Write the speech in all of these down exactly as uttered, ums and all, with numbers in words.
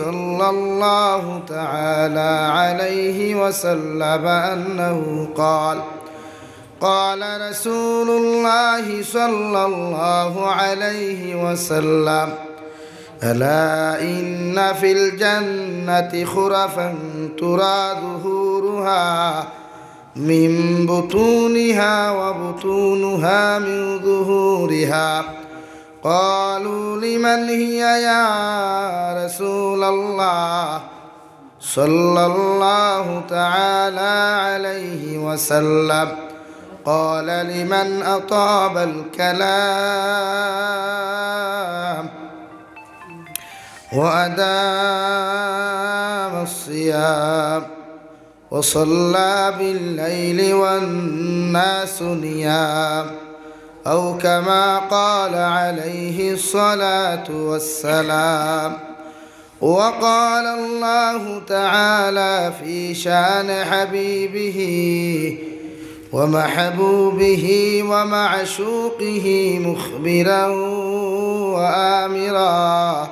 صلى الله تعالى عليه وسلم أنه قال: قال رسول الله صلى الله عليه وسلم: ألا إن في الجنة خرفا ترى ظهورها من بطونها وبطونها من ظهورها. قالوا: لمن هي يا رسول الله؟ صلى الله تعالى عليه وسلم. قال: لمن أطاب الكلام وأدام الصيام وصلى بالليل والناس نيام، أو كما قال عليه الصلاة والسلام. وقال الله تعالى في شأن حبيبه ومحبوبه ومعشوقه مخبرا وآمرا: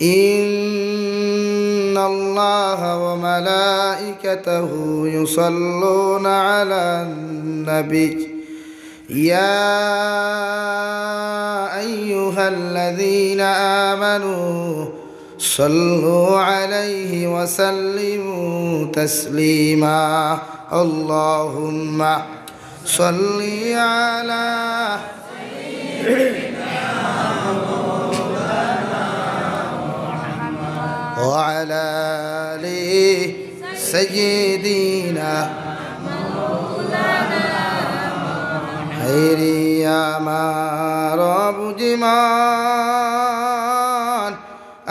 إن الله وملائكته يصلون على النبي، يا أيها الذين آمنوا صلوا عليه وسلموا تسليما. اللهم صل على وعلى آل سيدنا خير يا ما رب جمان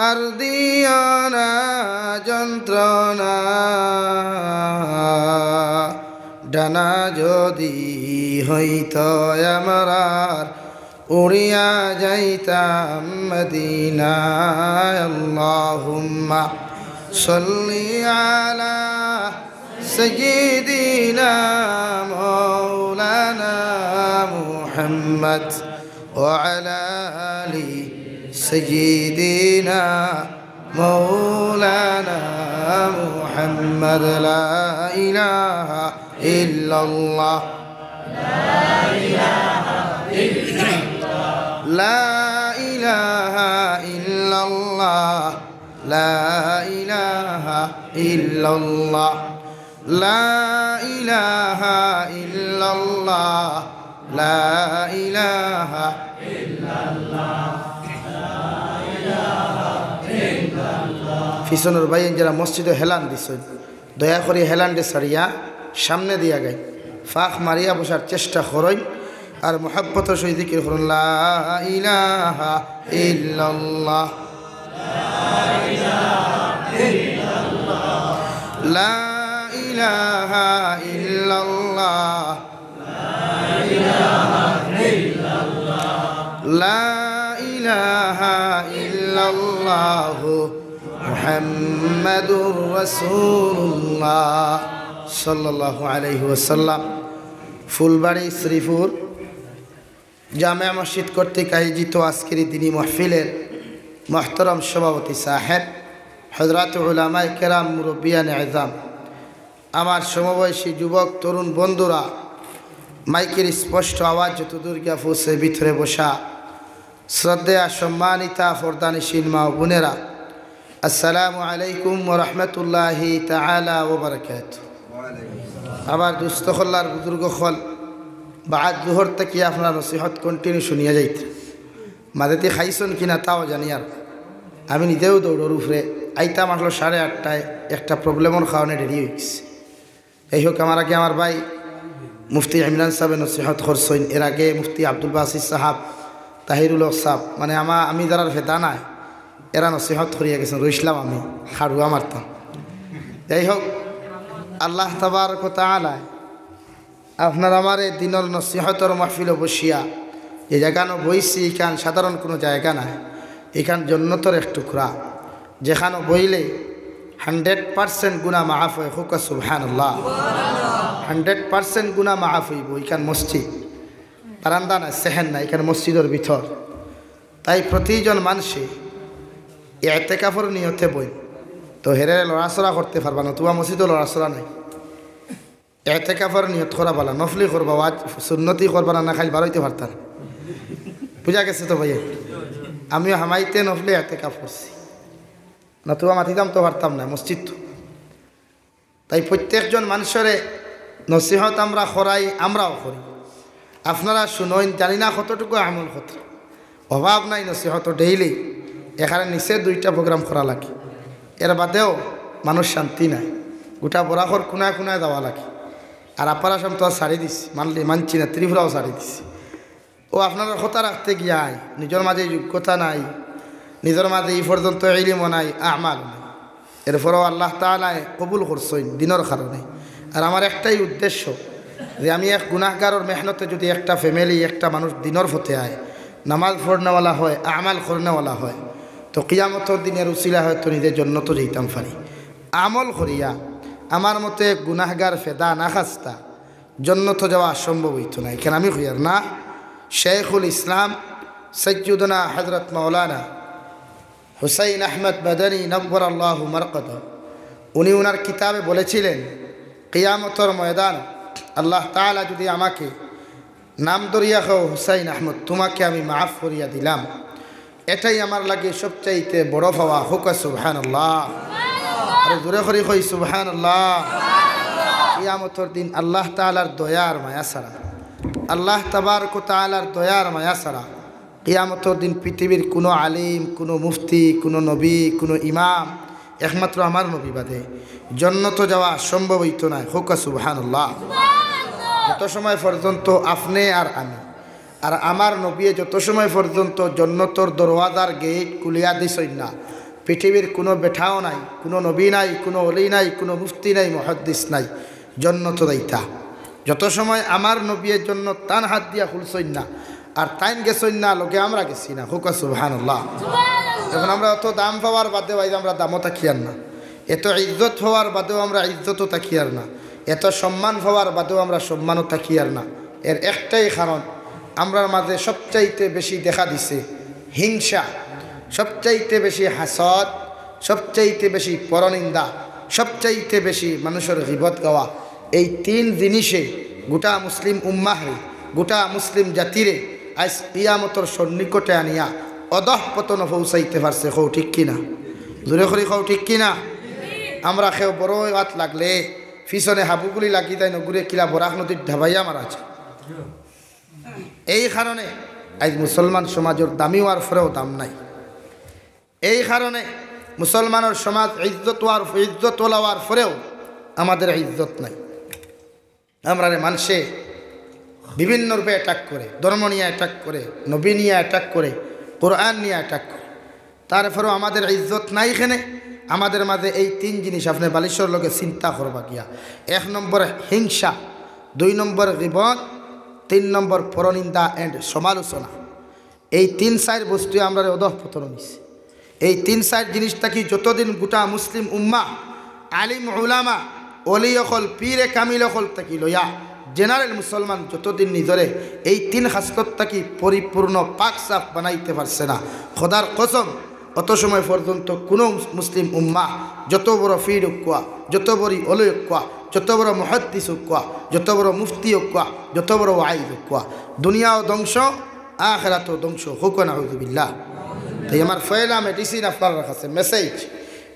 আর দিও না যন্ত্রণা, ডানা যদি হইত আমরার, উড়িয়া যাইতাম মদিনায়। اللهم صل على سيدنا مولانا محمد وعلى آل سيدنا مولانا محمد. لا إله إلا الله. لا إله إلا الله. لا إله إلا الله. لا إله إلا الله. لا إله إلا الله. পিছনর ভাইয়াইন যারা মসজিদো হেলান দিছইন, দয়া করি হেলানরে ছাড়িয়া সামনে দিয়া গাইন। ফাঁক মারিয়া বসার চেষ্টা করইন, আর মহব্বতর সহিত জিকির করইন, لا إله إلا الله. لا إله إلا الله. لا إله إلا الله محمد رسول الله صلى الله عليه وسلم. ফুলবাড়ি শ্রীপুর জামে মসজিদ কর্তৃক আয়োজিত আজকের এই দিনী মাহফিলের মহতরম সভাপতি সাহেব, হযরত উলামায়ে কেরাম, মুরব্বিয়ানে এজাম, আমার সমবয়সী যুবক তরুণ বন্ধুরা, মাইকের স্পষ্ট আওয়াজ যতদূর গিয়া পৌঁছে ভিতরে বসা শ্রদ্ধেয়া সম্মানিতা পর্দানিশীন মা ও বোনেরা, আসসালামু আলাইকুম ওয়া রাহমাতুল্লাহি তাআলা ওয়া বারাকাতুহু। আমার দুস্ত অকল আর বুজুর্গ অকল, বাদ জোহর থাকি আপনারা নসিহত continue শুনিয়া যাইতা। মাঝেদি খাইছইন কিনা তাও জানি আর। আমি নিজেও দৌড়র উপরে আইতাম আসলে সাড়ে আটটায়, একটা problemর কারণে দেরি অইগেছে। যাই হোক, আমার আগে আমার ভাই মুফতি ইমরান সাহেবে নসিহত করছইন, এর আগে মুফতি আব্দুল বাসিত সাহেব, তাহিরুল হক সাহেব, মানে আমা-, আমি যারার ফেদা নাই, এরা নসিহত করিয়া গেছইন, রইছলাম আমি, খাড়ুয়া মারতাম। যাই হোক, আল্লাহ তাবারক ওয়া তাআলায় আপনার আমার এই দিনর নসিহতর মাহফিলো বসিয়া যে জাগানো বইছি, ইখান সাধারণ কুনু জাগা নায়, ইখান জন্নতর এক টুকরা, যেখানো বইলে hundred percent গুনা মাফ অয়। কউক্কা সুবহানাল্লাহ। Hundred percent গুনা মাফ অইবো। ইখান মসজিদ, বারান্দা নায়, সেহেন নায়, ইখান মসজিদর ভিতর। তাই প্রতিজন মানষে এতেকাফর নিয়তে বইন, তো হেরে লড়াচড়া করতে পারবা না, তুয়া মসজিদও লড়াচড়া নাই। এতেকাফর নিয়ত করা বালা, নফলি করবা, ওয়াজ সুন্নতি করবা না, না খাইল বারইতে পারতা না। বুঝা গেছে তো ভাই? আমিও হামাইতে নফলি এতেকাফ করছি, না তুয়া মাতিতাম তো পারতাম না মসজিদ তো। তাই প্রত্যেকজন মানুষরে নসিহত আমরা করাই, আমরাও করি। আপনারা শুনইন, জানি না কতটুকু আমল করতা। অভাব নাই নসিহত, ডেইলি এখানে নিচে দুইটা প্রোগ্রাম করা লাগে। এর বাদেও মানুষ শান্তি নাই, গোটা বরাকর কোনায় কোনায় যাওয়া লাগে। আর আপার আসাম তো আর ছাড়ি দিছি, মানলি মানছি না, ত্রিপুরাও ছাড়ি দিছি। ও আপনার কথা রাখতে গিয়াই নিজর মাঝে যোগ্যতা নাই, নিজর মাঝে এই পর্যন্ত ইলিমও নাই, আমালও নাই। এরপরেও আল্লাহ তাআলায় কবুল করছইন দিনর কারণে। আর আমার একটাই উদ্দেশ্য যে আমি এক গুনাহগারর মেহনতে যদি একটা ফ্যামিলি, একটা মানুষ দিনর পথে আয়, নামাজ পড়নেওয়ালা হয়, আমাল করনেওয়ালা হয়, তো কিয়ামতর দিনের উসিলা হয়তো নিজে জন্নতো যাইতাম পারি। আমল করিয়া আমার মতো এক গুনাহগার ফেদা না খাস্তা জন্নতো যাওয়া সম্ভব হইতো না। এখানে আমি কইয়ার না, শেখুল ইসলাম সৈয়দনা হযরত মাওলানা হুসাইন আহমদ মাদানী নব্বরাল্লাহু মারকাদা, উনি ওনার কিতাবে বলেছিলেন, কিয়ামতর ময়দান আল্লাহ তাআলা যদি আমাকে নাম ধরিয়া কও, "হুসাইন আহমদ, তোমাকে আমি মাফ করিয়া দিলাম," এটাই আমার লাগি সবচাইতে বড় পাওয়া। কউক্কা সুবহানাল্লাহ। আরো জোরে করি কই সুবহানাল্লাহ। কিয়ামতর দিন আল্লাহ তাআলার দয়া আর মায়া ছাড়া, আল্লাহ তাবারক ওয়া তাআলার দয়া আর মায়া ছাড়া কিয়ামতর দিন পৃথিবীর কোনো আলিম, কোনো মুফতি, কোনো নবী, কোনো ইমাম, একমাত্র আমার নবী বাদে জন্নতো যাওয়া সম্ভব হইতো নায়। কউক্কা সুবহানাল্লাহ। যত সময় পর্যন্ত আপনে আর আমি আর আমার নবীয়ে যত সময় পর্যন্ত জন্নতর দরওয়াজার গেইট খুলিয়া দিছইন না, পৃথিবীর কোনো বেটাও নাই, কোনো নবী নাই, কোনো অলি নাই, কোনো মুফতি নাই, মুহাদ্দিস নাই, জন্নতো যাইতা। যত সময় আমার নবীয়ে জন্নত তান হাত দিয়া খুলছইন না, আর তাইন গেছইন না, লগে আমরা গেছি না। কউক্কা সুবহানাল্লাহ। এখন আমরা অত দাম পাওয়ার বাদেও আইজ আমরা দামও থাকিয়ার না, এত ইজ্জত হওয়ার বাদেও আমরা ইজ্জতও থাকিয়ার না, এত সম্মান পাওয়ার বাদেও আমরা সম্মানও থাকিয়ার না। এর একটাই কারণ, আমরার মাঝে সবচাইতে বেশি দেখা দিছে হিংসা, সবচাইতে বেশি হাসদ, সবচাইতে বেশি পরনিন্দা, সবচাইতে বেশি মানুষর গিবত গাওয়া। এই তিন জিনিসে গোটা মুসলিম উম্মাহরে, গোটা মুসলিম জাতিরে আইজ কিয়ামতর সন্নিকটে আনিয়া অধঃপতন পৌঁছাইতে পারছে। কও ঠিক কিনা? জোরে করি কও ঠিক কিনা? আমরা কেউ বড় আত লাগলে পিছনে হাবুগুলি লাগি যায়, নগুরে কিলা বরাক নদীর ঢাবাইয়া মারা যায়। এই কারণে আইজ মুসলমান সমাজর দামি হওয়ার পরেও দাম নাই। এই কারণে মুসলমানর সমাজ ইজ্জত হওয়ার, ইজ্জতওয়ালা হওয়ার পরেও আমাদের ইজ্জত নাই। আমরারে মানষে বিভিন্ন রূপে অ্যাটাক করে, ধর্ম নিয়া অ্যাটাক করে, নবী নিয়া অ্যাটাক করে, কোরআন নিয়া অ্যাটাক করে। তারপরেও আমাদের ইজ্জত নাই কেনে? আমাদের মাঝে এই তিন জিনিস আপনে বালিশর লগে চিন্তা করবা গিয়া। এক নম্বর হিংসা, দুই নম্বর গিবত, তিন নম্বর পরনিন্দা and সমালোচনা। এই তিন চাইর বস্তুয়ে আমরারে অধঃপতন নিছে। এই তিন চাইর জিনিস থাকি যতদিন গোটা মুসলিম উম্মা, আলিম উলামা, অলি অকল, পীরে কামিল অকল থাকি লইয়া জেনারেল মুসলমান যতদিন নিজরে এই তিন খাসলত থাকি পরিপূর্ণ পাক সাফ বানাইতে পারছে না, খোদার কসম, অত সময় পর্যন্ত কোনো মুসলিম উম্মা, যত বড় পীর অউক্কা, যত বড় অলি অউক্কা, যত বড় মুহাদ্দিস অউক্কা, যত বড় মুফতি অউক্কা, যত বড় ওয়াইজ অউক্কা, দুনিয়াও ধ্বংস, আখেরাতও ধ্বংস। কউক্কা নাউজুবিল্লাহ। তাই আমার পয়লা মেডিসিন আপনারার কাছে মেসেজ,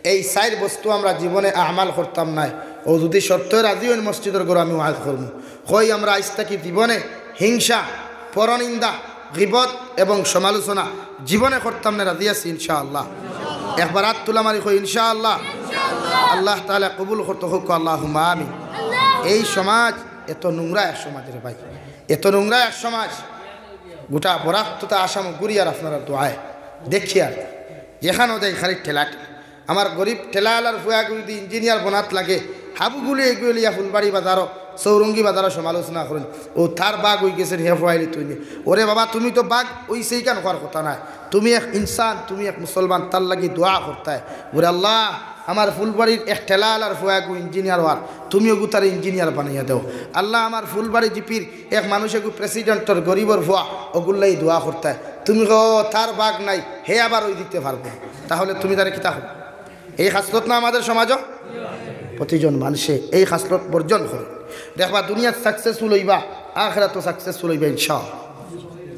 এই চাইর বস্তু আমরা জীবনে আমাল করতাম নায়। ও যদি শর্তে রাজি অইন মসজিদর ঘরো আমি ওয়াজ করমু, কই আমরা আইজ থাকি জীবনে হিংসা, পরনিন্দা, গিবত এবং সমালোচনা জীবনে করতাম না, রাজি আছি ইনশাআল্লাহ। একবার আত তুলা মারি কই ইনশাআল্লাহ। আল্লাহ তাআলা কবুল করতো, কউক্কা আল্লাহুম্মা আমিন। এই সমাজ এত নোংরা এক সমাজ রে ভাই, এত নোংরা এক সমাজ। গোটা বরাক তথা আসাম ঘুরি আর আপনারার দোয়ায় দেখি আর যেখানো যাই খালি ঠেলা ঠেলা। আমার গরিব ঠেলাআলার ফুয়াগু যদি ইঞ্জিনিয়ার বনাত লাগে, হাবুগুলি এগুলিয়া ফুলবাড়ি বাজারো, চৌরঙ্গি বাজারো সমালোচনা করইন, ও তার বাঘ অইগেছে, হে ফুয়াইলি তুই নি। ওরে বাবা, তুমি তো বাঘ অইছেই কেন কওয়ার কথা নায়, তুমি এক ইনসান, তুমি এক মুসলমান, তার লাগি দোয়া করতায়। ওরে আল্লাহ, আমার ফুলবাড়ির এক ঠেলাআলার ফুয়াগু ইঞ্জিনিয়ার অওয়ার, তুমি ওগু তারে ইঞ্জিনিয়ার বানাইয়া দেও। আল্লাহ, আমার ফুলবাড়ি জিপির এক মানুষ এগু প্রেসিডেন্টর গরিবর ফুয়া, ওগুর লাগি দোয়া করতায়। তুমি কও, "তার ভাগ নাই, হে আবার ওই দিতে পারবো।" তাহলে তুমি তারে কিতা করো? এই খাসলত না আমাদের সমাজও? প্রতিজন মানুষে এই খাসলত বর্জন করে। দেখবা, দুনিয়াত সাকসেসফুল হইবা, আখেরাতও সাকসেসফুল হইবা ইনশাআল্লাহ।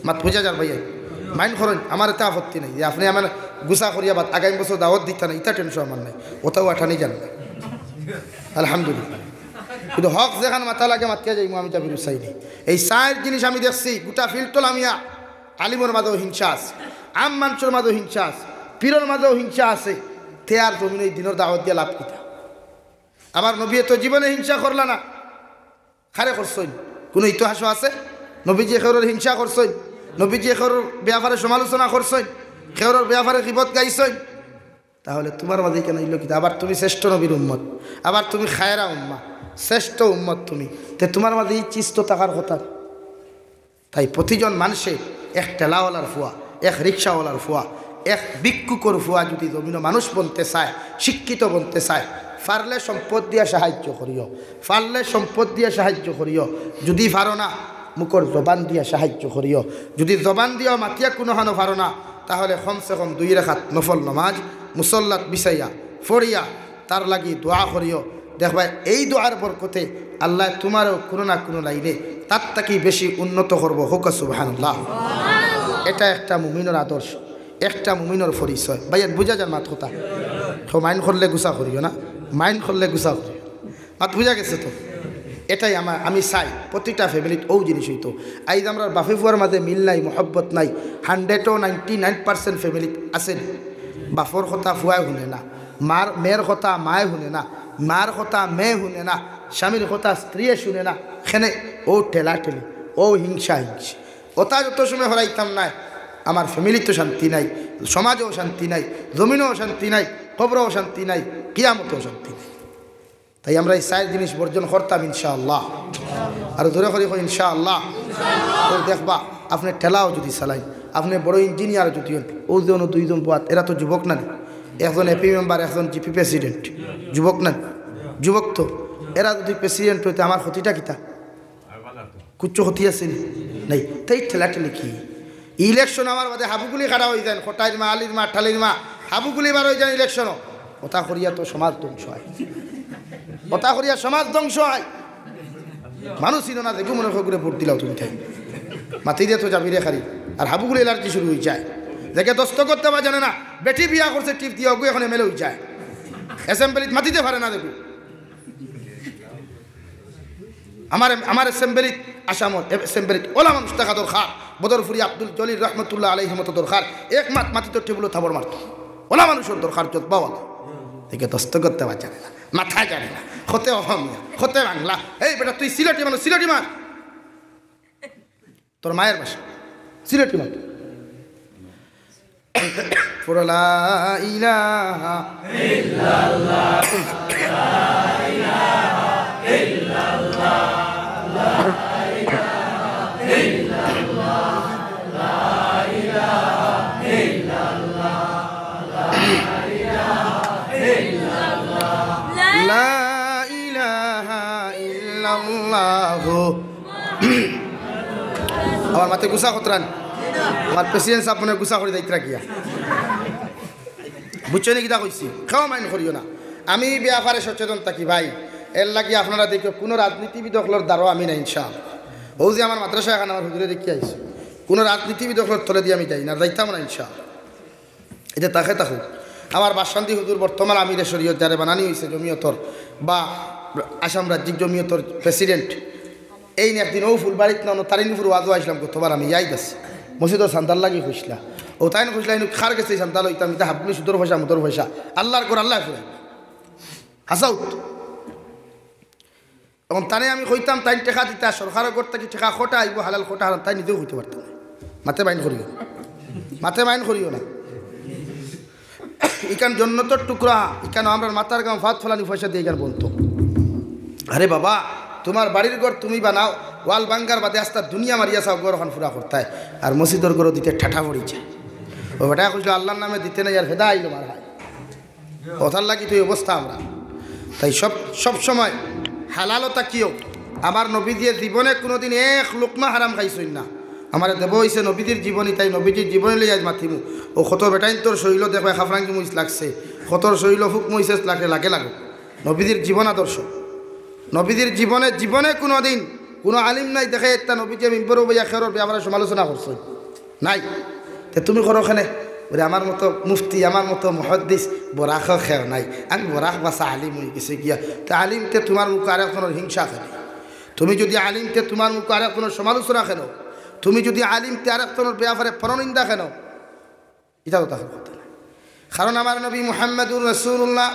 মাত বুঝা যার ভাই? মাইন্ড করেন, আমার এতে আপত্তি নাই যে আপনি আমার গুসা করিয়া বাদ আগামী বছর দাওয়াত দিতা না, ইটা টেনশন আমার নাই, ওটাও আঠানি জান না। আলহামদুলিল্লাহ। কিন্তু হক যেখান মাথা লাগে মাতিয়া যাইমু, আমি জাবির হুসাইনি। এই চাইর জিনিস আমি দেখছি, গোটা ফিল্ড লামিয়া আলিমর মাঝেও হিংসা আছে, আম মানুষর মাঝেও হিংসা আছে, পীরর মাঝেও হিংসা আছে। তে আর জমিন এই দিনর দাওয়াত দিয়া লাভ কিতা? আমার নবী তো জীবনে হিংসা করলা না। কারে করছইন? কোনো ইতিহাসও আছে? নবীজি কেউরর হিংসা করছইন? নবীজি কেউরর ব্যাপারে সমালোচনা করছইন? কেউরর ব্যাপারে গিবত গাইছইন? তাহলে তোমার মাঝে কেন ইলো কিতা? আবার তুমি শ্রেষ্ঠ নবীর উম্মত, আবার তুমি খায়রা উম্মা, শ্রেষ্ঠ উম্মত তুমি। তে তোমার মাঝে এই চিজ তো থাকার কথা। তাই প্রতিজন মানুষে এক ঠেলাওয়ালার ফুয়া, এক রিক্সাওয়ালার ফুয়া, এক ভিক্ষুকর ফুয়া যদি জমিনো মানুষ বনতে চায়, শিক্ষিত বনতে চায়, পারলে সম্পদ দিয়া সাহায্য করিও, পারলে সম্পদ দিয়া সাহায্য করিও। যদি পারো না, মুখর জবান দিয়া সাহায্য করিও। যদি জবান দিয়াও মাতিয়া কুনুখানো পারো না, তাহলে কমসে কম দুই রাকাত নফল নমাজ মুসল্লাত বিছাইয়া পড়িয়া তার লাগি দোয়া করিও। দেখবায়, এই দোয়ার বরকতে আল্লায় তোমারেও কুনু না কুনু লাইনে তার থাকি বেশি উন্নত করবো। কউক্কা সুবহানাল্লাহ। এটা একটা মুমিনর আদর্শ, একটা মুমিনর পরিচয়। ভাইয়ান, বুঝা যার মাত কথা? তো মাইন্ড করলে গুসা করিও না, মাইন্ড করলে গুসা করিও। মাত বুঝা গেছে তো? এটাই আমার, আমি চাই প্রতিটা ফ্যামিলিত অউ জিনিস অইতো। আইজ আমরার বাফে ফুয়ার মাঝে মিল নাই, মহব্বত নাই, হান্ড্রেডও নাইনটি নাইন পার্সেন্ট ফ্যামিলিত আছে। বাফর কথা ফুয়ায় হুনে না, মার, মেয়ের কথা মায়ে হুনে না, মার কথা মেয়ে হুনে না, স্বামীর কথা স্ত্রীয়ে শুনে না। কেনে? অউ ঠেলাঠেলি, অউ হিংসা হিংসি। ওটা যত সময় হরাইতাম নায়, আমার ফ্যামিলিত শান্তি নাই, সমাজেও শান্তি নাই, জমিনেও শান্তি নাই, কবরেও শান্তি নাই, কিয়ামতেও শান্তি নাই। তাই আমরা এই চাইর জিনিস বর্জন করতাম ইনশাআল্লাহ। আর জোরে করি কই ইনশাআল্লাহ। তো দেখবা, আপনে ঠেলাও যদি চালাইন, আপনে বড় ইঞ্জিনিয়ার যদি হইন, অউ যে অনো দুইজন বওয়াত, এরা তো যুবক না নি? একজন এপি মেম্বার, একজন জিপি প্রেসিডেন্ট, যুবক না নি? যুবক তো। এরা যদি প্রেসিডেন্ট অইতে আমার ক্ষতিটা কিতা? কুচ্ছু ক্ষতি আছে নি? নাই। তাই ঠেলাঠেলি কি? ইলেকশন আমার বাদে হাবুগুলি খাড়া অইযাইন, কটাইর মা, আলির মা, ঠালির মা, হাবুগুলি বার অইযাইন ইলেকশনও। ওটা করিয়া তো সমাজ ধ্বংস অয়, ওটা করিয়া সমাজ ধ্বংস অয়। মানুষ চিনো না, দেখো মনে করে ভোট দিলাও তুমি তাই। মাতি দিয়া তো যাবি রে খালি। আর হাবুগুলি এলার্জি শুরু অইযায়। দেখে দস্তখত দেওয়া জানে না, বেটি বিয়া করছে টিপ দিয়া, অগু এখন এমএলএ অইযায়, অ্যাসেম্বলিত মাতিতে পারে না। দেখো আমার, আমার অ্যাসেম্বলিত, আসামর অ্যাসেম্বলিত ওলা মানুষ থাকা দরকার। বদরপুরি আব্দুল জলিল রহমতুল্লাহ আলাইহির মতো দরকার। এক মাত মাতিত টেবুলো থাবড় মারতো। ওলা মানুষর দরকার, জজবাওয়ালা। দেখে দস্তখত দেওয়া জানে না, মাথা জানে না, কতে অসমীয়া, কতে বাংলা। এই বেটা, তুই সিলেটি মানুষ, সিলেটি মাত। তোর মায়ের ভাষা সিলেটি মাত। পড়ো লা ইলাহা লা ইলাহা ইল্লাল্লাহু। আমার মাতে গুসা করতরা নি? আমার প্রেসিডেন্ট সাব মনে গুসা করি যাইতরা গিয়া। বুঝছো নি কিতা কইছি? কেউ মাইন্ড করিও না। আমি ই ব্যাপারে সচেতন থাকি ভাই। এর লাগি আপনারা দেখিও, কুনু রাজনীতিবিদ অকলর দ্বারাও আমি না ইনশাআল্লাহ। অউ যে আমার মাদ্রাসা এখান আমার হুজুরে দেখিয়া আইছি, কুনু রাজনীতিবিদ অকলর তলেদি আমি যাই না, যাইতাম না ইনশাআল্লাহ। ইটা তাকে থাকুক। আমার বাসকান্দি হুজুর বর্তমান আমিরে শরীয়ত, যারে বানানি অইছে জমিয়তর বা আসাম রাজ্যিক জমিয়তর প্রেসিডেন্ট, এইন একদিন অউ ফুলবাড়িত না, অনো তারিণীপুর ওয়াজও আইছলাম, গতবার আমি ইয়াদ আছে, মসজিদর চান্দার লাগি কইছলা। অউ তাইন কইছলা, "ইনো কার গেছে ই চান্দা লইতাম, ইতা হাবগুলি সুদর পয়সা, মুদর পয়সা, আল্লার ঘর আল্লায় ফুরাইবা।" হাছাউত। অখন তানে আমি কইতাম, তাইন টেকা দিতা, সরকারর ঘর থাকি টেকা কটা আইবো, হালাল কটা হারাম, তাইন নিজেও কইতে পারতা নায়। মাতে মাইন্ড করিও, মাতে মাইন্ড করিও না। ইখান জন্নতর টুকরা, ইখান আমরার মাথার ঘাম ফাত ফালানি পয়সা দিয়া ইখান বনতো। আরে বাবা, তুমার বাড়ির ঘর তুমি বানাও, ওয়াল ভাঙ্গার বাদে আস্তা দুনিয়া মারিয়া চাও, ঘর অখান ফুরা করতায়, আর মসজিদর ঘরও দিতে ঠাঠা পড়িছে। অউ বেটায় কইছলো, "আল্লার নামে দিতে নায়, আর ফেদা আইলো মার হায়।" অতার লাগি তো ই অবস্থা আমরার। তাই সব, সব সময় হালালো থাকিও। আমার নবীজিয়ে জীবনে কুনুদিন এক লুকমা হারাম খাইছইন না। আমারে দেওয়া অইছে নবীজির জীবনী, তাই নবীজির জীবনী লইয়া আইজ মাতিমু। অউ কত বেটাইন্তর শরীলো দেখবায় খাফরাঙ্গি মরিচ লাগছে, কতর শরীলো ফুক মরিচ লাগছে, লাগে লাগো। নবীজির জীবন আদর্শ, নবীজির জীবনে, জীবনে কুনুদিন কুনু আলিম নাই দেখে একটা নবীজিয়ে মিম্বরো বইয়া কেউর ব্যাপারে সমালোচনা করছে নাই। তে তুমি করো কেনে? বলে, "আমার মতো মুফতি, আমার মতো মুহাদ্দিস বরাকও কেউ নাই, আমি বরাক বাছা আলিম অইগেছি গিয়া।" তে আলিম তে তুমার মুখো আরেকজনর হিংসা কেনে? তুমি যুদি আলিম তে তুমার মুখো আরেকজনর সমালোচনা কেনে? তুমি যুদি আলিম তে আরেকজনর ব্যাপারে পরনিন্দা কেনে? ইটা তো তার কথা নায়। কারণ আমার নবী মুহাম্মাদুর রাসূলুল্লাহ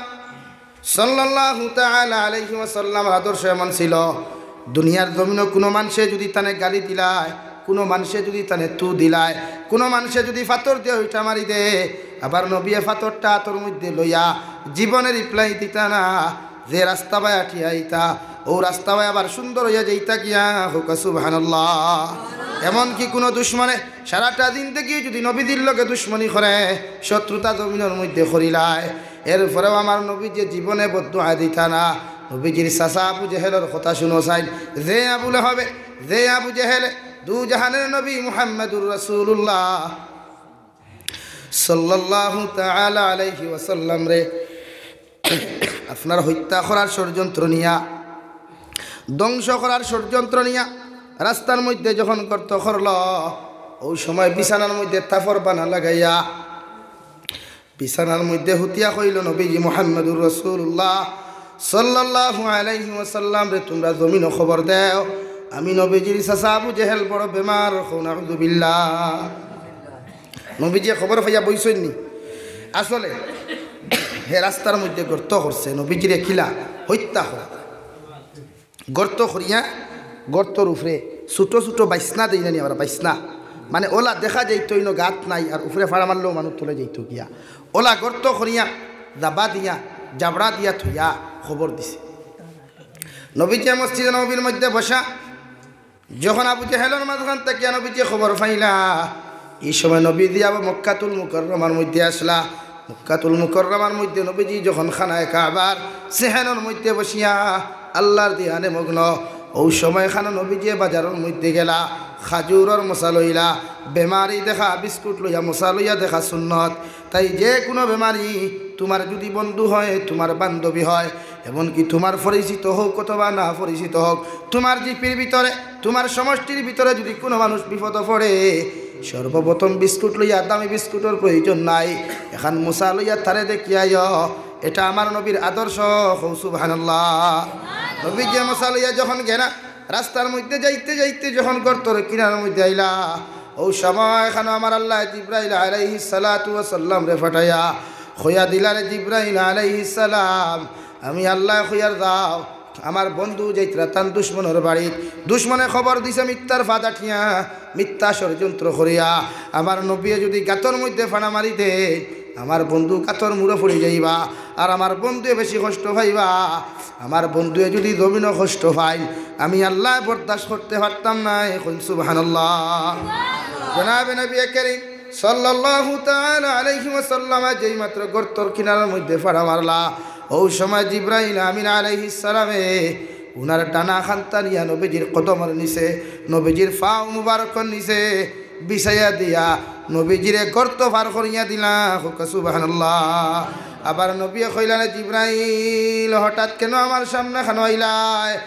সাল্লাল্লাহু তাআলা আলাইহি ওয়াসাল্লামর আদর্শ এমন ছিল, দুনিয়ার জমিনো কুনু মানষে যুদি তানে গালি দিলায়, কুনু মানষে যুদি তানে তু দিলায়, কুনু মানষে যুদি ফাত্তর দিয়া ইটা মারি দে, আবার নবীয়ে ফাত্তরটা আতর মধ্যে লইয়া জীবনে reply দিতা না। যে রাস্তা বায় আটিয়া আইতা, অউ রাস্তা বায় আবার সুন্দর অইয়া যাইতা গিয়া, কউক্কা সুবহানাল্লাহ। এমনকি কুনু দুশমনে সারাটা জিন্দেগি যুদি নবীজির লগে দুশমনি করে, শত্রুতা জমিনর মধ্যে করিলায়, এরপরেও আমার নবীজিয়ে জীবনে বদদোয়া দিতা না। নবীজির চাচা আবু জেহেলর কথা শুনো চাইন, যে আবু লাহাবে, যে আবু জেহেলে দুজাহানের নবী মুহাম্মাদুর রাসূলুল্লাহ সাল্লাল্লাহু তাআলা আলাইহি ওয়াসাল্লামরে আপনার হত্যা করার ষড়যন্ত্র নিয়া, ধ্বংস করার ষড়যন্ত্র নিয়া রাস্তার মধ্যে যখন গর্ত করলো, অউ সময় বিছানার মধ্যে তাফর বানা লাগাইয়া বিছানার মধ্যে হুতিয়া কইলো, "নবীজি মুহাম্মাদুর রাসূলুল্লাহ সাল্লাল্লাহু আলাইহি ওয়াসাল্লামরে তুমরা জমিনো খবর দেও, আমি নবীজির চাচা আবু জেহেল বড় বেমার।" কও নাউযুবিল্লাহ। নবীজিয়ে খবর পাইয়া বইছইন নি? আসলে হে রাস্তার মধ্যে গর্ত করছে, নবীজিরে কিলা হত্যা করা। গর্ত করিয়া, গর্তর উপরে ছোট ছোট বাইছনা দেই না নি আমরা, বাইছনা, মানে অউলা দেখা যাইতো ইনো গাত নাই, আর উপরে ফাড়া মারলেও মানুষ তলে যাইতো গিয়া। অউলা গর্ত করিয়া, জাবা দিয়া, জাবড়া দিয়া থইয়া খবর দিছে। নবীজিয়ে মসজিদে নববীর মধ্যে বসা, যখন আবু জেহেলর মাঝখান থাকিয়া নবীজিয়ে খবর পাইলা, ই সময় নবীজি আবার মক্কাতুল মুকাররমার মধ্যে আছলা। মক্কাতুল মুকাররমার মধ্যে নবীজি যখন খানায়ে কাবার সেহেনর মধ্যে বসিয়া আল্লার ধ্যানে মগ্ন, অউ সময় খানো নবীজিয়ে বাজারর মধ্যে গেলা, খাজুরর মশা লইলা। বেমারি দেখা বিস্কুট লইয়া, মশা লইয়া দেখা সুন্নত। তাই যে কুনু বেমারি তুমার যুদি বন্ধু হয়, তুমার বান্ধবী হয়, এমনকি তুমার পরিচিত হউক অথবা না পরিচিত হউক, তুমার জিপির ভিতরে, তুমার সমষ্টির ভিতরে যুদি কুনু মানুষ বিপদো পড়ে, সর্বপ্রথম বিস্কুট লইয়া, দামি বিস্কুটর প্রয়োজন নাই, এখান মশা লইয়া তারে দেখিয়া আইও। এটা আমার নবীর আদর্শ। কও সুবহানাল্লাহ। নবীজিয়ে মশা লইয়া যখন গেলা, রাস্তার মধ্যে যাইতে যাইতে যখন গর্তর কিনারার মধ্যে আইলা, অউ সময় খানো আমার আল্লায় জিব্রাইল আলাইহিস সালাতু ওয়াস সালামরে পাঠাইয়া কইয়া দিলা, "রে জিব্রাইল আলাইহিস সালাম, আমি আল্লায় কইয়ার যাও, আমার বন্ধু যাইতরা তান দুশমনর বাড়িত, দুশমনে খবর দিছে মিথ্যার ফাঁদ আটিয়া, মিথ্যা ষড়যন্ত্র করিয়া, আমার নবীয়ে যুদি গাতর মধ্যে ফাড়া মারি দেয়, আমার বন্ধু গাতর মুড়ো পড়ি যাইবা, আর আমার বন্ধুয়ে বেশি কষ্ট পাইবা। আমার বন্ধুয়ে যুদি জমিনো কষ্ট পায়, আমি আল্লায় বরদাস্ত করতে পারতাম নায়।" কইন সুবহানাল্লাহ। জনাবে নবী করিম সাল্লাল্লাহু তাআলা আলাইহি ওয়াসাল্লাম যেই মাত্র গর্তর কিনারার মধ্যে ফাড়া মারলা, অউ সময় জিব্রাইল আমিন আলাইহিস সালামে উনার ডানা খান্তা নিয়া নবীজির কদমর নিচে, নবীজির পাও মুবারকর নিচে বিছাইয়া দিয়া নবীজিরে গর্ত পার করিয়া দিলা। কও সুবহানাল্লাহ। আবার নবীয়ে কইলা, "রে জিব্রাইল, হঠাৎ কেনে আমার সামনে খানো আইলায়?"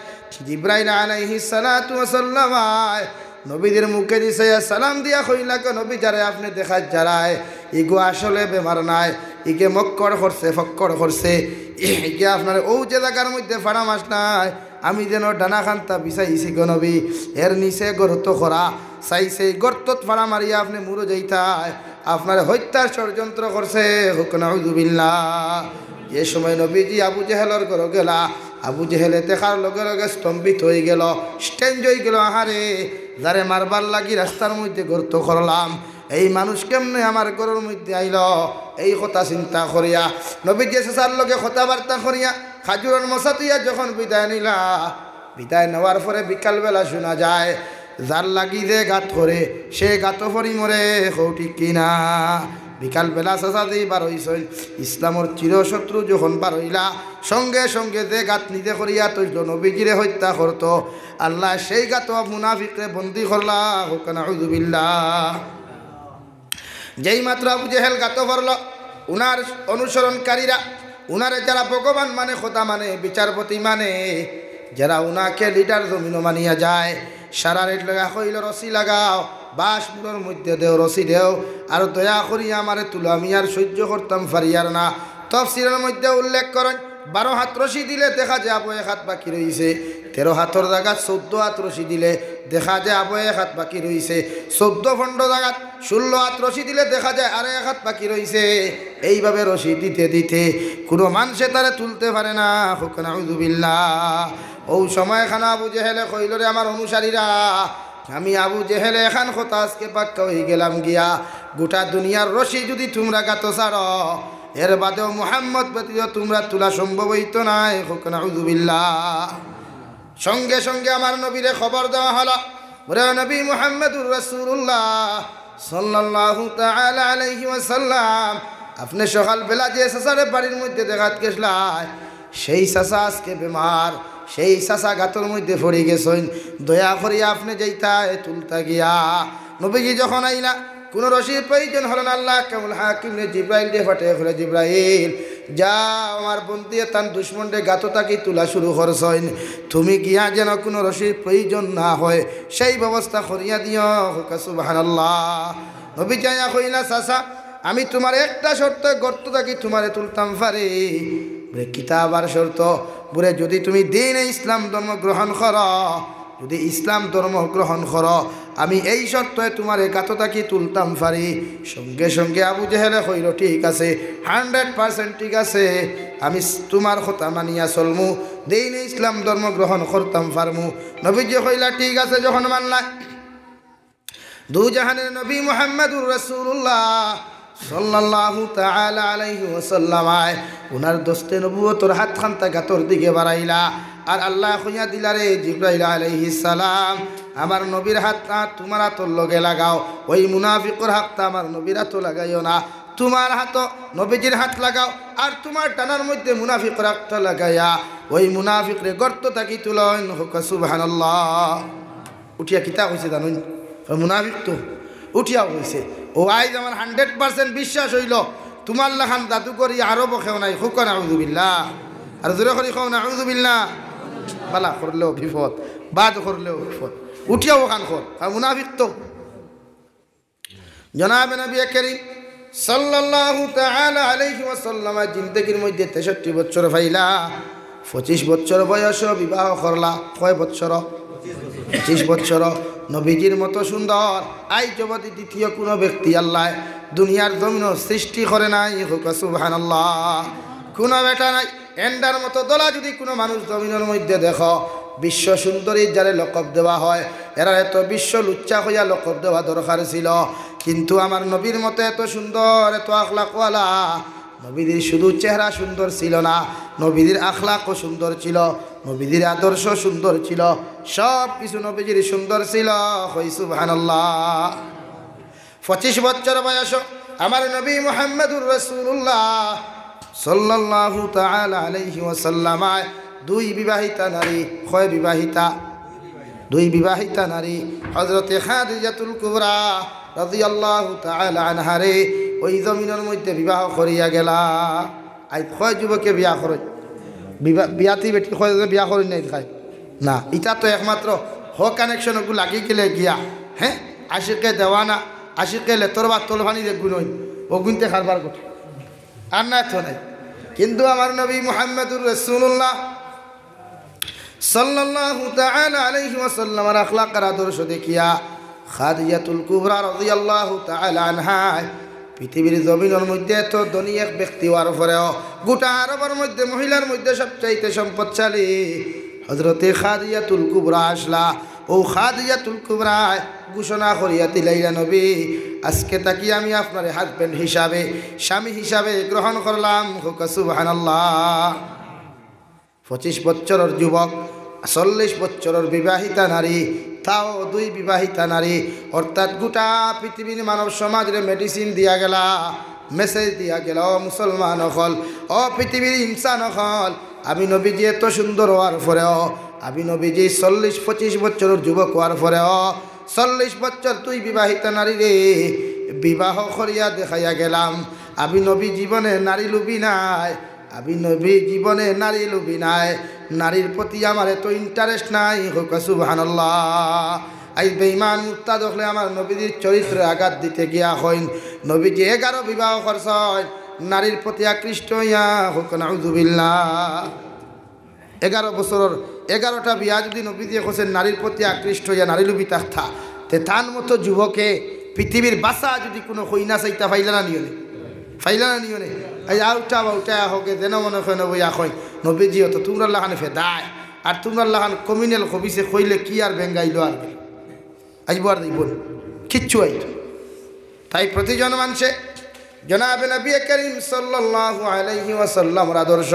জিব্রাইল আলাইহিস সালাতু ওয়াস সালাম আয় নবীজির মুখেদি চাইয়া সালাম দিয়া কইলা, "গো নবী, যারে আপনে দেখাত যারায়, ইগু আসলে বেমার নায়, ইগে মক্কড় করছে, ফক্কড় করছে, ইগে আপনারে অউ যে জাগার মধ্যে ফাড়া মারছলায়, আমি যেন ডানা খান্তা বিছাইছি গো নবী, এর নিচে গর্ত করা, চাইছে ই গর্তত ফাড়া মারিয়া আপনে মুড়ো যাইতায়, আপনারে হত্যার ষড়যন্ত্র করছে।" কউক্কা নাউযুবিল্লাহ। যে সময় নবীজি আবু জেহেলর ঘরো গেলা, আবু জেহেলে দেখার লগে লগে স্তম্ভিত অইগেলো, stench অইগেলো, "আহারে, যারে মারবার লাগি রাস্তার মধ্যে গর্ত করলাম, এই মানুষ কেমনে আমার ঘরর মধ্যে আইলো?" এই কথা চিন্তা করিয়া নবীজিয়ে চাচার লগে কথাবার্তা করিয়া খাজুরর মশা থইয়া যখন বিদায় নিলা, বিদায় নেওয়ার পরে বিকালবেলা শুনা যায়, "যার লাগি যে গাত করে, সে গাতো পড়ি মরে।" কও ঠিক কি না? বিকালবেলা চাচা যেই বার অইছইন, ইসলামর চিরশত্রু যখন বার অইলা, সঙ্গে সঙ্গে যে গাত নিজে করিয়া থইছলো নবীজিরে হত্যা করতো, আল্লায় সেই গাতো মুনাফিকরে বন্দী করলা। কউক্কা নাউজুবিল্লাহ। যেই মাত্র আবু জেহেল গাতো পড়লো, উনার অনুসরণকারীরা, উনারে যারা ভগবান মানে, খোদা মানে, বিচারপতি মানে, যারা উনাকে লিডার জমিনো মানিয়া যায়, সারা রেট লাগা কইলো, "রশি লাগাও, বাঁশ মুড়র মধ্যে দেও, রশি দেও, আর দয়া করি আমারে তুলো, আমি আর সহ্য করতাম পারিয়ার না।" তফসিরর মধ্যে উল্লেখ করইন, বারো হাত রশি দিলে দেখা যায় আবু এক হাত বাকি রইছে, তেরো হাতর জাগাত চৌদ্দ হাত রশি দিলে দেখা যায় আবু এক হাত বাকি রইছে, চৌদ্দ পনেরো জাগাত ষোল্ল হাত রশি দিলে দেখা যায় আরো এক হাত বাকি রইছে। এইভাবে রশি দিতে দিতে কুনু মানষে তারে তুলতে পারে না। কউক্কা নাউজুবিল্লাহ। অউ সময়খানো আবু জেহেলে কইলো, "রে আমার অনুসারীরা, আমি আবু জেহেলে এখান কথা আজকে পাক্কা অইগেলাম গিয়া, গোটা দুনিয়ার রশি যুদি তুমরা গাতো ছাড়ো, এর বাদেও মুহাম্মদ ব্যতীত তুমরা তুলা সম্ভব অইতো নায়।" কউক্কা নাউজুবিল্লাহ। সঙ্গে সঙ্গে আমার নবীরে খবর দেওয়া হলো, বলে, "নবী মুহাম্মদুর রাসূলুল্লাহ সাল্লাল্লাহু তাআলা আলাইহি ওয়াসাল্লাম, আপনে সকালবেলা যে চাচারে বাড়ির মধ্যে দেখাত গেছলায়, সেই চাচা আজকে বেমার, সেই চাচা গাতর মধ্যে পড়ি গেছইন, দয়া করি আপনে যাইতা এ তুলতা গিয়া।" নবীজি যখন আইলা, কুনু রশির প্রয়োজন হলো না। আল্লাহ কামুল হাকিমরে জিব্রাইলরে পাঠাইয়া কইলা, "জিব্রাইল, যাও, আমার বন্দিয়ে তান দুশমনরে গাতো থাকি তুলা শুরু করছইন, তুমি গিয়া যেন কুনু রশির প্রয়োজন না হয়, সেই ব্যবস্থা করিয়া দিও।" কউক্কা সুবহানাল্লাহ। নবী যাইয়া কইলা, "চাচা, আমি তুমার একটা শর্তে গর্ত থাকি তুমারে তুলতাম পারি।" বলে, "কিতা আবার শর্ত?" বলে, "যুদি তুমি দ্বীনে ইসলাম ধর্ম গ্রহণ করো, যুদি ইসলাম ধর্ম গ্রহণ করো, আমি এই শর্তে তুমারে গাতো থাকি তুলতাম পারি।" সঙ্গে সঙ্গে আবু জেহেলে কইলো, "ঠিক আছে, হান্ড্রেড পার্সেন্ট ঠিক আছে, আমি তুমার কথা মানিয়া চলমু, দ্বীনে ইসলাম ধর্ম গ্রহণ করতাম পারমু।" নবীজি কইলা, "ঠিক আছে, যখন মানলায়।" দুজাহানের নবী মুহাম্মাদুর রাসূলুল্লাহ সাল্লাল্লাহু তাআলা আলাইহি ওয়াসাল্লাম আয়, উনার দস্তে নবুয়তর হাতখানতা গাতর দিকে বাড়াইলা। আর আল্লায় কইয়া দিলা, "রে জিব্রাইল আলাইহিস সালাম, আমার নবীর হাতটা তুমার হাতর লগে লাগাও, ওই মুনাফিকর হাতটা আমার নবীর হাতো লাগাইও না, তুমার হাতো নবীজির হাত লাগাও, আর তুমার ডানার মধ্যে মুনাফিকর হাতটা লাগাইয়া ওই মুনাফিকরে গর্ত থাকি তুলইন।" কউক্কা সুবহানাল্লাহ। উঠিয়া কিতা কইছে জানইন? কয়, "মুনাফিক তো।" উঠিয়া কইছে, "ও আইজ আমার হান্ড্রেড পার্সেন্ট বিশ্বাস অইলো, তুমার লাখান জাদুকরি আরবো কেউ নাই।" কউক্কা নাউজুবিল্লাহ। আর জোরে করি কও নাউজুবিল্লাহ। বালা করলেও বিপদ, বাদ করলেও বিপদ। উঠিয়া অখান কর, আর মুনাফিক তো। জনাবে নবী করিম সাল্লাল্লাহু তাআলা আলাইহি ওয়াসাল্লাম জিন্দেগির মধ্যে তেষট্টি বছর পাইলা, পঁচিশ বছর বয়স বিবাহ করলা। কয় বছর? পঁচিশ বছর। নবীজির মতো সুন্দর আইজ অবধি দ্বিতীয় কুনু ব্যক্তি আল্লায় দুনিয়ার জমিনো সৃষ্টি করে নাই। কউক্কা সুবহানাল্লাহ। কুনু বেটা নাই। এন্ডার মতো দলা যুদি কুনু মানুষ জমিনর মধ্যে দেখো, বিশ্ব সুন্দরী যারে লকব দেওয়া হয়, এরারে তো বিশ্ব লুচ্চা কইয়া লকব দেওয়া দরকার ছিল। কিন্তু আমার নবীর মতো এত সুন্দর, এত আখলাকওয়ালা, নবীজির শুধু চেহারা সুন্দর ছিল না, নবীজির আখলাকও সুন্দর ছিল, নবীজির আদর্শ সুন্দর ছিল, সব কিছু নবীজির সুন্দর ছিল। কই সুবহানাল্লাহ। পঁচিশ বছর বয়স আমার নবী মুহাম্মাদুর রাসূলুল্লাহ সাল্লাল্লাহু তাআলা আলাইহি ওয়াসাল্লাম আয় দুই বিবাহিতা নারী। কয় বিবাহিতা? দুই বিবাহিতা নারী হযরতে খাদিজাতুল কুবরা রাদিয়াল্লাহু তাআলা আনহারে ওই জমিনর মধ্যে বিবাহ করিয়া গেলা। আইজ কয় যুবকে বিয়া করইন? বিয়া-, বিয়াতি বেটি কয় যে বিয়া করইন না, ইতা খায় না। ইতা তো একমাত্র হ কানেকশন ওগু লাগি গেলে গিয়া, হ্যাঁ, আশিকে দেওয়ানা, আশিকে লেতর বা তলফানি যে গুণ অইন, অগুইন্তে কারবার ঘটে। আর না তো নাই। কিন্তু আমার নবী মুহাম্মাদুর রাসূলুল্লাহ সাল্লাল্লাহু তাআলা আলাইহি ওয়াসাল্লামর আখলাক আর আদর্শ দেখিয়া খাদিজাতুল কুবরা রাদিয়াল্লাহু তাআলা আনহায় পৃথিবীর জমিনর মধ্যে এত ধনী এক ব্যক্তি অওয়ার পরেও গোটা আরবর মধ্যে মহিলার মধ্যে সবচাইতে সম্পদশালী হযরতে খাদিজাতুল কুবরা আছলা। অউ খাদিজাতুল কুবরায় ঘোষণা করিয়া দিলাইলা, "নবী, আজকে থাকি আমি আপনারে হাজব্যান্ড হিসাবে, স্বামী হিসাবে গ্রহণ করলাম।" কউক্কা সুবহানাল্লাহ। পঁচিশ বছরর যুবক, চল্লিশ বছরর বিবাহিতা নারী, তাও দুই বিবাহিতা নারী, অর্থাৎ গোটা পৃথিবীর মানব সমাজরে মেডিসিন দিয়া গেলা, মেসেজ দিয়া গেলা, "ও মুসলমান অকল, ও পৃথিবীর ইনসান অকল, আমি নবীজি এত সুন্দর অওয়ার পরেও, আমি নবীজি চল্লিশ পঁচিশ বছরর যুবক অওয়ার পরেও, চল্লিশ বছর দুই বিবাহিতা নারীরে বিবাহ করিয়া দেখাইয়া গেলাম। আমি নবী জীবনে নারী লুবি নায়, আমি নবী জীবনে নারী লুবি নায়, নারীর প্রতি আমার এত ইন্টারেস্ট নাই।" কউক্কা সুবহানাল্লাহ। আইজ বেঈমান মুরতাদ অকলে আমার নবীজির চরিত্রে আঘাত দিতে গিয়া কইন, নবীজি এগারো বিবাহ করছইন, নারীর প্রতি আকৃষ্ট অইয়া। কউক্কা নাউজুবিল্লাহ। এগারো বছরর এগারোটা বিয়া যুদি নবীজিয়ে করছইন নারীর প্রতি আকৃষ্ট অইয়া, নারী লুবি থাকতা, তে তান মতো যুবকে পৃথিবীর বাসা যুদি কুনু কইনা চাইতা, পাইলা না নি অনে? পাইলা না নি অনে? এই আউটা বাউটা হোকে যেন মনে কয় নবী আখই, নবীজিও তো তুমরার লাখান ফেদায়, আর তুমরার লাখান কমিনেল খবিসে কইলে কি আর বেঙ্গাইলো আর গেল? আইবো আর যাইবো না, কিচ্ছু আইতো। তাই প্রতিজন মানষে জনাবে নবী করিম সাল্লাল্লাহু আলাইহি ওয়াসাল্লামর আদর্শ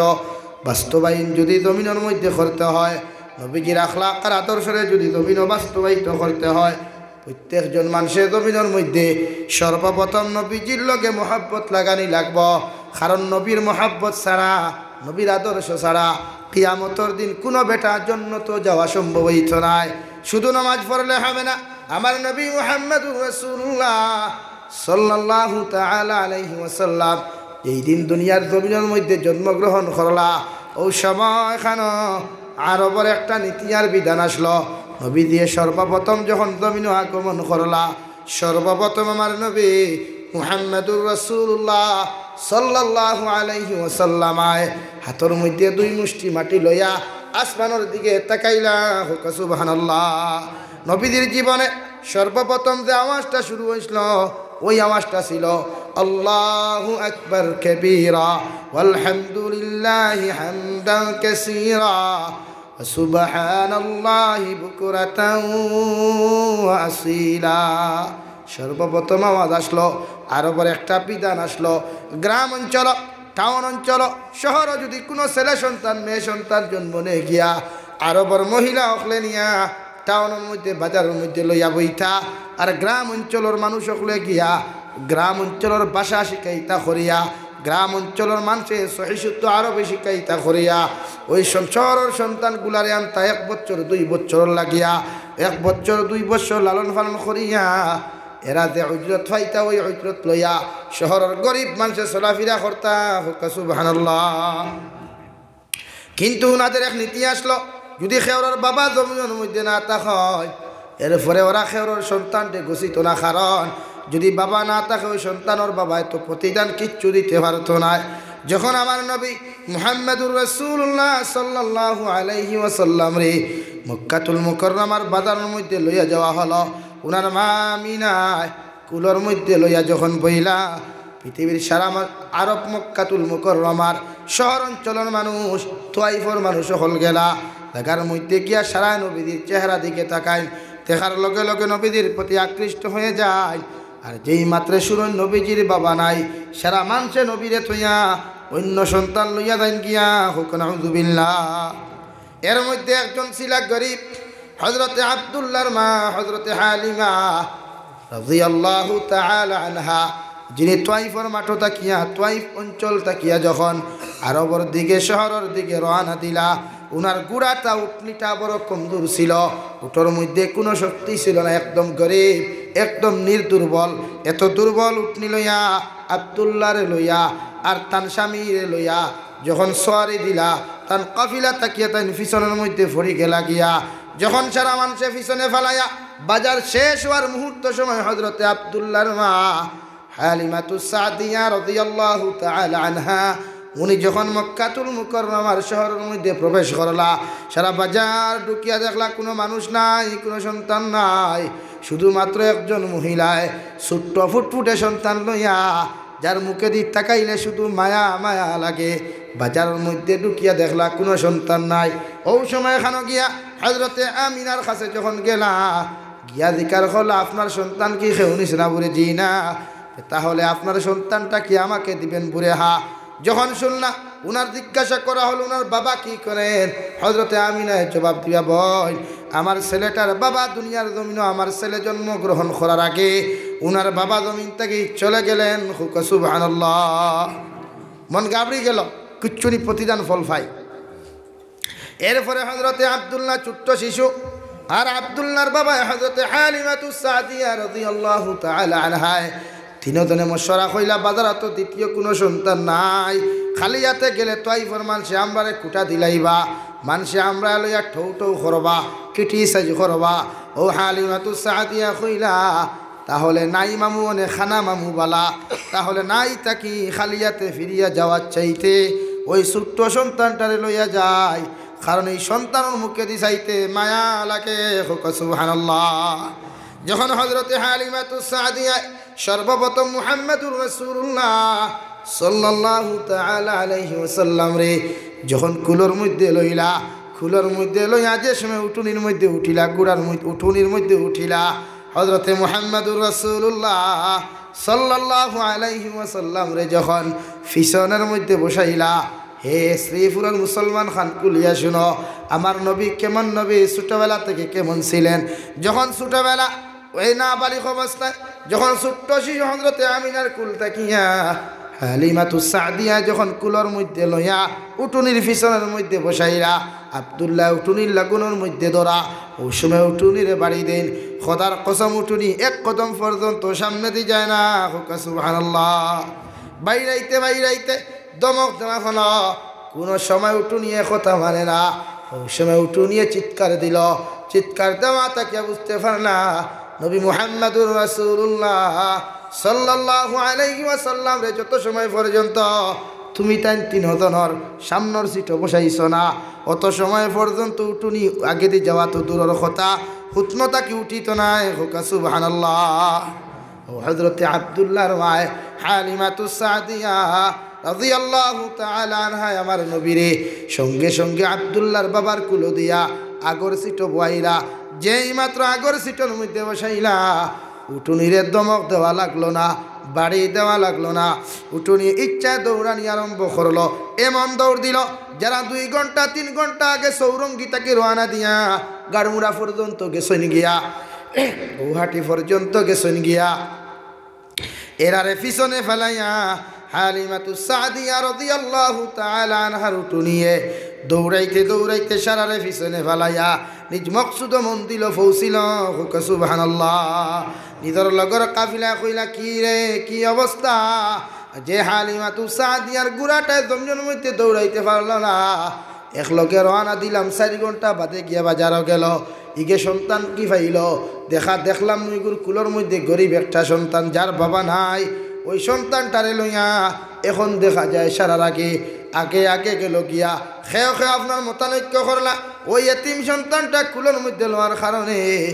বাস্তবায়ন যুদি জমিনর মধ্যে করতে হয়, নবীজির আখলাক আর আদর্শরে যুদি জমিনো বাস্তবায়িত করতে হয়, প্রত্যেকজন মানষে জমিনর মধ্যে সর্বপ্রথম নবীজির লগে মহব্বত লাগানি লাগবো। কারণ নবীর মহব্বত ছাড়া, নবীর আদর্শ ছাড়া কিয়ামতর দিন কুনু বেটা জন্নতো যাওয়া সম্ভব অইতো নায়। শুধু নামাজ পড়লে হবে না। আমার নবী মুহাম্মদুর রাসূলুল্লাহ সাল্লাল্লাহু তাআলা আলাইহি ওয়াসাল্লাম এই দিন দুনিয়ার জমিনর মধ্যে জন্মগ্রহণ করলা, অউ সময়খানো আরবর একটা নীতি আর বিধান আসলো। নবীজিয়ে সর্বপ্রথম যখন জমিনো আগমন করলা, সর্বপ্রথম আমার নবী মুহাম্মদুর রাসূলুল্লাহ সাল্লাল্লাহু আলাইহি ওয়াসাল্লাম আয় হাতর মধ্যে দুই মুষ্টি মাটি লইয়া আসমানর দিকে তাকাইলা। কউক্কা সুবহানাল্লাহ। নবীজির জীবনে সর্বপ্রথম যে আওয়াজটা শুরু অইছিল, ওই আওয়াজটা ছিল, "আল্লাহু আকবার কাবীরা, ওয়ালহামদুলিল্লাহি হামদান কাসীরা, ওয়া সুবহানাল্লাহি বুকরাতান ওয়া আসীলা।" সর্বপ্রথম আওয়াজ আসলো, আরবর একটা বিধান আসলো, গ্রাম অঞ্চল, টাউন অঞ্চল, শহরো যুদি কুনু ছেলে সন্তান, মেয়ে সন্তান জন্ম নেয় গিয়া, আরবর মহিলা অকলে নিয়া টাউনর মধ্যে, বাজারর মধ্যে লইয়া বইতা, আর গ্রাম অঞ্চলর মানুষ অকলে গিয়া গ্রাম অঞ্চলর ভাষা শিখাইতা করিয়া, গ্রাম অঞ্চলর মানষে সহি শুদ্ধ আরবি শিখাইতা করিয়া, ওই সন-, শহরর সন্তানগুলারে আনতা এক বছর দুই বছর লাগিয়া, এক বছর দুই বছর লালন পালন করিয়া, এরা যে উজরত পাইতা, ওই উজরত লইয়া শহরর গরিব মানষে চলাফিরা করতা। কউক্কা সুবহানাল্লাহ। কিন্তু উনাদের এক নীতি আসলো, যুদি কেউরর বাবা জমিনর মধ্যে না থাকইন, এরপরে ওরা কেউরর সন্তানরে গুছিত না, কারণ যুদি বাবা না থাকে, ওই সন্তানর বাবায় তো প্রতিদান কিচ্ছু দিতে পারতো নায়। যখন আমার নবী মুহাম্মদুর রাসূলুল্লাহ সাল্লাল্লাহু আলাইহি ওয়াসাল্লামরে মক্কাতুল মুকাররমার বাজারর মধ্যে লইয়া যাওয়া হলো, উনার মা আমিনায় কুলর মধ্যে লইয়া যখন বইলা, পৃথিবীর সারা মা-, আরব মক্কাতুল মুকাররমার শহর অঞ্চলর মানুষ, তোয়াইফর মানুষ অকল গেলা জাগার মধ্যে গিয়া সারা নবীজির চেহারা দিকে তাকাইন, দেখার লগে লগে নবীজির প্রতি আকৃষ্ট হয়ে যায়। আর যেই মাত্রে শুনইন নবীজির বাবা নাই, সারা মানষে নবীরে থইয়া অন্য সন্তান লইয়া যাইন গিয়া। কউক্কা নাউজুবিল্লাহ। এর মধ্যে একজন ছিলা গরিব, হযরতে আব্দুল্লাহর মা, হযরতে হালিমা রাদিয়াল্লাহু তাআলা আনহা, যিনি তোয়াইফর মাঠো থাকিয়া, তোয়াইফ অঞ্চল থাকিয়া যখন আরবর দিকে, শহরর দিকে রওয়ানা দিলা, উনার ঘোড়াটা, উটনিটা বড় কমজোর ছিল, উটর মধ্যে কুনু শক্তি ছিল না, একদম গরিব, একদম নির্দুর্বল। এত দুর্বল উটনি লইয়া, আব্দুল্লাহরে লইয়া আর তান স্বামীরে লইয়া যখন সোয়ারি দিলা, তান কাফিলা থাকিয়া তাইন পিছনর মধ্যে পড়ি গেলা গিয়া। যখন সারা মানষে পিছনে ফালাইয়া বাজার শেষ হওয়ার মুহূর্ত সময় হযরতে আব্দুল্লাহর মা হালিমাতুস সাদিয়া রাদিয়াল্লাহু তাআলা আনহা, উনি যখন মক্কাতুল মুকাররমার শহরর মধ্যে প্রবেশ করলা, সারা বাজার ঢুকিয়া দেখলা কুনু মানুষ নাই, কুনু সন্তান নাই, শুধুমাত্র একজন মহিলায় ছোট্ট ফুটফুটে সন্তান লইয়া, যার মুখেদি তাকাইলে শুধু মায়া মায়া লাগে। বাজারর মধ্যে ঢুকিয়া দেখলা কুনু সন্তান নাই। অউ সময়খানো গিয়া হযরতে আমিনার কাছে যখন গেলা, গিয়া জিকার করলা, "আপনার সন্তান কি কেউ নিছে না?" বুলে, "জি না।" "তাহলে আপনার সন্তানটা কি আমাকে দিবেন?" বুলে, "হ্যাঁ।" যখন শুনলা, উনার জিজ্ঞাসা করা হলো, "উনার বাবা কি করেন?" হযরতে আমিনায় জবাব দিবা, "বইন, আমার ছেলেটার বাবা দুনিয়ার জমিনো আমার ছেলে জন্মগ্রহণ করার আগে উনার বাবা জমিন থাকি চলে গেলেন। কউক্কা সুবহানাল্লাহ। মন গাবড়ি গেল, কিচ্ছু নি, প্রতিদান ফল পাই। এরপরে হযরতে আব্দুল্লাহ ছোট্ট শিশু, আর আব্দুল্লাহর বাবা হযরতে হালিমাতুস সাদিয়া রাদিয়াল্লাহু তাআলা আনহায় তিনজনে মশওয়ারা কইলা, বাজারো তো দ্বিতীয় কুনু সন্তান নাই, খালি আতে গেলে তো আইফর মানষে আমরারে কুটা দিলাইবা, মানষে আমরারে লইয়া ঠৌ ঠৌ করবা, criticize করবা। অউ হালিমাতুস সাদিয়া কইলা, তাহলে নাই মামু অনে খানা মামু বালা, তাহলে নাই থাকি খালি আতে ফিরিয়া যাওয়ার চাইতে ওই ছোট্ট সন্তানটারে লইয়া যাই, কারণ এই সন্তানর মুখেদি চাইতে মায়া লাগে। কউক্কা সুবহানাল্লাহ। যখন হযরতে হালিমাতুস সাদিয়া সর্বপ্রথম মুহাম্মাদুর রাসূলুল্লাহ সাল্লাল্লাহু তাআলা আলাইহি ওয়াসাল্লামরে যখন কুলর মধ্যে লইলা, কুলর মধ্যে লইয়া যে সময় উটুনির মধ্যে উঠিলা, ঘোড়ার মধ্যে, উটুনির মধ্যে উঠিলা, হযরতে মুহাম্মাদুর রাসূলুল্লাহ সাল্লাল্লাহু আলাইহি ওয়াসাল্লামরে যখন পিছনর মধ্যে বসাইলা, হে শ্রীপুরর মুসলমান খান, খুলিয়া শুনো, আমার নবী কেমন নবী, ছোটবেলা থেকে কেমন ছিলেন। যখন ছোটবেলা, ওই নাবালিগ অবস্থায়, যখন ছোট্ট শিশু হযরতে আমিনার কুল থাকিয়া হালিমাতুস সাদিয়া যখন কুলর মধ্যে লইয়া উটুনির পিছনর মধ্যে বসাইলা, আব্দুল্লাহ উটুনির লাগুনর মধ্যে ধরা, অউ সময় উটুনিরে বাড়ি দেইন। খোদার কসম, উটুনি এক কদম পর্যন্ত সামনেদি যায় না। কউক্কা সুবহানাল্লাহ। বাইরাইতে বাইরাইতে ধমক দেওয়া অইলো, কুনু সময় উটুনিয়ে কথা মানে না। অউ সময় উটুনিয়ে চিৎকার দিল, চিৎকার দেওয়া থাকিয়া বুঝতে পারলা নবী মুহাম্মাদুর রাসূলুল্লাহ সাল্লাল্লাহু আলাইহি ওয়াসাল্লামরে যত সময় পর্যন্ত তুমি তাইন তিনজনর সামনর সিটো বসাইছো না, অত সময় পর্যন্ত উটুনি আগেদি যাওয়া তো দূরর কথা, হুতনো থাকি উঠিতো নায়। কউক্কা সুবহানাল্লাহ। অউ হযরতে আব্দুল্লাহর মায় হালিমাতুস সাদিয়া রাদিয়াল্লাহু তাআলা আনহায় আমার নবীরে সঙ্গে সঙ্গে আব্দুল্লাহর বাবার কুলো দিয়া আগর সিটো বওয়াইলা। যেই মাত্র আগর সিটোর মধ্যে বসাইলা, উটুনিরে ধমক দেওয়া লাগলো না, বাড়ি দেওয়া লাগলো না। উটুনি ইচ্ছায় দৌড়ানি আরম্ভ করলো। এমন দৌড় দিল, যারা দুই ঘন্টা তিন ঘন্টা আগে চৌরঙ্গি থাকি রওয়ানা দিয়া গাড়মুড়া পর্যন্ত গেছইন গিয়া, গুয়াহাটি পর্যন্ত গেছইন গিয়া, এরারে পিছনে ফালাইয়া হালিমাতুস সাদিয়া রাদিয়াল্লাহু তাআলা আনহার উটুনিয়ে দৌড়াইতে দৌড়াইতে সারারে পিছনে ফালাইয়া নিজ মকসুদ মন্দিলো পৌঁছিল। কউক্কা সুবহানাল্লাহ। নিজর লগর কাফিলা কইলা, "কি রে, কি অবস্থা?" যে হালিমাতুস সাদিয়ার ঘোড়াটায় জমিনর মধ্যে দৌড়াইতে পারলো না, একলগে রওয়ানা দিলাম, চাইর ঘন্টা বাদে গিয়া বাজারো গেল। ইগে সন্তান কি পাইল? দেখা দেখলাম নু ইগুর কুলর মধ্যে গরিব একটা সন্তান, যার বাবা নাই, ওই সন্তানটারে লইয়া এখন দেখা যায় সারার আগে, আগে আগে গেল গিয়া। কেউ কেউ আপনার মতানৈক্য করলা, ওই এতিম সন্তানটা কুলর মধ্যে লওয়ার কারণে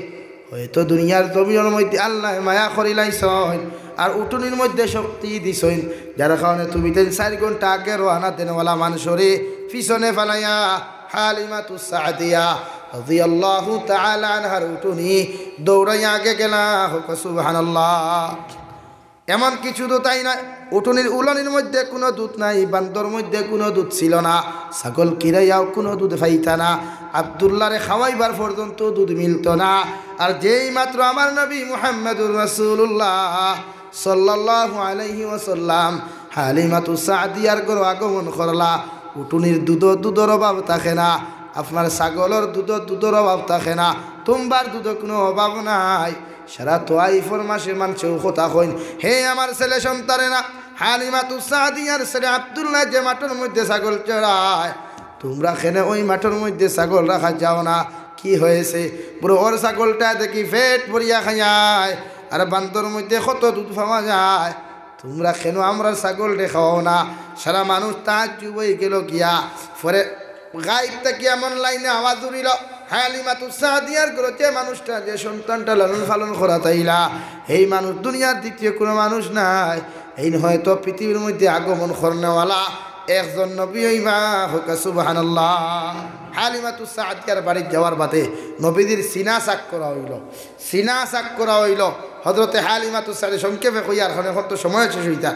হয়তো দুনিয়ার জমিনর মধ্যে আল্লায় মায়া করিলাইছইন, আর উটুনির মধ্যে শক্তি দিছইন, যার কারণে তুমি তাইন চাইর ঘন্টা আগে রওয়ানা দেনওয়ালা মানষরে পিছনে ফালাইয়া হালিমাতুস সাদিয়া রাদিয়াল্লাহু তাআলা আনহার উটুনি দৌড়াইয়া আগে গেলা। কউক্কা সুবহানাল্লাহ। এমন কিছু দুধ তাই নাই, উটুনির উলানির মধ্যে কুনু দুধ নাই, বান্দর মধ্যে কুনু দুধ ছিল না, ছাগল কিরাইয়াও কুনু দুধ পাইতা না, আব্দুল্লাহরে খাওয়াইবার পর্যন্ত দুধ মিলতো না। আর যেই মাত্র আমার নবী মুহাম্মাদুর রাসূলুল্লাহ সাল্লাল্লাহু আলাইহি ওয়াসাল্লাম হালিমাতু সাদিয়ার ঘরো আগমন করলা, উটুনির দুধো দুধর অভাব থাকে না, আপনার ছাগলর দুধো দুধর অভাব থাকে না, তুমরার দুধো কুনু অভাব নাই। সারা তোয়াইফর মাঝে মানষে অউ কথা কইন, "হে আমার ছেলে সন্তানেরা, হালিমাতু সাদিয়ার ছেলে আব্দুল্লাহ যে মাঠর মধ্যে ছাগল চরায়, তুমরা কেনে ওই মাঠর মধ্যে ছাগল রাখা যাও না? কি হয়েছে?" বুলে, "ওর ছাগলটা দেখি পেট ভরিয়া খাইয়ায়, আর বান্দর মধ্যে কত দুধ পাওয়া যায়, তুমরা কেনে আমরার ছাগলরে খাওয়াও না?" সারা মানুষ তাজ্জুব অইগেলো গিয়া। পরে গাইব থাকি এমন লাইনে আওয়াজ উড়িল, হালিমাতু সাদিয়ার ঘরো যে মানুষটা, যে সন্তানটা লালন পালন করাত আইলা, এই মানুষ দুনিয়ার দ্বিতীয় কুনু মানুষ নাই। এইন হয়তো পৃথিবীর মধ্যে আগমন করনেওয়ালা একজন নবী অইবা। কউক্কা সুবহানাল্লাহ। হালিমাতু সাদিয়ার বাড়িত যাওয়ার বাদে নবীজির সিনা চাক করা অইলো, সিনা চাক করা অইলো। হযরতে হালিমাতু সাদিয়া, সংক্ষেপে কইয়ার, কারণ এখন তো সময় শেষ অইতা।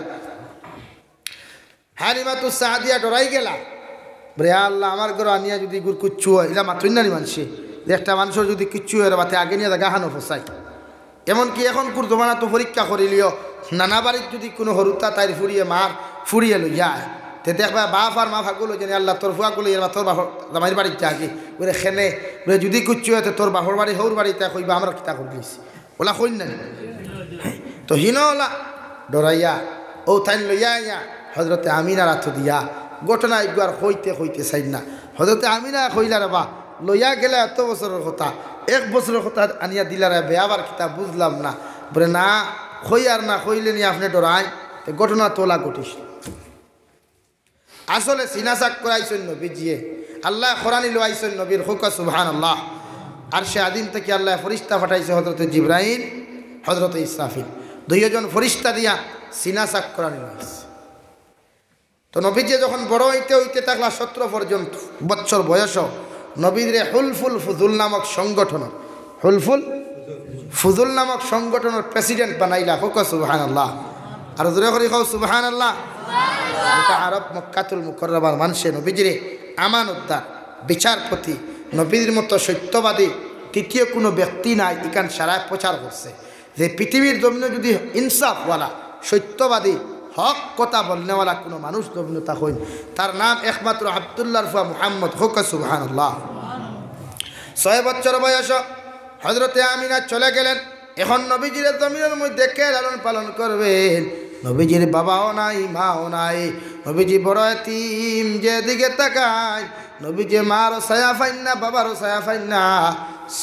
হালিমাতু সাদিয়া ডরাই গেলা, বুলে, "আল্লাহ, আমার ঘরো আনিয়া যুদি ইগুর কুচ্ছু অয়, ইলা মাতইন না নি মানষে, যে একটা মানষর যুদি কিচ্ছু অয় রে বা, তে আগে নিয়া জাগাখানো ফসাই। এমনকি এখনকুর জমানাত তো পরীক্ষা করিলিও, নানা বাড়িত যুদি কুনু হুরুতা তাইর ফুড়িয়ে মার ফুড়িয়ে লইয়া আয়, তে দেখবা বাপ আর মা ফাগুল অইযায় নি, "আল্লাহ, তোর ফুয়াগুলো এর বা তোর বাপর জামাইর বাড়িত যাগি।" বলে, "খেনে?" বলে, "যুদি কিচ্ছু অয় তে তোর বাপর বাড়ি, হউর বাড়িত কইবা আমরা কিতা করিলিছি।" ওলা কইন না নি? তো হিনো ওলা ডরাইয়া, অউ তাইন লইয়া আইয়া হজরতে আমিনার আতো দিয়া। ঘটনা ইগুয়ার কইতে কইতে চাইন না। হজরতে আমিনা কইলা, "রে বা, লইয়া গেলা এত বছরর কথা, এক বছরর কথা আনিয়া দিলা রে, বেয়াবার কিতা বুঝলাম না।" বলে, "না, কইয়ার না, কইলে নি আপনে ডরাইন।" তে ঘটনা তো ওলা ঘটিছে। আসলে সিনা সাক করাইছইন নবীজিয়ে। আল্লায় কোরআনি লওয়াইছইন নবীর, কউক্কা সুবহানাল্লাহ। আরশে আজিম থাকি আল্লায় ফিরিস্তা পাঠাইছে, হজরতে জিব্রাইল, হজরতে ইসরাফিল, দুইজন ফিরিস্তা দিয়া সিনা সাক করানি লওয়াইছে। তো নবীজি যখন বড় অইতে অইতে থাকলা, সতেরো পর্যন্ত বছর বয়স, নবীরে হুলফুল ফুজুল নামক সংগঠন, হুলফুল ফুজুল নামক সংগঠনর প্রেসিডেন্ট বানাইলা। কউক্কা সুবহানাল্লাহ। আর জোরে করি কও সুবহানাল্লাহ। গোটা আরব মক্কাতুল মুকাররমার মানষে নবীজিরে আমানতদার, বিচারপতি, নবীর মতো সত্যবাদী দ্বিতীয় কুনু ব্যক্তি নাই, ইখান সারায় প্রচার করছে যে পৃথিবীর জমিনো যুদি ইনসাফওয়ালা, সত্যবাদী, হক কথা বলনেওয়ালা কুনু মানুষ জমিনো থাকইন, তার নাম একমাত্র আব্দুল্লাহর ফুয়া মুহাম্মদ। কউক্কা সুবহানাল্লাহ। ছয় বছর বয়স হজরতে আমিনা চলে গেলেন। এখন নবীজিরে জমিনর মধ্যে কে লালন পালন করবেন? নবীজির বাবাও নাই, মাও নাই। নবীজি বড় এতিম, যেদিকে তাকাইন নবীজি মারও ছায়া পাইন না, বাবারও ছায়া পাইন না।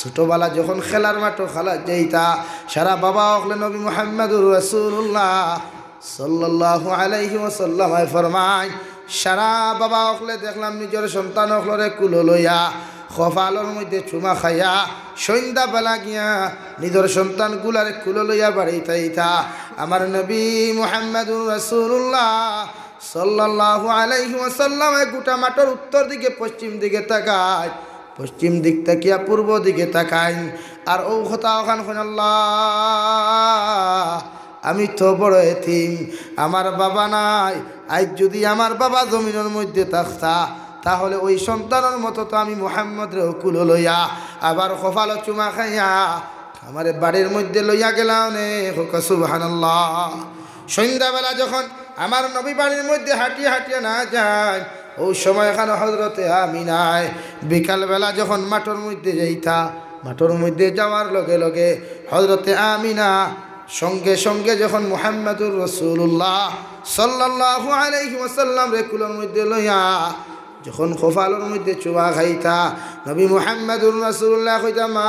ছোটবেলা যখন খেলার মাঠো খেলাত যাইতা, সারা বাবা অকলে নবী মুহাম্মাদুর রাসূলুল্লাহ সাল্লাল্লাহু আলাইহি ওয়াসাল্লামে ফরমাইন, সারা বাবা অকলে দেখলাম নিজর সন্তান অকলরে কুলো লইয়া কপালর মধ্যে চুমা খাইয়া সন্ধ্যাবেলা গিয়া নিজর সন্তানগুলারে কুলো লইয়া বাড়িত আইতা। আমার নবী মুহাম্মাদুর রাসূলুল্লাহ সাল্লাল্লাহু আলাইহি ওয়াসাল্লামে গোটা মাঠর উত্তর দিকে, পশ্চিম দিকে তাকাইন, পশ্চিম দিক থাকিয়া পূর্ব দিকে তাকাইন, আর অউ কথা অখান কইন, "আল্লাহ, আমি তো বড় এতিম, আমার বাবা নাই। আইজ যুদি আমার বাবা জমিনর মধ্যে থাকতা, তাহলে ওই সন্তানর মতো তো আমি মুহাম্মদরে কুলো লইয়া আবার কপালো চুমা খাইয়া আমারে বাড়ির মধ্যে লইয়া গেলা অনে।" কউক্কা সুবহানাল্লাহ। সন্ধ্যাবেলা যখন আমার নবী বাড়ির মধ্যে হাঁটিয়া হাঁটিয়া না যাইন, অউ সময়খানো হজরতে আমিনায় বিকালবেলা যখন মাঠর মধ্যে যাইতা, মাঠর মধ্যে যাওয়ার লগে লগে হজরতে আমিনা সঙ্গে সঙ্গে যখন মুহাম্মাদুর রাসূলুল্লাহ সাল্লাল্লাহু আলাইহি ওয়াসাল্লামরে কুলর মধ্যে লইয়া যখন কপালর মধ্যে চুমা খাইতা, নবী মুহাম্মাদুর রাসূলুল্লাহ কইতা, "মা,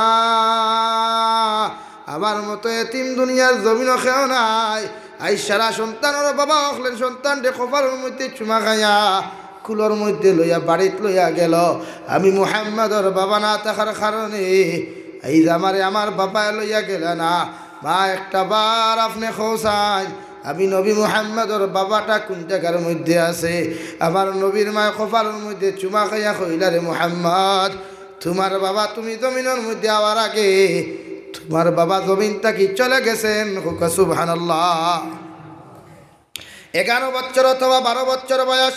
আমার মতো এতিম দুনিয়ার জমিনো কেউ নাই।" আইজ সারা সন্তানর বাবা অকলে সন্তানরে কপালর মধ্যে চুমা খাইয়া কুলর মধ্যে লইয়া বাড়িত লইয়া গেল। আমি মুহাম্মাদর বাবা না থাকার কারণে আইজ আমারে আমার বাবায় লইয়া গেলা না। মা, একটা বার আপনে কও চাইন, আমি নবী মুহাম্মাদর বাবাটা কুন জাগার মধ্যে আছে? আমার নবীর মায় কপালর মধ্যে চুমা খাইয়া কইলা, "রে মুহাম্মদ, তুমার বাবা তুমি জমিনর মধ্যে আওয়ার আগে তুমার বাবা জমিন থাকি চলে গেছেন।" কউক্কা সুবহানাল্লাহ। এগারো বছর অথবা বারো বছর বয়স,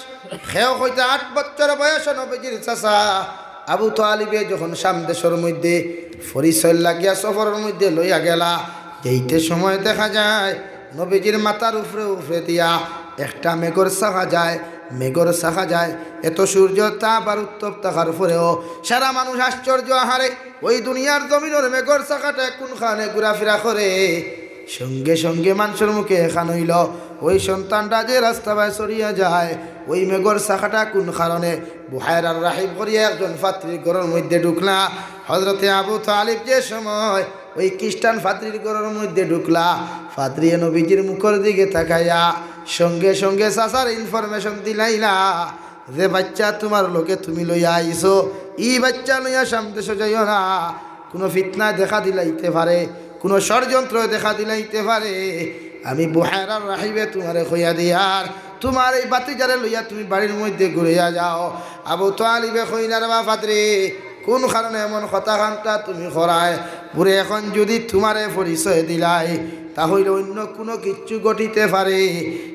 কেউ কইতা আট বছর বয়স, নবীজির চাচা আবু তালিবে যখন শাম দেশর মধ্যে পরিচয় লাগিয়া সফরর মধ্যে লইয়া গেলা, যাইতে সময় দেখা যায় নবীজির মাথার উপরে উপরে দিয়া একটা মেঘর শাখা যায়, মেঘর শাখা যায়। এত সূর্য তাপ আর উত্তপ থাকার পরেও সারা মানুষ আশ্চর্য, আহারে, ওই দুনিয়ার জমিনর মেঘর শাখাটা কুনখানে ঘুরাফিরা করে। সঙ্গে সঙ্গে মানষর মুখে এখান অইল, ওই সন্তানটা যে রাস্তা বায় চলিয়া যায়, ওই মেঘর শাখাটা কুন কারণে? বুহায়রার রাহিব করিয়া একজন পাদ্রির ঘরর মধ্যে ঢুকলা। হজরতে আবু তালিব যে সময় ওই খ্রিস্টান পাদ্রির ঘরর মধ্যে ঢুকলা, পাদ্রিয়ে নবীজির মুখর দিকে তাকাইয়া সঙ্গে সঙ্গে চাচার information দিলাইলা, "যে বাইচ্চা তুমার লগে তুমি লইয়া আইছো, ই বাইচ্চা লইয়া শাম দেশো যাইও না।" কুনু ফিতনায় দেখা দিলাইতে পারে, কুনু ষড়যন্ত্রয় দেখা দিলাইতে পারে। আমি বুহায়রার রাহিবে তুমারে কইয়া দিয়ার, তুমার এই ভাতিজারে লইয়া তুমি বাড়ির মধ্যে ঘুরিয়া যাও। আবু তালিবে কইলা, "রে বা পাদ্রি, কুন কারণে এমন কথাখানতা তুমি করায়? বুরে, এখন যুদি তুমারে পরিচয় দিলাই, তা অইলে অইন্য কুনু কিচ্ছু ঘটিতে পারে।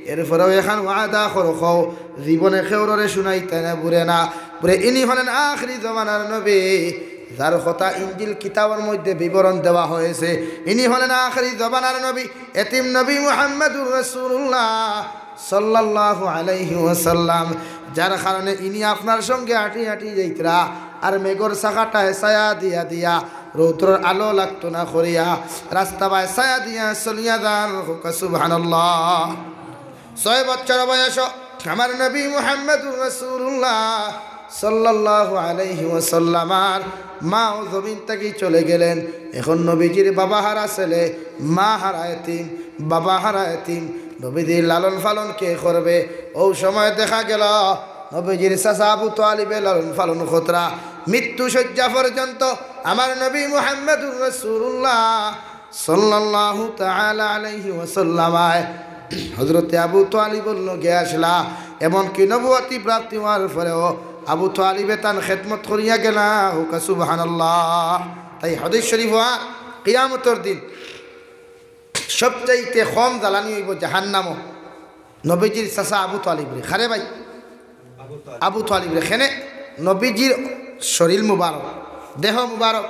এরপরেও এখান ওয়াদা করো, কও, জীবনে কেউররে শুনাইতায় না, বুরে না। বুরে, ইনি হলেন আখরি জমানার নবী।" যার কথা ইঞ্জিল কিতাবর মধ্যে বিবরণ দেওয়া হয়েছে। ইনি হলেন আখেরি জমানার নবী, এতিম নবী মুহাম্মাদুর রাসূলুল্লাহ সাল্লাল্লাহু আলাইহি ওয়াসাল্লাম, যার কারণে ইনি আপনার সঙ্গে আটি আটি যাইতরা, আর মেঘর শাখাটায় ছায়া দিয়া দিয়া, রৌদ্রর আলো লাগতো না করিয়া, রাস্তা বায় ছায়া দিয়া চলিয়া যান। কউক্কা সুবহানাল্লাহ। ছয় বছর বয়স আমার নবী মুহাম্মাদুর রাসূলুল্লাহ সাল্লাল্লাহু আলাইহি ওয়াসাল্লামর মাও জমিন থাকি চলে গেলেন। এখন নবীজির বাবা হারা ছেলে, মা হারা এতিম, বাবা হারা এতিম, নবীজির লালন পালন কে করবে? অউ সময় দেখা গেল নবীজির চাচা আবু তালিবে লালন পালন করতরা। মৃত্যু শয্যা পর্যন্ত আমার নবী মুহাম্মাদুর রাসূলুল্লাহ সাল্লাল্লাহু তাআলা আলাইহি ওয়াসাল্লাম আয় হযরতে আবু তালিবর লগে আসলা। এমনকি নবুয়তি প্রাপ্তি হওয়ার পরেও আবু তালিবে তান খেদমত করিয়া গেলা। কউক্কা সুবহানাল্লাহ। তাই হাদিস শরীফ অয়, কিয়ামতর দিন সবচাইতে কম জ্বালানি অইবো জাহান্নামো নবীজির চাচা আবু তালিবরে। কারে ভাই? আবু তালিবরে। কেনে? নবীজির শরীর মুবারক, দেহ মুবারক,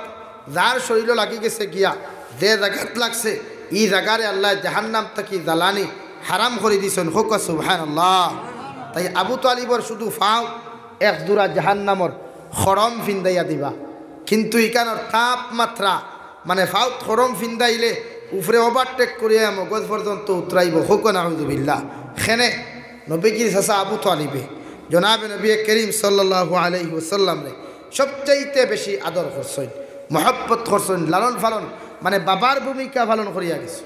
যার শরীরও লাগি গেছে গিয়া, যে জাগাত লাগছে, ই জাগারে আল্লায় জাহান্নাম থাকি জ্বালানি হারাম করি দিছইন। কউক্কা সুবহানাল্লাহ। তাই আবু তালিবর শুধু পাও এক জোড়া জাহান্নামর খড়ম ফিন্দাইয়া দিবা, কিন্তু ইখানর তাপমাত্রা, মানে, পাওত খড়ম ফিন্দাইলে উপরে overtake করিয়া মগজ পর্যন্ত উতরাইবো। কউক্কা নাউজুবিল্লাহ। কেনে? নবীজির চাচা আবু তালিবে জনাবে নবী করিম সাল্লাল্লাহু আলাইহি ওয়াসাল্লামরে সবচাইতে বেশি আদর করছইন, মহব্বত করছইন, লালন পালন, মানে, বাবার ভূমিকা পালন করিয়া গেছে।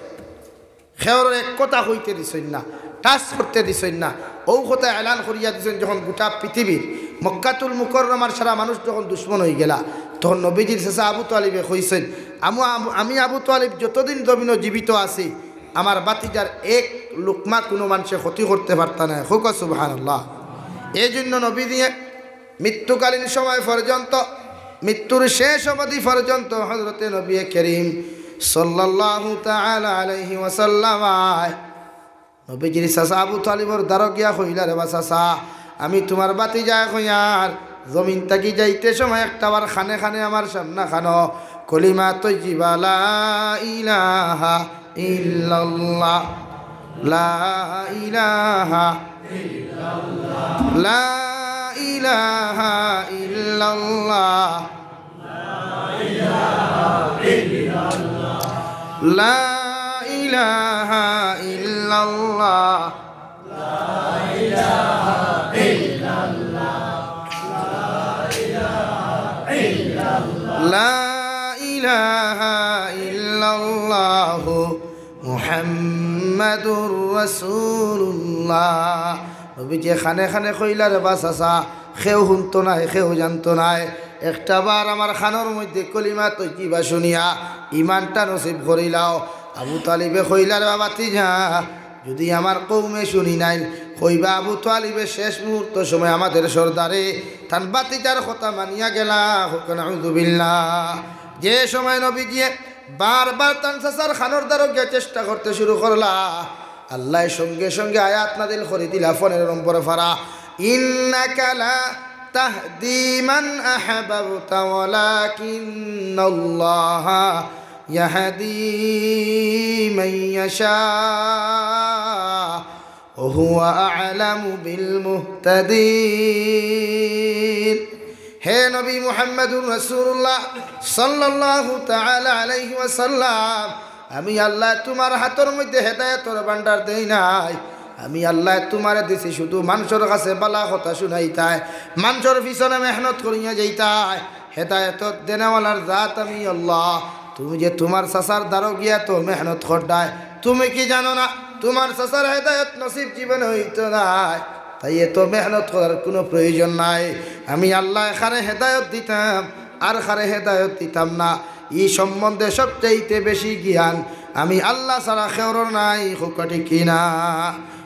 কেউরর এক কথা কইতে দিছইন না, touch করতে দিছইন না। অউ কথা এলান করিয়া দিছইন, যখন গোটা পৃথিবীর মক্কাতুল মুকাররমার সারা মানুষ যখন দুশমন অইগেলা, তখন নবীজির চাচা আবু তালিবে কইছইন, "আমু-, আম-, আমি আবু তালিব যতদিন জমিনো জীবিত আছি, আমার ভাতিজার এক লুকমা কুনু মানষে ক্ষতি করতে পারতা নায়।" কউক্কা সুবহানাল্লাহ। এই জন্য নবীজিয়ে মৃত্যুকালীন সময় পর্যন্ত, মৃত্যুর শেষ অবধি পর্যন্ত হযরতে নবী করিম সাল্লাল্লাহু তাআলা আলাইহি ওয়াসাল্লাম আয় নবীজির চাচা আবু তালিবর দ্বারো গিয়া কইলা, "রে বা চাচা, আমি তুমার ভাতিজায় কইয়ার, জমিন থাকি যাইতে সময় একটা বার কানে কানে আমার সামনে খানো কলিমা তৈয়িবা, লা ইলাহা ইল্লাল্লাহ, লা ইলাহা, লা ইলাহা ইল্লাল্লাহ, লা ইলাহা ইল্লাল্লাহ, লা ইলাহা ইল্লাল্লাহু মুহাম্মাদুর রাসূলুল্লাহ।" নবীজিয়ে কানে কানে কইলা, "রে বা চাচা, কেউ হুনতো নায়, কেউ জানতো নায়, একটা বার আমার কানর মধ্যে কলিমা তৈয়িবা শুনিয়া ইমানটা নসিব করিলাও।" আবু তালিবে কইলা, "রে বা ভাতিজা, যুদি আমার কওমে শুনি নাইল, কইবা আবু তালিবে শেষ মুহূর্ত সময় আমাদের সর্দারে তান ভাতিজার কথা মানিয়া গেলা।" কউক্কা নাউজুবিল্লাহ। যে সময় নবীজিয়ে বারবার তান চাচার কানর দ্বারো গিয়া চেষ্টা করতে শুরু করলা, আল্লায় সঙ্গে সঙ্গে আয়াত নাজিল করি দিলা, পনেরো নম্বর পারা, "ইন্নাকা লা তাহদি মান আহবাবতা ওয়ালাকিন্নাল্লাহা ইয়াহদি মান ইয়াশা ওয়া হুয়া আ'লামু বিল মুহতাদিন।" হে নবী মুহাম্মাদুর রাসূলুল্লাহ সাল্লাল্লাহু তাআলা আলাইহি ওয়াসাল্লাম, আমি আল্লায় তুমার হাতর মধ্যে হেদায়েতর ভান্ডার দেই নাই। আমি আল্লায় তুমারে দিছি শুধু মানষর কাছে ভালা কথা শুনাইতায়, মানষর পিছনে মেহনত করিয়া যাইতায়। হেদায়েত দেনেওয়ালার জাত আমি আল্লাহ। তুমি যে তুমার চাচার দ্বারো গিয়া এতো মেহনত কররায়, তুমি কি জানো না তুমার চাচার হেদায়েত নসিব জীবনে অইতো নায়? তাই এতো মেহনত করার কুনু প্রয়োজন নাই। আমি আল্লায় কারে হেদায়েত দিতাম আর কারে হেদায়েত দিতাম না, ই সম্বন্ধে সবচাইতে বেশি জ্ঞান আমি আল্লাহ ছাড়া কেউরর নাই। কউক্কা ঠিক কি না?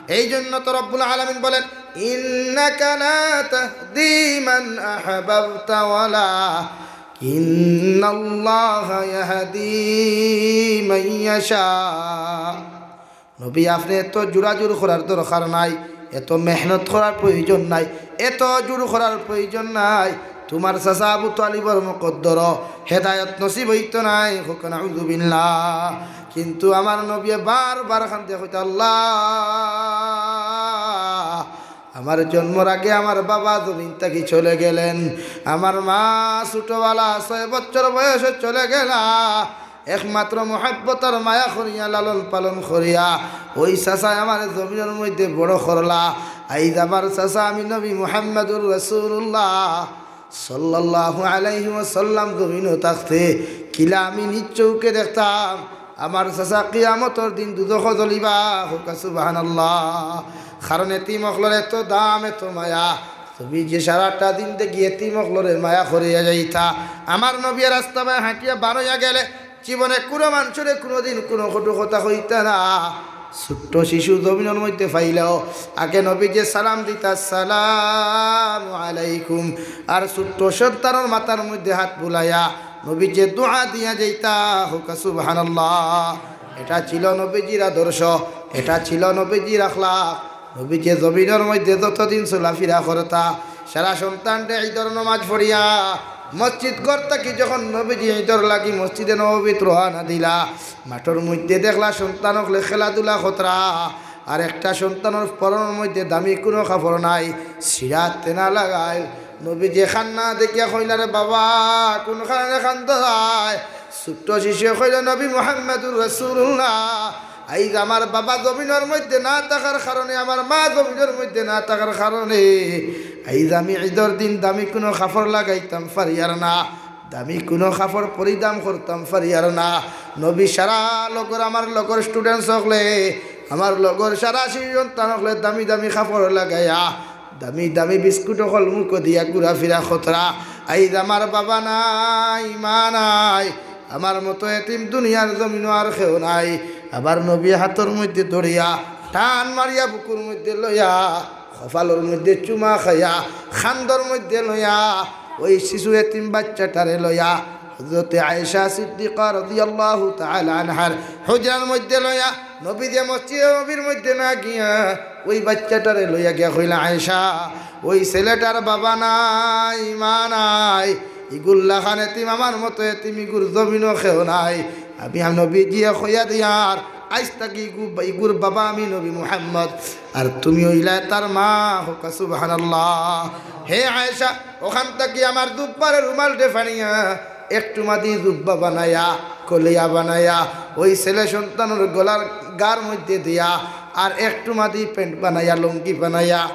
এই জন্য তো রব্বুল আলামিন বলেন, "ইন্নাকা লা তাহদি মান আহবাবতা ওয়ালাকিন্নাল্লাহা ইয়াহদি মান ইয়াশা।" নবী, আপনে এতো জোরাজুর করার দরকার নাই, এতো মেহনত করার প্রয়োজন নাই, এতো জোর করার প্রয়োজন নাই। তুমার চাচা আবু তালিবর মুকদ্দর হেদায়ত নসিব অইতো নায়, কউক্কা নাউজুবিল্লাহ। কিন্তু আমার নবীয়ে বারবার কান্দিয়া কইতা, "আল্লাহ, আমার জন্মর আগে আমার বাবা জমিন থাকি চলে গেলেন, আমার মা ছোটবেলা ছয় বছর বয়সে চলে গেলা, একমাত্র মহব্বত আর মায়া করিয়া লালন পালন করিয়া ওই চাচায় আমারে জমিনর মধ্যে বড় করলা। আইজ আমার চাচা আমি নবী মুহাম্মাদুর রাসূলুল্লাহ সাল্লাল্লাহু আলাইহি ওয়াসাল্লাম জমিনো থাকতে কিলা আমি নিজ চউখে দেখতাম আমার চাচা কিয়ামতর দিন দুজখো জ্বলিবা।" কউক্কা সুবহানাল্লাহ। কারণ এতিম অকলর এত দাম, এত মায়া। নবীজিয়ে সারাটা জিন্দেগি এতিম অকলরে মায়া করিয়া যাইতা। আমার নবীয়ে রাস্তা বায় হাঁটিয়া বার অইয়া গেলে জীবনে কুনু মানষরে কুনুদিন কুনু কটু কথা কইতা না। ছোট্ট শিশু জমিনর মধ্যে পাইলেও আগে নবীজিয়ে সালাম দিতা, "আসসালামু আলাইকুম।" আর ছোট্ট সন্তানর মাথার মধ্যে হাত বুলাইয়া নবীজিয়ে দোয়া দিয়া যাইতা। কউক্কা সুবহানাল্লাহ। এটা ছিল নবীজির আদর্শ, এটা ছিল নবীজির আখলাক। নবীজিয়ে জমিনর মধ্যে যতদিন চলাফিরা করতা, সারা সন্তানরে ইদর নমাজ পড়িয়া মসজিদ ঘর থাকি যখন নবীজি ইদর লাগি মসজিদে নববীত রওয়ানা দিলা, মাঠর মধ্যে দেখলা সন্তান অকলে খেলাধুলা করতরা, আর একটা সন্তানর পরনর মধ্যে দামি কুনু কাপড় নাই, ছিড়া তেনা লাগাইল। নবীজিয়ে কান্না দেখিয়া কইলা, "রে বাবা, কুন কারণে কান্দরায়?" ছোট্ট শিশুয়ে কইল, "নবী মুহাম্মাদুর রাসূলুল্লাহ, আইজ আমার বাবা জমিনর মধ্যে না থাকার কারণে, আমার মা জমিনর মধ্যে না থাকার কারণে আইজ আমি ইদর দিন দামি কুনু কাপড় লাগাইতাম পারিয়ার না, দামি কুনু কাপড় পরিধান করতাম পারিয়ার না।" নবী সারা লগর, আমার লগর students অকলে, আমার লগর সারা শিশু সন্তান অকলে দামি দামি কাপড় লাগাইয়া দামি দামি বিস্কুট অকল মুখো দিয়া ঘুরাফিরা করতরা। আইজ আমার বাবা নাই, মা নাই, আমার মতো এতিম দুনিয়ার জমিনো আর কেউ নাই। আবার নবী হাতর মধ্যে ধরিয়া টান মারিয়া বুকুর মধ্যে লইয়া, কপালর মধ্যে চুমা খাইয়া, কান্দর মধ্যে লইয়া, ওই শিশু এতিম বাচ্চাটারে লইয়া হযরতে আয়েশা সিদ্দিকা রাদিয়াল্লাহু তাআলা আনহার হুজরার মধ্যে লইয়া, নবীজিয়ে মসজিদে নবীর মধ্যে না গিয়া ওই বাচ্চাটারে লইয়া গিয়া কইলা, "আয়েশা, ওই ছেলেটার বাবা নাই, মা নাই, ইগুর লাখান এতিম, আমার মতো এতিম ইগুর জমিনো কেউ নাই। আমি আম-, নবীজিয়ে কইয়া দিয়ার, আইজ থাকি ইগু-, ইগুর বাবা আমি নবী মুহাম্মদ, আর তুমি অইলায় তার মা।" কউক্কা সুবহানাল্লাহ। হে আয়েশা, অখান থাকি আমার জুব্বার রুমালরে ফাড়িয়া একটু মাদি জুব্বা বানাইয়া, কলিয়া বানাইয়া, ওই ছেলে সন্তানর গলার গার মধ্যে দিয়া, আর একটু মাদি প্যান্ট বানাইয়া, লুঙ্গি বানাইয়া,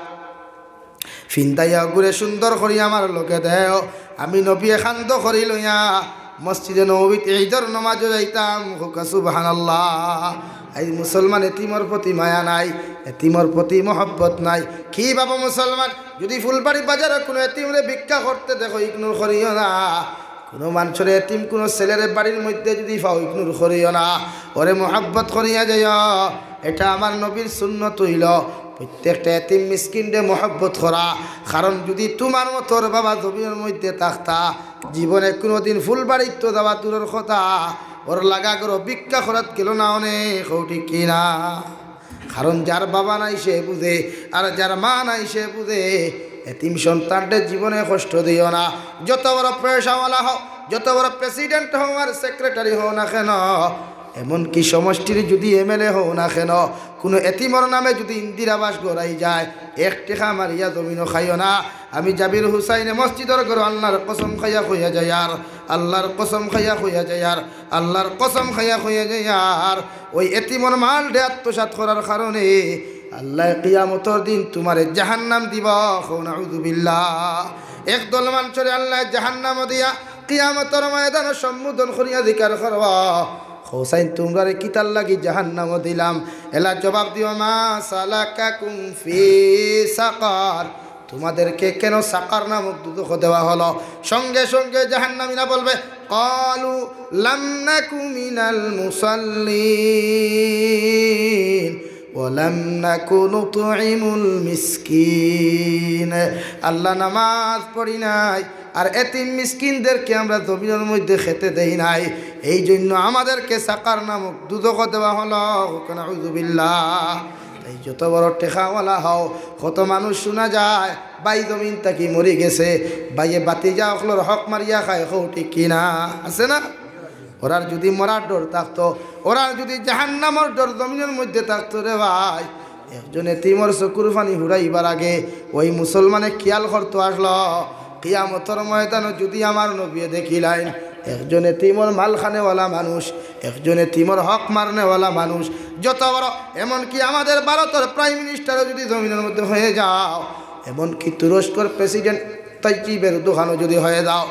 ফিন্দাইয়া অগুরে সুন্দর করি আমার লগে দেও। আমি নবীয়ে কান্দ করি লইয়া মসজিদে নববীত ইদর নমাজো যাইতাম। কউক্কা সুবহানাল্লাহ। আইজ মুসলমান এতিমর প্রতি মায়া নাই, এতিমর প্রতি মহব্বত নাই। কি বাবা মুসলমান, যুদি ফুলবাড়ি বাজারো কুনু এতিমরে ভিক্ষা করতে দেখো, ইগনোর করিও না। কুনু মানষরে এতিম, কুনু ছেলেরে বাড়ির মধ্যে যুদি পাও, ইগনোর করিও না, ওরে মহব্বত করিয়া যাইও। এটা আমার নবীর সুন্নত অইলো, প্রত্যেকটা এতিম মিসকিনরে মহব্বত করা। কারণ যুদি তুমার মতো ওর বাবা জমিনর মধ্যে থাকতা, জীবনে কুনুদিন ফুলবাড়িত তো যাওয়া দূরর কথা, ওর লাগা ঘরো ভিক্ষা করাত গেলো না অনে, কও ঠিক কি না? কারণ যার বাবা নাই সে বুঝে, আর যার মা নাই সে বুঝে। এতিম সন্তানরে জীবনে কষ্ট দিও না। যত বড় পয়সাওয়ালা হও, যত বড় president হও আর secretary হও না কেন, এমনকি সমষ্টির যুদি MLA হও না কেন, কুনু এতিমর নামে যুদি ইন্দিরা আবাস গড়াই যায়, এক টেকা মারিয়া জমিনো খাইও না। আমি জাবির হুসাইনে মসজিদর ঘরো আল্লার কসম খাইয়া কইয়া যাইয়ার, আল্লার কসম খাইয়া কইয়া যাইয়ার, আল্লার কসম খাইয়া কইয়া যাইয়ার, ওই এতিমর মালরে আত্মসাৎ করার কারণে আল্লায় কিয়ামতর দিন তুমারে জাহান্নাম দিবা। কও নাউজুবিল্লাহ। একদল মানষরে আল্লায় জাহান্নামো দিয়া কিয়ামতর ময়দানো সম্বোধন করিয়া জিকার করবা, "হুসাইন, তুমরারে কিতার লাগি জাহান্নামো দিলাম?" এলা জবাব দিও, "মা সালাকাকুম ফি সাকার?" তোমাদেরকে কেন সাকার নামক দুজখো দেওয়া হলো? সঙ্গে সঙ্গে জাহান্নামীরা বলবে, "ক্বালু লাম নাকু মিনাল মুসাল্লিন ওয়া লাম নাকু নুতইমুল মিসকিন।" আল্লাহ, নামাজ পড়ি নাই, আর এতিম মিসকিনদেরকে আমরা জমিনর মধ্যে খেতে দেই নাই, এই জন্য আমাদেরকে সাকার নামক দুজখো দেওয়া হলো। নাউজুবিল্লাহ। যত বড় টেকাওয়ালা হও, কত মানুষ শুনা যায়, ভাই জমিন থাকি মরি গেছে, ভাইয়ে ভাতিজা অকলর হক মারিয়া খায়, কও ঠিক কি না? আছে না? ওরার যুদি মরার ডর থাকতো, ওরার যুদি জাহান্নামর ডর জমিনর মধ্যে থাকতো রে ভাই, একজন এতিমর চকুর পানি হুরাইবার আগে ওই মুসলমানে খিয়াল করতো আসলো, কিয়ামতর ময়দানো যুদি আমার নবীয়ে দেখিলাইন একজন এতিমর মাল খানেওয়ালা মানুষ, একজন এতিমর হক মারনেওয়ালা মানুষ, যত বড়, এমনকি আমাদের ভারতর প্রাইম মিনিস্টারও যুদি জমিনর মধ্যে হয়ে যাও, এমনকি তুরস্কর প্রেসিডেন্ট তাইয়িব এরদোগানও যুদি হয়ে যাও,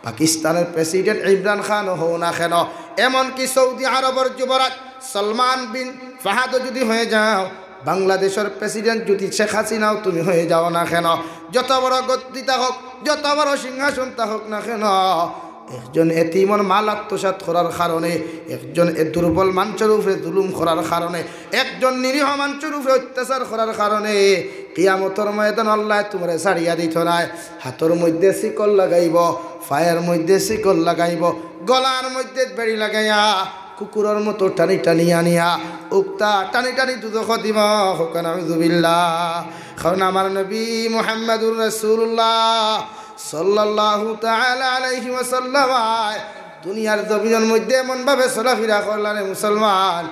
পাকিস্তানর প্রেসিডেন্ট ইমরান খানও হও না কেন, এমনকি সৌদি আরবর যুবরাজ সলমান বিন ফাহাদও যুদি হয়ে যাও, বাংলাদেশর প্রেসিডেন্ট যুদি শেখ হাসিনাও তুমি হয়ে যাও না কেন, যত বড় গদ্দি থাকুক, যত বড় সিংহাসন থাকুক না কেন, একজন এতিমর মাল আত্মসাৎ করার কারণে, একজন এ দুর্বল মানষর উপরে জুলুম করার কারণে, একজন নিরীহ মানষর উপরে অত্যাচার করার কারণে কিয়ামতর ময়দান আল্লায় তুমারে ছাড়িয়া দিতো নায়। হাতর মধ্যে শিকল লাগাইবো, পায়ের মধ্যে শিকল লাগাইবো, গলার মধ্যে বেড়ি লাগাইয়া কুকুরর মতো টানি টানি আনিয়া উক্তা টানি টানি দুজখো দিবো। কউক্কা নাউজুবিল্লাহ। কারণ আমার নবী মুহাম্মাদুর রাসূলুল্লাহ সাল্লাল্লাহু তাআলা আলাইহি ওয়াসাল্লাম দুনিয়ার জমিনর মধ্যে এমনভাবে চলাফিরা করলা রে মুসলমান।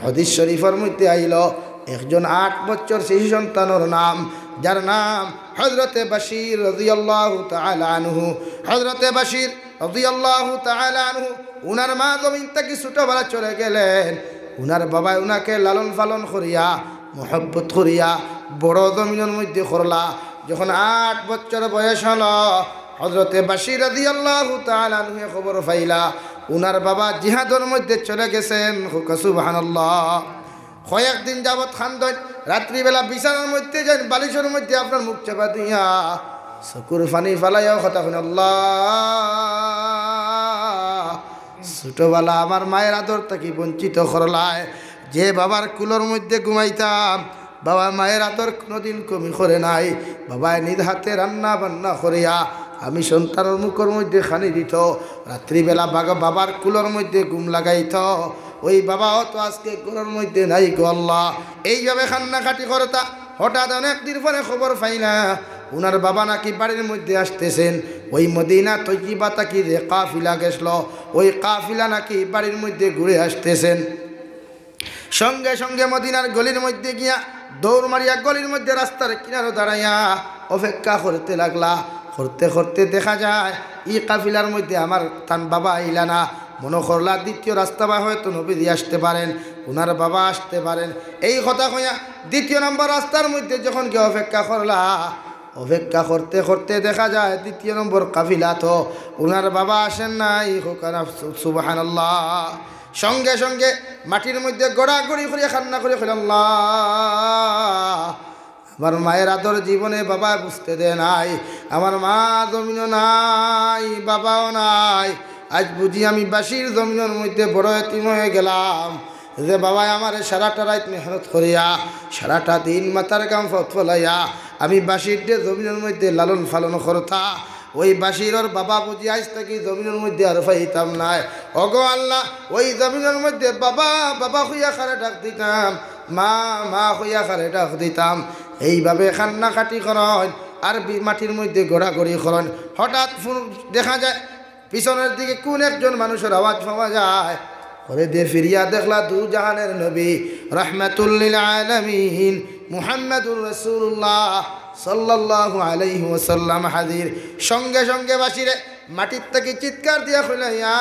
হাদিস শরীফর মধ্যে আইলো, একজন আট বছর শিশু সন্তানর নাম, যার নাম হযরতে বাশির রাদিয়াল্লাহু তাআলা আনহু। হযরতে বাশির রাদিয়াল্লাহু তাআলা আনহু, উনার মা জমিন থাকি ছোটবেলা চলে গেলেন। উনার বাবায় উনাকে লালন পালন করিয়া, মহব্বত করিয়া বড় জমিনর মধ্যে করলা। যখন আট বছর বয়স হলো, হযরতে বাশির রাদিয়াল্লাহু তাআলা আনহুয়ে খবর পাইলা, উনার বাবা জিহাদর মধ্যে চলে গেছেন। কউক্কা সুবহানাল্লাহ। কয়েকদিন যাবত কান্দইন, রাত্রিবেলা বিছানার মধ্যে যাইন, বালিশর মধ্যে আপনার মুখ চাপা দিয়া চকুর পানি ফালাইয়া কথা কইন, "আল্লাহ, ছোটবেলা আমার মায়ের আদর থাকি বঞ্চিত করলায়, যে বাবার কুলর মধ্যে ঘুমাইতাম, বাবা মায়ের আদর কোনোদিন কমি করে নাই, বাবায় নিজ হাতে রান্না বান্না করিয়া আমি সন্তানর মুখর মধ্যে খানি দিত, রাত্রিবেলা বাগা-, বাবার কুলর মধ্যে ঘুম লাগাইত, ওই বাবাও তো আজকে ঘরর মধ্যে নাই গো আল্লাহ।" এইভাবে কান্নাকাটি করতা। হঠাৎ অনেক দিন পরে খবর পাইলা, উনার বাবা নাকি বাড়ির মধ্যে আসতেছেন। ওই মদিনা তৈয়বা থাকি যে কাফিলা গেছলো, ওই কাফিলা নাকি বাড়ির মধ্যে ঘুরে আসতেছেন। সঙ্গে সঙ্গে মদিনার গলির মধ্যে গিয়া দৌড় মারিয়া গলির মধ্যে রাস্তার কিনারো দাঁড়াইয়া অপেক্ষা করতে লাগলা। করতে করতে দেখা যায়, ই কাফিলার মধ্যে আমার তান বাবা আইলা না। মনো করলা দ্বিতীয় রাস্তা বায় হয়তো নবীজি আসতে পারেন, উনার বাবা আসতে পারেন। এই কথা কইয়া দ্বিতীয় নম্বর রাস্তার মধ্যে যখন গিয়া অপেক্ষা করলা, অপেক্ষা করতে করতে দেখা যায় দ্বিতীয় নম্বর কাফিলাত উনার বাবা আসেন নাই। কউক্কা না সু-, সুবহানাল্লাহ। সঙ্গে সঙ্গে মাটির মধ্যে গড়াগড়ি করিয়া কান্না করিয়া কইলা, "আল্লাহ, আমার মায়ের আদর জীবনে বাবায় বুঝতে দেয় নাই, আমার মা জমিনও নাই, বাবাও নাই। আজ বুঝি আমি বাশির জমিনর মধ্যে বড় এতিম হয়ে গেলাম, যে বাবায় আমারে সারাটা রাইত মেহনত করিয়া, সারাটা দিন মাথার ঘাম ফত ফলাইয়া আমি বাশিররে জমিনর মধ্যে লালন পালন করতা, ওই বাশিরর বাবা বুঝি আইজ থাকি জমিনর মধ্যে আর পাইতাম নায়। ওগো আল্লাহ, ওই জমিনর মধ্যে বাবা, বাবা কইয়া কারে ডাক দিতাম, মা, মা কইয়া কারে ডাক দিতাম।" এইভাবে কান্নাকাটি করইন, আর বি-, মাটির মধ্যে গড়াগড়ি করইন। হঠাৎ ফু-, দেখা যায় পিছনের দিকে কোন একজন মানুষর আওয়াজ পাওয়া যায়। ঘুরে দিয়া ফিরিয়া দেখলা দু জাহানের নবী, রাহমাতুল লিল আলামিন, মুহাম্মাদুর রাসূলুল্লাহ সাল্লাল্লাহু আলাইহি ওয়াসাল্লাম হাজির। সঙ্গে সঙ্গে বাশিরে মাটির থাকি চিৎকার দিয়া কইলা, "ইয়া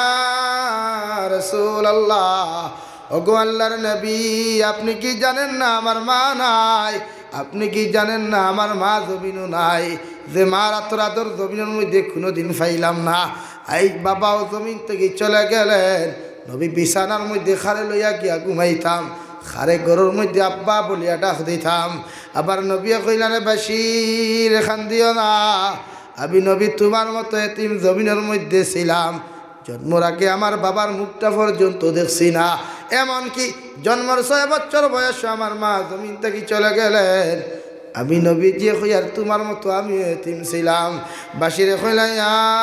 রাসূলুল্লাহ, ওগো আল্লাহর নবী, আপনি কি জানেন না আমার মা নাই? আপনি কি জানেন না আমার মা জমিনও নাই? যে মার আতর আদর জমিনর মধ্যে কোনোদিন পাইলাম না। আইজ বাবাও জমিন থাকি চলে গেলেন, নবী বিছানার মধ্যে কারে লইয়া গিয়া ঘুমাইতাম, কারে ঘরর মধ্যে আব্বা বলিয়া ডাক দিতাম।" আবার নবীয়ে কইলা, "রে বাশির, কান্দিও না, আমি নবী তুমার মতো এতিম জমিনর মধ্যে ছিলাম, জন্মর আগে আমার বাবার মুখটা পর্যন্ত দেখছি না, এমনকি জন্মর ছয় বছর বয়সে আমার মা জমিন থাকি চলে গেলেন। আমি নবীজিয়ে কইয়ার তুমার মতো আমিও এতিম ছিলাম।" বাশিরে কইলা, "ইয়া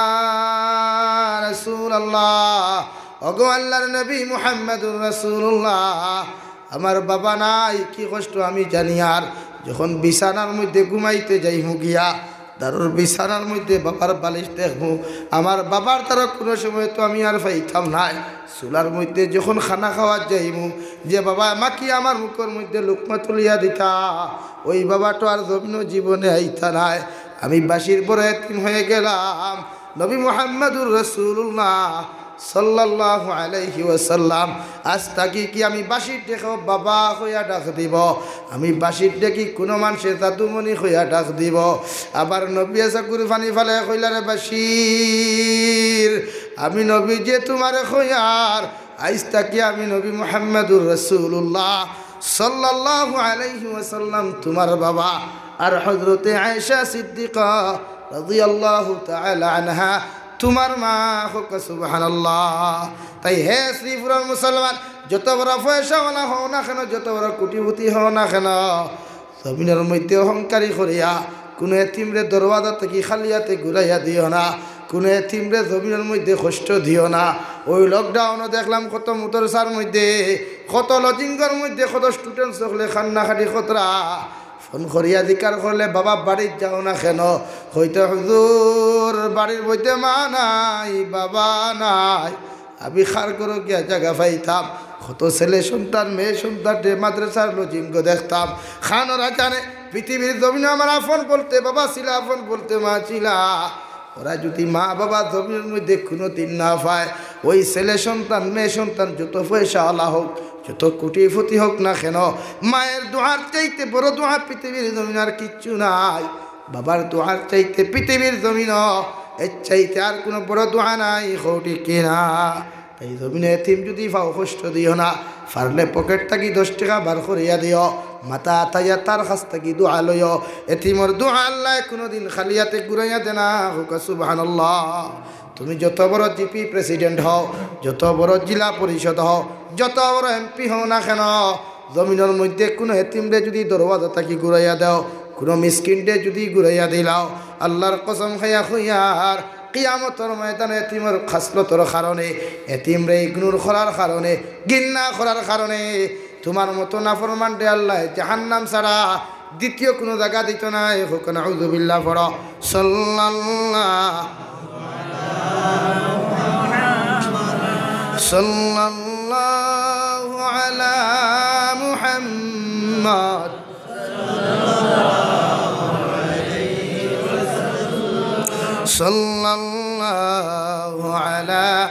রাসূলুল্লাহ, ওগো আল্লাহর নবী মুহাম্মাদুর রাসূলুল্লাহ, আমার বাবা নাই, কি কষ্ট আমি জানি। আর যখন বিছানার মধ্যে ঘুমাইতে যাইমু গিয়া, দারুর বিছানার মধ্যে বাবার বালিশ দেখমু, আমার বাবার দারু কোনো সময় তো আমি আর পাইতাম নায়। চুলার মধ্যে যখন খানা খাওয়াত যাইমু, যে বাবা মাকি আমার মুখর মধ্যে লুকমা তুলিয়া দিতা, ওই বাবা তো আর জমিনো জীবনে আইতা নায়। আমি বাঁশির বড় এতিম হয়ে গেলাম। নবী মুহাম্মাদুর রাসূলুল্লাহ সাল্লাল্লাহু আলাইহি ওয়াসাল্লাম, আজ থাকি কি আমি বাঁশির ডেকেও বাবা কইয়া ডাক দিব? আমি বাঁশির ডেকি কোনো মানষে জাদুমণি কইয়া ডাক দিব? আবার নবী এসা কুরবানি ফালে কইলা, "রে বাঁশির, আমি নবী যে তোমারে কইয়ার, আইজ থাকি আমি নবী মুহাম্মাদুর রাসূলুল্লাহ সাল্লাল্লাহু আলাইহি ওয়াসাল্লাম তোমার বাবা।" আর হযরতে আয়েশা সিদ্দিকা রাদিয়াল্লাহু তাআলা আনহা তোমার মা। কউক্কা সুবহানাল্লাহ। তাই হে শ্রীপুরর মুসলমান, যত বড় পয়সাওয়ালা হও না কেন, যত বড় কোটিপতি হও না কেন, জমিনর মধ্যে অহংকারী করিয়া কোনো এতিমরে দরওয়াজা থাকি খালি আতে ঘুরাইয়া দিও না। কোনো এতিমরে জমিনর মধ্যে কষ্ট দিও না। ওই লকডাউনো দেখলাম কত মাদ্রাসার মধ্যে, কত লজিংর মধ্যে, কত স্টুডেন্টস অকলে কান্নাকাটি কররা। ফোন করিয়া জিকার করলে, "বাবা, বাড়িত যাও না কেন?" কইতা, "হুজুর, বাড়ির মধ্যে মা নাই, বাবা নাই, আমি কার ঘরো গিয়া জাগা পাইতাম?" কত ছেলে সন্তান, মেয়ে সন্তানরে মাদ্রাসার লজিংও দেখতাম। কানর আজানে পৃথিবীর জমিনো আমার আপন বলতে বাবা ছিলা, আপন বলতে মা ছিলা। ওরা যদি মা বাবা জমিনর মধ্যে কোনো দিন না পায়, ওই ছেলে সন্তান, মেয়ে সন্তান যত পয়সাওয়ালা হোক, যত কোটিপতি হোক না কেন, মায়ের দোয়ার চাইতে বড় দোয়া পৃথিবীর জমিন আর কিচ্ছু নাই। বাবার দোয়ার চাইতে পৃথিবীর জমিনো এর চাইতে আর কোনো বড় দোয়া নাই, কও ঠিক কিনা? তাই জমিনো এতিম যদি পাও, কষ্ট দিও না, পারলে পকেট থাকি দশ টেকা বার করিয়া দিও, মাথা আতাইয়া তার কাছ থাকি দোয়া লইও। এতিমর দোয়া আল্লায় কোনোদিন খালি আতে ঘুরাইয়া দেয় না, কউক্কা সুবহানাল্লাহ। তুমি যত বড় জিপি প্রেসিডেন্ট হও, যত বড় জেলা পরিষদ হও, যত বড় এমপি হও না কেন, জমিনর মধ্যে কোনো এতিমরে যদি দরওয়াজা থাকি ঘুরাইয়া দেও, কোনো মিসকিনরে যদি ঘুরাইয়া দিলাও, আল্লাহর কসম খাইয়া কইয়ার, কিয়ামতর ময়দানে এতিমর খাসলতর কারণে, এতিমরে ইগনোর করার কারণে, ঘিন্না করার কারণে তোমার মতো নাফরমানরে আল্লায় জাহান্নাম ছাড়া দ্বিতীয় কোনো জাগা দিত নায়। কউক্কা নাউজুবিল্লাহ পড়ো। সাল্লাল্লাহু, সাল্লাল্লাহু আলা মুহাম্মদ। সাল্লাল্লাহু আলা।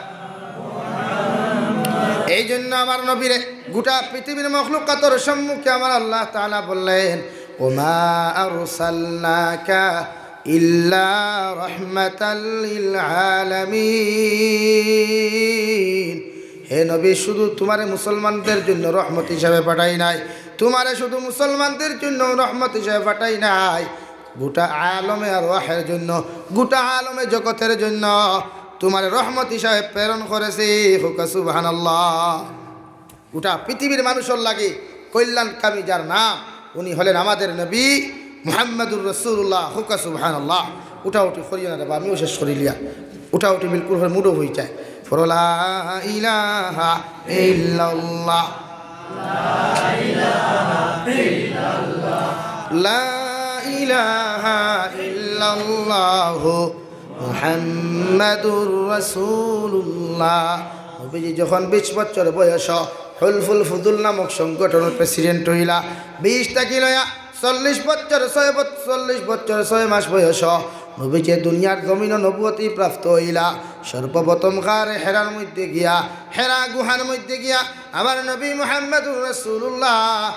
এই জন্য আমার নবীরে গোটা পৃথিবীর মখলুকাতর সম্মুখে আমার আল্লাহ তাআলা বললেন, "ওমা আরসালনাকা ইল্লা রাহমাতাল লিল আলামিন।" হে নবী, শুধু তোমারে মুসলমানদের জন্য রহমত হিসাবে পাঠাই নাই, তোমারে শুধু মুসলমানদের জন্য রহমত হিসাবে পাঠাই নাই, গোটা আলমে আরওয়াহের জন্য, গোটা আলমে জগতের জন্য তোমারে রহমত হিসাবে প্রেরণ করেছি। কউক্কা সুবহানাল্লাহ। গোটা পৃথিবীর মানুষর লাগি কল্যাণকামী যার নাম, উনি হলেন আমাদের নবী মুহাম্মাদুর রাসূলুল্লাহ। কউক্কা সুবহানাল্লাহ। উঠাউঠি করিও না রে বা, আমিও শেষ করিলিয়ার। উঠাউঠি বিলকুল হলে মুডও হয়ে যায়। পড়ো, লা ইলাহা ইল্লাল্লাহ। লা ইলাহা ইল্লাল্লাহু মুহাম্মাদুর রাসূলুল্লাহ। নবীজি যখন বিশ বছর বয়স, হুলফুল ফুদুল নামক সংগঠনের প্রেসিডেন্ট হইলা। বিশ থাকি লইয়া চল্লিশ বছর ছয় বছ-, চল্লিশ বছর ছয় মাস বয়স নবীজি দুনিয়ার জমিনো নবুয়তি প্রাপ্ত হইলা। সর্বপ্রথম গারে হেরার মধ্যে গিয়া, হেরা গুহার মধ্যে গিয়া আমার নবী মুহাম্মাদুর রাসূলুল্লাহ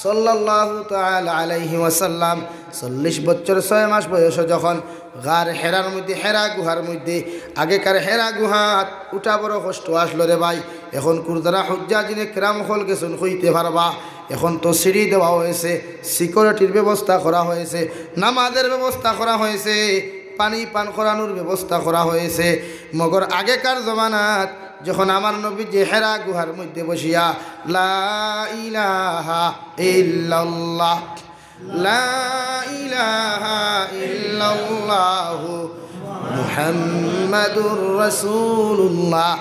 সাল্লাল্লাহু তাআলা আলাইহি ওয়াসাল্লাম চল্লিশ বছর ছয় মাস বয়স যখন গার হেরার মধ্যে, হেরা গুহার মধ্যে, আগেকার হেরা গুহাত উঠা বড় কষ্ট আসলো রে ভাই। এখন কুরদারা হুজ্জাজিনে কেরাম অকল গেছইন কইতে পারবা। এখন তো সিঁড়ি দেওয়া হয়েছে, সিকিউরিটির ব্যবস্থা করা হয়েছে, নামাজের ব্যবস্থা করা হয়েছে, পানি পান করানোর ব্যবস্থা করা হয়েছে। মগর আগেকার জমানাত যখন আমার নবীজি হেরা গুহার মধ্যে বসিয়া লা ইলাহা ইল্লাল্লাহ, লা ইলাহা ইল্লাল্লাহু মুহাম্মাদুর রাসূলুল্লাহ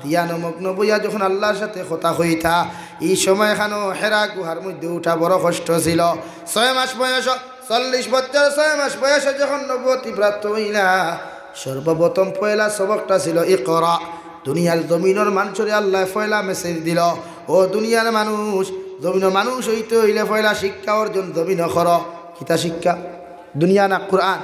ধ্যানমগ্ন বইয়া যখন আল্লাহর সাথে কথা কইতা, ই সময়খানো হেরা গুহার মধ্যে উঠা বড় কষ্ট ছিল। ছয় মাস বয়স, চল্লিশ বছর ছয় মাস বয়সে যখন নবুয়তি প্রাপ্ত অইলা, সর্বপ্রথম পয়লা সবকটা ছিল ইকরা। দুনিয়ার জমিনর মানষরে আল্লায় পয়লা মেসেজ দিল, "ও দুনিয়ার মানুষ, জমিনর মানুষ অইতে অইলে পয়লা শিক্ষা অর্জন জমিনো করো।" কিতা শিক্ষা? দুনিয়া না কুরআন?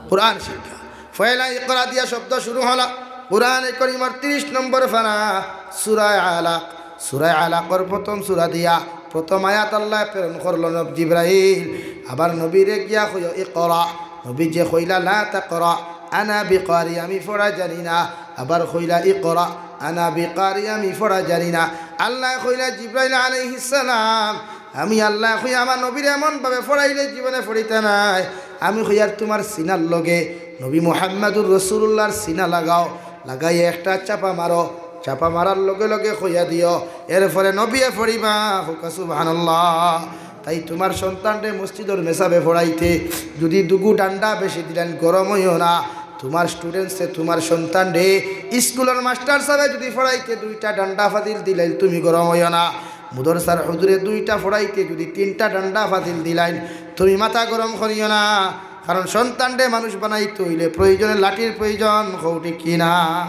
কুরআন শিক্ষা। পয়লা ইকরা দিয়া শব্দ শুরু হলা। কুরআনে করিমর তিরিশ নম্বর পারা, সূরা আলাক। সূরা আলাকর প্রথম সূরা দিয়া প্রথম আয়াত আল্লায় প্রেরণ করলো নবী জিব্রাইল। আবার নবীরে গিয়া কইও, "ইকরা।" নবীজিয়ে কইলা, "লা তাকরা, আনা বিকারি, আমি পড়া জানি না।" আবার কইলা, "ইকরা, আনা বিকারি, আমি পড়া জানি না।" আল্লায় কইলা, "জিব্রাইল আলাইহিস সালাম, আমি আল্লায় কই আমার নবীরে এমন ভাবে পড়াইলে জীবনে পড়িতা নায়। আমি কইয়ার তুমার সিনার লগে নবী মুহাম্মাদুর রাসূলুল্লাহর সিনা লাগাও, লাগাইয়া একটা চাপা মারো, চাপা মারার লগে লগে কইয়া দিও।" এরপরে নবীয়ে পড়িবা, কউক্কা সুবহানাল্লাহ। তাই তুমার সন্তানরে মসজিদর মেসাবে পড়াইতে যদি দুগু ডান্ডা বেশি দিলাইন, গরম অইও না। তুমার স্টুডেন্টসে, তুমার সন্তানরে স্কুলর মাস্টার সাবে যদি পড়াইতে দুইটা ডান্ডা ফাজিল দিলাইন, তুমি গরম অইও না। মুদরসার হুজুরে দুইটা পড়াইতে যদি তিনটা ডান্ডা ফাজিল দিলাইন, তুমি মাথা গরম করিও না। কারণ সন্তানরে মানুষ বানাইতে অইলে প্রয়োজনে লাঠির প্রয়োজন, কও ঠিক কি না?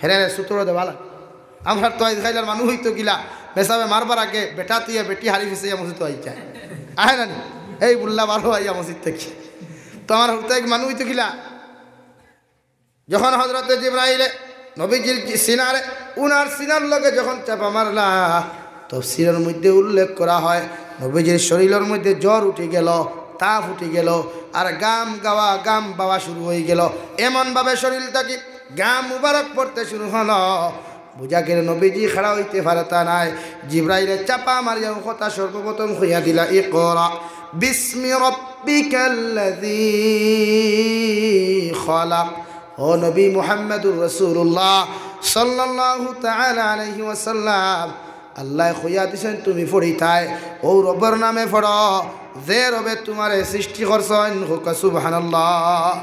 হেরে হেরে সুতরো দেওয়া লাগে। আমরার তো আইজকাইলর মানুষ অইতো কিলা, মেসাবে মারবার আগে বেটা তুইয়া বেটি হারি ফিসাইয়া মসজিদ আই যায়। আহে না নি? এই বুল্লা বারো আইয়া মসজিদ থাকি। তো আমার হকতে এক মানুষ অইতো কিলা, যখন হযরতে জিব্রাইলে নবীজির সিনারে, উনার সিনার লগে যখন চাপা মারলা, তফসিরর মধ্যে উল্লেখ করা হয়, নবীজির শরীলর মধ্যে জ্বর উঠি গেল, তাপ উঠি গেল, আর গাম গাওয়া, গাম বাওয়া শুরু অই গেল। এমন ভাবে শরীল থাকি গাম মুবারক পড়তে শুরু হলো, বুঝা গেল নবীজি খাড়া অইতে পারতা নায়। জিব্রাইলে চাপা মারিয়া অউ কথা সর্বপ্রথম কইয়া দিলা, "ইকরা বিসমি রাব্বিকাল্লাযী খালাক।" ও নবী মুহাম্মাদুর রাসূলুল্লাহ সাল্লাল্লাহু তাআলা আলাইহি ওয়াসাল্লাম, আল্লায় কইয়া দিছইন তুমি পড়িতায়, অউ রবর নামে পড়ো, যে রবে তুমারে সৃষ্টি করছইন, কউক্কা সুবহানাল্লাহ।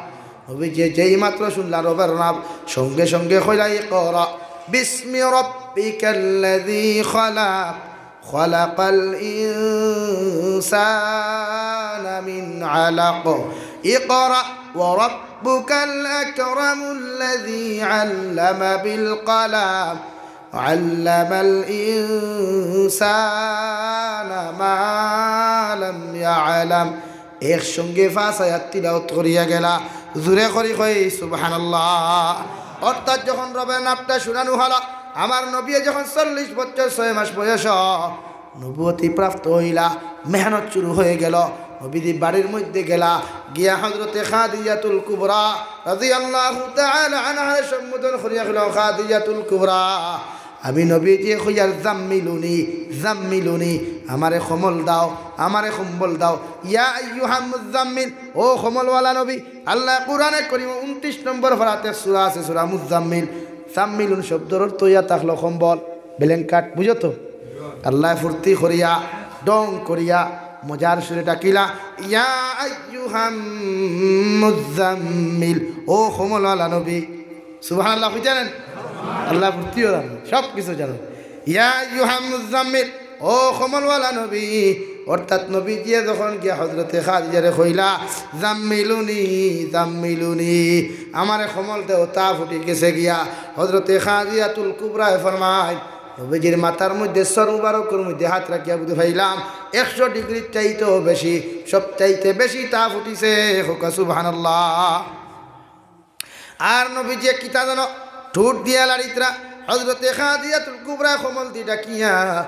নবীজিয়ে যেই মাত্র শুনলা রবের নাম, সঙ্গে সঙ্গে কইলা, "ইকরা বিসমি রাব্বিকাল্লাযী খালাক, খালাকাল ইনসানা মিন আলাক, ইকরা ওয়া রাব্বুকাল আকরামুল্লাযী আল্লামা বিল কলাম, আল্লামাল ইনসানা মা লাম ইয়ালাম।" একসঙ্গে পাঁচ আয়াত তিলাওয়াত করিয়া গেলা। জোরে করি কই, "সুবহানাল্লাহ।" অর্থাৎ যখন রবের নামটা শুনানো হলো, আমার নবী যখন চল্লিশ বছর ছয় মাস বয়স, নবুয়তি প্রাপ্ত অইলা, মেহনত শুরু অই গেল। নবীজি বাড়ির মধ্যে গেলা, গিয়া হযরতে খাদিজাতুল কুবরা রাদিয়াল্লাহু তাআলা আনহারে সম্বোধন করিয়া কইলা, "খাদিজাতুল কুবরা, আমি নবীজিয়ে কইয়ার জাম্মিলুনি, জাম্মিলুনি, আমারে কম্বল দাও, আমারে কম্বল দাও।" ইয়া আইয়ুহাল মুজাম্মিল, ও কম্বলওয়ালা নবী। আল্লায় কুরআনে করিম ঊনত্রিশ নম্বর পারাত সূরা আছে, সূরা মুজাম্মিল। জাম্মিলুন শব্দর অর্থ অইয়া থাকলো কম্বল, ব্ল্যাঙ্কেট, বুঝো তো? আল্লায় ফুর্তি করিয়া, ঢং করিয়া, মজার সুরে ডাকিলা, "ইয়া আইয়ুহাল মুজাম্মিল, ও কম্বলওয়ালা নবী।" সুবহানাল্লাহ কইতা নায়? আল্লায় ফুর্তিও জানইন, সব কিছু জানইন। "ইয়া আইয়ুহাল মুজাম্মিল, ও কম্বলওয়ালা নবী।" অর্থাৎ নবীজিয়ে যখন গিয়া হযরতে খাদিজারে কইলা, "জাম্মিলুনি, জাম্মিলুনি, আমারে কম্বল দেও, তাপ উঠি গেছে গিয়া।" হযরতে খাদিজাতুল কুবরায় ফরমাইন, নবীজির মাথার মধ্যে, সর মুবারকর মধ্যে হাত রাখিয়া বুঝি পাইলাম একশো ডিগ্রির চাইতেও বেশি, সব চাইতে বেশি তাপ উঠিছে। কউক্কা সুবহানাল্লাহ। আর নবীজিয়ে কিতা জানো, ঠুট দিয়া লাড়িতরা। হযরতে খাদিজাতুল কুবরায় কম্বল দি ডাকিয়া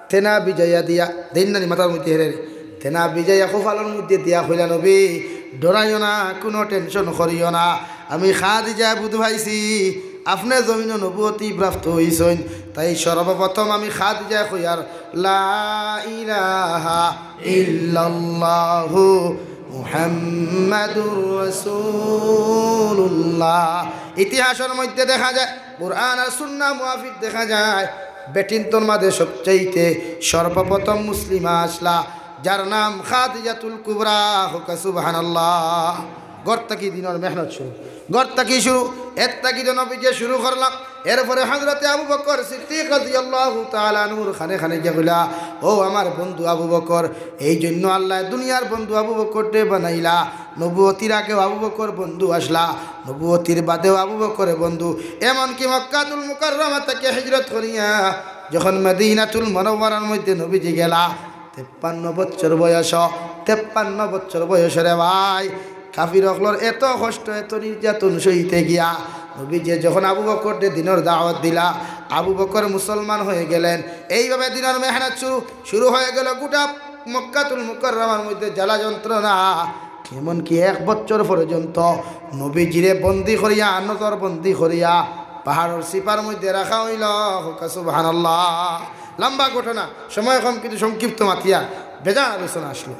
তেনা ভিজাইয়া দিয়া, দেইন না নি মাথার মধ্যে হেরে রে, তেনা ভিজাইয়া কপালর মধ্যে দিয়া কইলা, "নবী, ডরাইও না, কুনু টেনশন করিও না, আমি খাদিজায় বুঝ পাইছি, আপনে জমিনো নবুয়তি প্রাপ্ত অইছইন, তাই সর্বপ্রথম আমি খাদিজায় কইয়ার লা ইলাহা ইল্লাল্লাহু মুহাম্মাদুর রাসূলুল্লাহ।" ইতিহাসর মধ্যে দেখা যায়, কুরআন আর সুন্নাহ মুআফিক দেখা যায়, বেটিন্তর মাঝে সবচাইতে সর্বপ্রথম মুসলিমা আছলা, যার নাম খাদিজাতুল কুবরা। কউক্কা সুবহানাল্লাহ। ঘর থাকি দিনর মেহনত শুরু, ঘর থাকি শুরু। এর থাকি তো নবীজিয়ে শুরু করলা। এরপরে হযরতে আবু বকর সিদ্দিক রাদিয়াল্লাহু তাআলা আনহুর কানে কানে গিয়া কইলা, "ও আমার বন্ধু আবু বকর, এই জন্য আল্লায় দুনিয়ার বন্ধু আবু বকররে বানাইলা, নবুয়তির আগেও আবু বকর বন্ধু আছলা, নবুয়তির বাদেও আবু বকর বন্ধু, এমনকি মক্কাতুল মুকাররমা থাকি হিজরত করিয়া যখন মদিনাতুল মুনাওয়ারার মধ্যে নবীজি গেলা, তেপ্পান্ন বছর বয়স, তেপ্পান্ন বছর বয়স রে ভাই, কাফির অকলর এত কষ্ট, এত নির্যাতন সইতে গিয়া নবীজি যখন আবু বকররে দিনর দাওয়াত দিলা, আবু বকর মুসলমান হয়ে গেলেন। এইভাবে দিনর মেহনত শুরু, শুরু হয়ে গেল। গোটা মক্কাতুল মুকাররমার মধ্যে জ্বালা যন্ত্রণা, এমনকি এক বছর পর্যন্ত নবীজিরে বন্দি করিয়া, নজর বন্দি করিয়া পাহাড়র চিপার মধ্যে রাখা হইল। কউক্কা সুবহানাল্লাহ। লম্বা ঘটনা, সময় কম, কিন্তু সংক্ষিপ্ত মাতিয়া বেজান আলোচনা আসলো।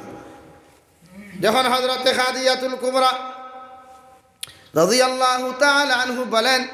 যখন হযরতে খাদিজাতুল কুবরা রাদিয়াল্লাহু তাআলা আনহু বলেন,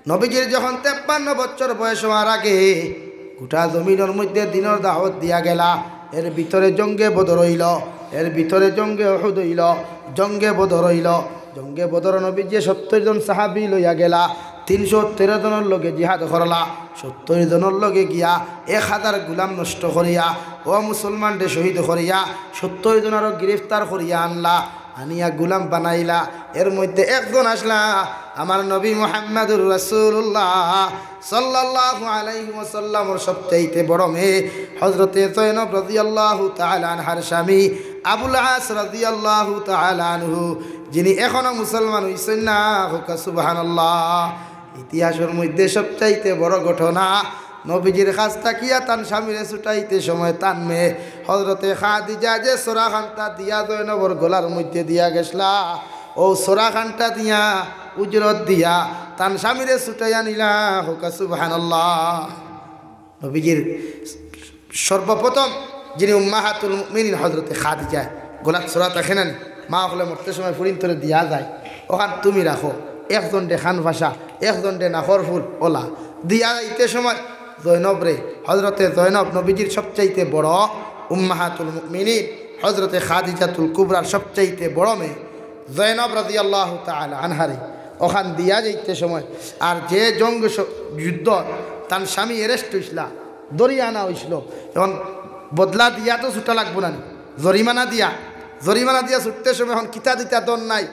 নবীজির যখন তেপ্পান্ন বছর বয়স হওয়ার আগে গোটা জমিনর মধ্যে দিনর দাওয়াত দিয়া গেলা, এর ভিতরে জঙ্গে বদর হইল, এর ভিতরে জঙ্গে উহুদ হইল, জঙ্গে বদর হইল। জঙ্গে বদর নবীজি সত্তর জন সাহাবী লইয়া গেলা, তিনশো তেরো জনর লগে জিহাদ করলা, সত্তর জনর লগে গিয়া এক হাজার গুলাম নষ্ট করিয়া, ও মুসলমানরে শহীদ করিয়া, সত্তর জনরও গ্রেফতার করিয়া আনলা, আনিয়া গুলাম বানাইলা। এর মধ্যে একজন আছলা আমার নবী মুহাম্মাদুর রাসূলুল্লাহ সাল্লাল্লাহু আলাইহি ওয়াসাল্লামর সবচাইতে বড় মেয়ে হযরতে জয়নব রাদিয়াল্লাহু তাআলা আনহার স্বামী আবুল আস রাদিয়াল্লাহু তাআলা আনহু, যিনি এখনো মুসলমান হইছেন না। কউক্কা সুবহানাল্লাহ। ইতিহাসর মধ্যে সবচাইতে বড় ঘটনা, নবীজির কাছ থাকিয়া তান স্বামীরে ছুটাইতে সময় তান মেয়ে হযরতে খাদিজা যে ছুরাখানটা দিয়া জয়নবর গলার মধ্যে দিয়া গেছলা, অউ ছুরাখানটা দিয়া, উজরত দিয়া তান স্বামীরে ছুটাইয়া নিলা। কউক্কা সুবহানাল্লাহ। নবীজির সর্বপ্রথম যিনি উম্মাহাতুল মুমিনিন হযরতে খাদিজা, গলাত ছুরা থাকে না নি, মা অকলে মরতে সময় ফুড়িন্তরে দিয়া যায়, অখান তুমি রাখো, একজনরে কান ফাসা, একজনরে নাকর ফুল, অলা দিয়া যাইতে সময় জয়নবরে, হযরতে জয়নব নবীজির সবচাইতে বড়, উম্মাহাতুল মুমিনিন হযরতে খাদিজাতুল কুবরার সবচাইতে বড় মেয়ে জয়নব রাদিয়াল্লাহু তাআলা আনহারে অখান দিয়া যাইতে সময়, আর যে জঙ্গ স-, যুদ্ধ তান স্বামী arrest হইছলা, ধরিয়া আনা হইছিল, এখন বদলা দিয়া তো ছুটা লাগবো না নি, জরিমানা দিয়া, জরিমানা দিয়া ছুটতে সময় এখন কিতা দিতা দন নাই।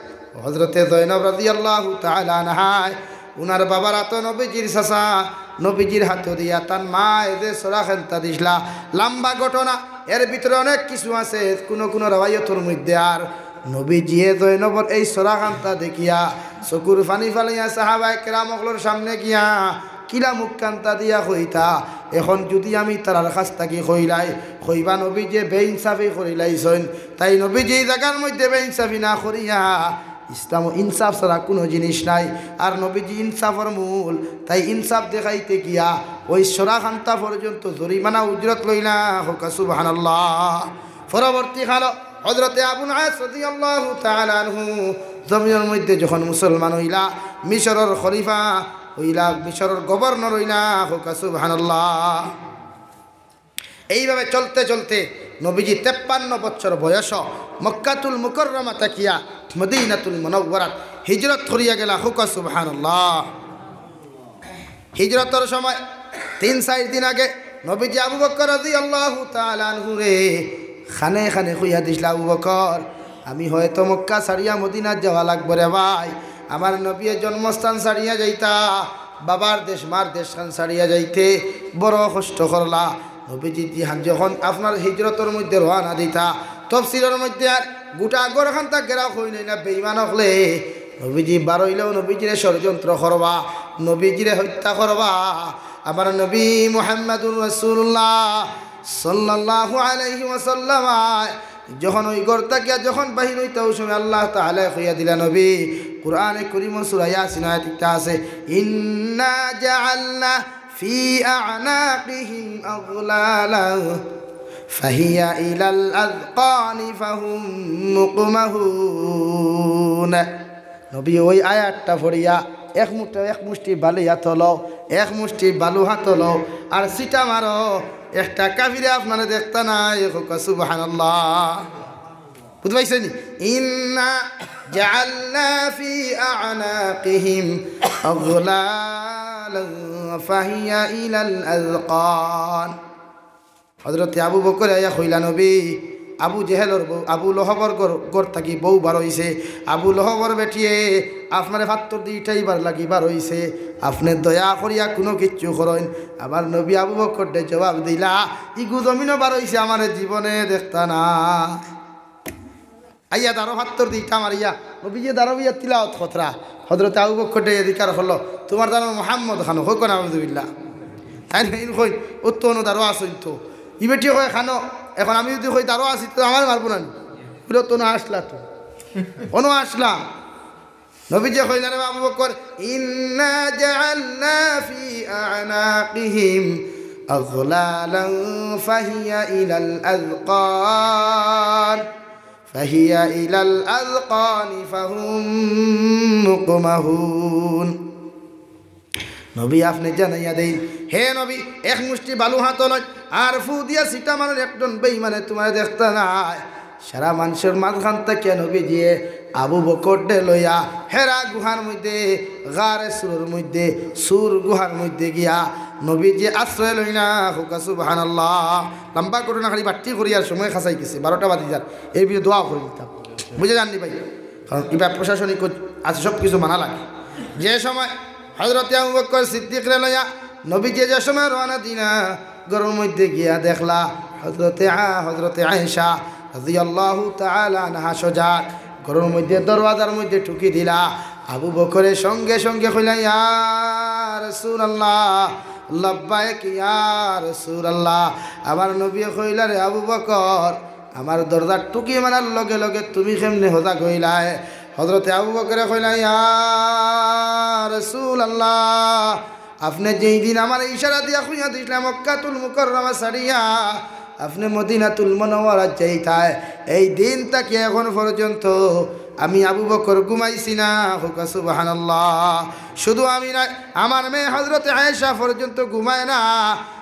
হযরতে জয়নব রাদিয়াল্লাহু তাআলা আনহায় উনার বাবার আতো নবীজির চাচা, নবীজির আতো দিয়া তান মায় যে ছুরাখানটা দিছলা। লম্বা ঘটনা, এর ভিতরে অনেক কিছু আছে। কুনু কুনু রেওয়ায়তর মধ্যে আর নবীজিয়ে জয়নবর এই ছুরাখানটা দেখিয়া চকুর পানি ফালাইয়া সাহাবায়ে কেরাম অকলর সামনে গিয়া কিলা মুখখানটা দিয়া কইতা, এখন যুদি আমি তারার কাছ থাকি কইলাই, কইবা নবীজিয়ে বেইনসাফি করিলাইছইন। তাই নবীজি এই জাগার মধ্যে বেইনসাফি না করিয়া, ইসলামো ইনসাফ ছাড়া কুনু জিনিস নাই। আর নবীজি ইনসাফর মূল, তাই ইনসাফ দেখাইতে গিয়া অউ ছুরাখানটা পর্যন্ত জরিমানা উজরত লইলা। কউক্কা সুবহানাল্লাহ। পরবর্তী কালো হযরতে আবুল আস রাদিয়াল্লাহু তাআলা আনহু জমিনর মধ্যে যখন মুসলমান হইলা, মিশরর খলিফা হইলা, মিশরর গভর্নর হইলা। কউক্কা সুবহানাল্লাহ। এইভাবে চলতে চলতে নবীজি তেপ্পান্ন বছর বয়স মক্কাতুল মুকাররমা থাকিয়া মদিনাতুল মুনাওয়ারাত হিজরত করিয়া গেলা। কউক্কা সুবহানাল্লাহ। হিজরতর সময় তিন চাইর দিন আগে নবীজি আবু বকর রাদিয়াল্লাহু তাআলা আনহুরে কানে কানে কইয়া দিছলা, "আবু বকর, আমি হয়তো মক্কা ছাড়িয়া মদিনাত যাওয়া লাগবো রে ভাই। আমার নবীয়ে জন্মস্থান ছাড়িয়া যাইতা, বাবার দেশ মার দেশখান ছাড়িয়া যাইতে বড় কষ্ট করলা।" নবীজি দিহান যখন আপনার হিজরতর মধ্যে রওয়ানা দিতা, তফসিরর মধ্যে আর গোটা ঘরখানটা ঘেরাও করি নাই না বেঈমান অকলে। নবীজি বারইলেও নবীজিরে ষড়যন্ত্র করবা, নবীজিরে হত্যা করবা। আমার নবী মুহাম্মাদুর রাসূলুল্লাহ সাল্লাল্লাহু আলাইহি ওয়াসাল্লাম যখন ওই ঘর থাকিয়া যখন বাহির হইতা, ওই সময় আল্লাহ তাআলা কইয়া দিলা নবী, কোরআনে করিম সূরা ইয়াসিন আয়াত একটা আছে, "ইন্না জাআলনা ফি আ'নাকিহিম আগলালা ফাহিয়া ইলাল আযকানি ফাহুম মুকমাহুন।" নবী ওই আয়াতটা পড়িয়া এক মুঠো, এক মুষ্টি বালু হাতো লও, এক মুষ্টি বালু হাতো লও, আর ছিটা মারো, একটা কাফিরে আপনারে দেখতা নায়। কউক্কা সুবহানাল্লাহ। বুঝতে পারছেন? ইন্না জাআলনা ফি আ'নাকিহিম আগলালা فهي إلى الأذقان। হযরতে আবু বকরে আইয়া কইলা, "নবী, আবু জেহেলর বউ, আবু লহবর ঘর, ঘর থাকি বউ বার অইছে। আবু লহবর বেটিয়ে আপনারে ফাত্তর দি ইটাইবার লাগি বার অইছে। আপনে দয়া করিয়া কুনু কিচ্ছু করইন।" আমার নবী আবু বকররে জবাব দিলা, "ইগু জমিনো বার অইছে, আমারে জীবনে দেখতা না।" আইয়া দারো ফাত্তর দি ইটা মারিয়া, নবীজি দারো বইয়া তিলাওত করতরা। হযরতে আবু বকররে জিকার করলো, "তুমার দারো মুহাম্মদ খানো, কউক্কা নাউজুবিল্লাহ।" তাইন কইন, "ও তো অনো দারো আছইন তো।" ই বেটি কয়, "খানো, এখন আমি যুদি কই দারো আছি, তো আমারে মারবো না নি?" বুলে, "তো অনো আছলা তো, অনো আছলা।" নবীজি কইলা, "রে আবু বকর, إنا جعلنا في أعناقهم أغلالا فهي إلى الأذقان، فهي إلى الأذقان فهم مقمحون।" নবী, আপনে জানাইয়া দেইন, হে নবী, এক মুষ্টি বালু হাতো লইন, আর ফু দিয়া ছিটা মারইন, একজন বেইমানে তুমারে দেখতা নায়। সারা মানষর মাঝখান থাকিয়া নবীজিয়ে আবু বকররে লইয়া হেরা গুহার মধ্যে, গারে সুরর মধ্যে, সুর গুহার মধ্যে গিয়া নবীজিয়ে আশ্রয় লইলা। কউক্কা সুবহানাল্লাহ। লম্বা ঘটনা, খালি বাট্টি করিয়ার সময় খাসাই গেছে, বারোটা বাজি যার, এর ভিতরে দোয়া করি দিতাম, বুঝা যার নি ভাই? কারণ ইবার প্রশাসনিক আছে, সব কিছু মানা লাগে। যে সময় হযরতে আবু বকর সিদ্দিকরে লইয়া নবীজিয়ে যে সময় রওয়ানা দিলা, ঘরর মধ্যে গিয়া দেখলা হযরতে আ-, হযরতে আয়েশা রাদিয়াল্লাহু তাআলা আনহা সজাগ, ঘরর মধ্যে দরওয়াজার মধ্যে ঠুকি দিলা। আবু বকরে সঙ্গে সঙ্গে কইলা, "ইয়া রাসূলুল্লাহ, লাব্বাইক ইয়া রাসূলুল্লাহ।" আমার নবীয়ে কইলা, "রে আবু বকর, আমার দরজার ঠুকি মারার লগে লগে তুমি কেমনে সজাগ অইলায়?" হযরতে আবু বকরে কইলা, "ইয়া রাসূলুল্লাহ, আপনে যেই দিন আমারে ইশারা দিয়া কইয়া দিছলা মক্কাতুল মুকাররমা ছাড়িয়া আপনে মদিনাতুল মুনাওয়ারাত যাইতায়, এই দিন থাকি এখন পর্যন্ত আমি আবু বকর ঘুমাইছি না।" কউক্কা সুবহানাল্লাহ। শুধু আমি নায়, আমার মেয়ে হযরতে আয়েশা পর্যন্ত ঘুমায় না।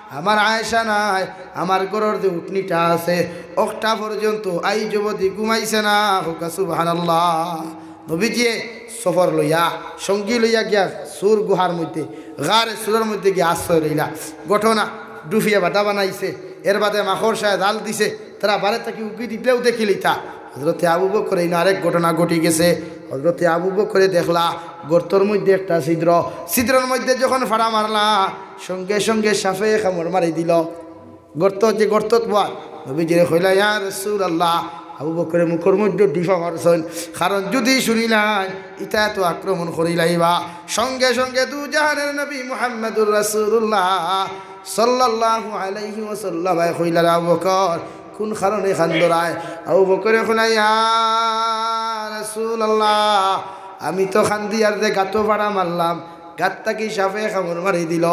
আমার আয়েশা নায়, আমার ঘরর যে উটনিটা আছে, অখটা পর্যন্ত আইজ অবধি ঘুমাইছে না। কউক্কা সুবহানাল্লাহ। নবীজিয়ে সফর লইয়া, সঙ্গী লইয়া গিয়া সুর গুহার মধ্যে, গারে সুরর মধ্যে গিয়া আশ্রয় লইলা। ঘটনা, ডুফিয়ে বাধা বানাইছে, এর বাদে মাকড়সায় জাল দিছে, তারা বারে থাকি উকি দিলেও দেখিলিতা। হযরতে আবু বকর, ইনো আরেক ঘটনা ঘটি গেছে। হযরতে আবু বকরে দেখলা গর্তর মধ্যে একটা ছিদ্র, ছিদ্রর মধ্যে যখন ফাড়া মারলা, সঙ্গে সঙ্গে সাপে কামড় মারি দিল। গর্ত, যে গর্তত বওয়ার, নবীজিরে কইলা, "ইয়া রাসূলুল্লাহ।" আবু বকরে মুখর মধ্যে ডিফা মারছইন, কারণ যুদি শুনিলাইন, ইতায় তো আক্রমণ করিলাইবা। সঙ্গে সঙ্গে দুজাহানের নবী মুহাম্মাদুর রাসূলুল্লাহ সাল্লাল্লাহু আলাইহি ওয়াসাল্লাম কইলা, "রে আবু বকর, কুন কারণে কান্দরায়?" আবু বকরে কইলা, "ইয়া রাসূলুল্লাহ, আমি তো কান্দিয়ার যে গাতো ফাড়া মারলাম, গাত থাকি সাপে কামড় মারি দিল।"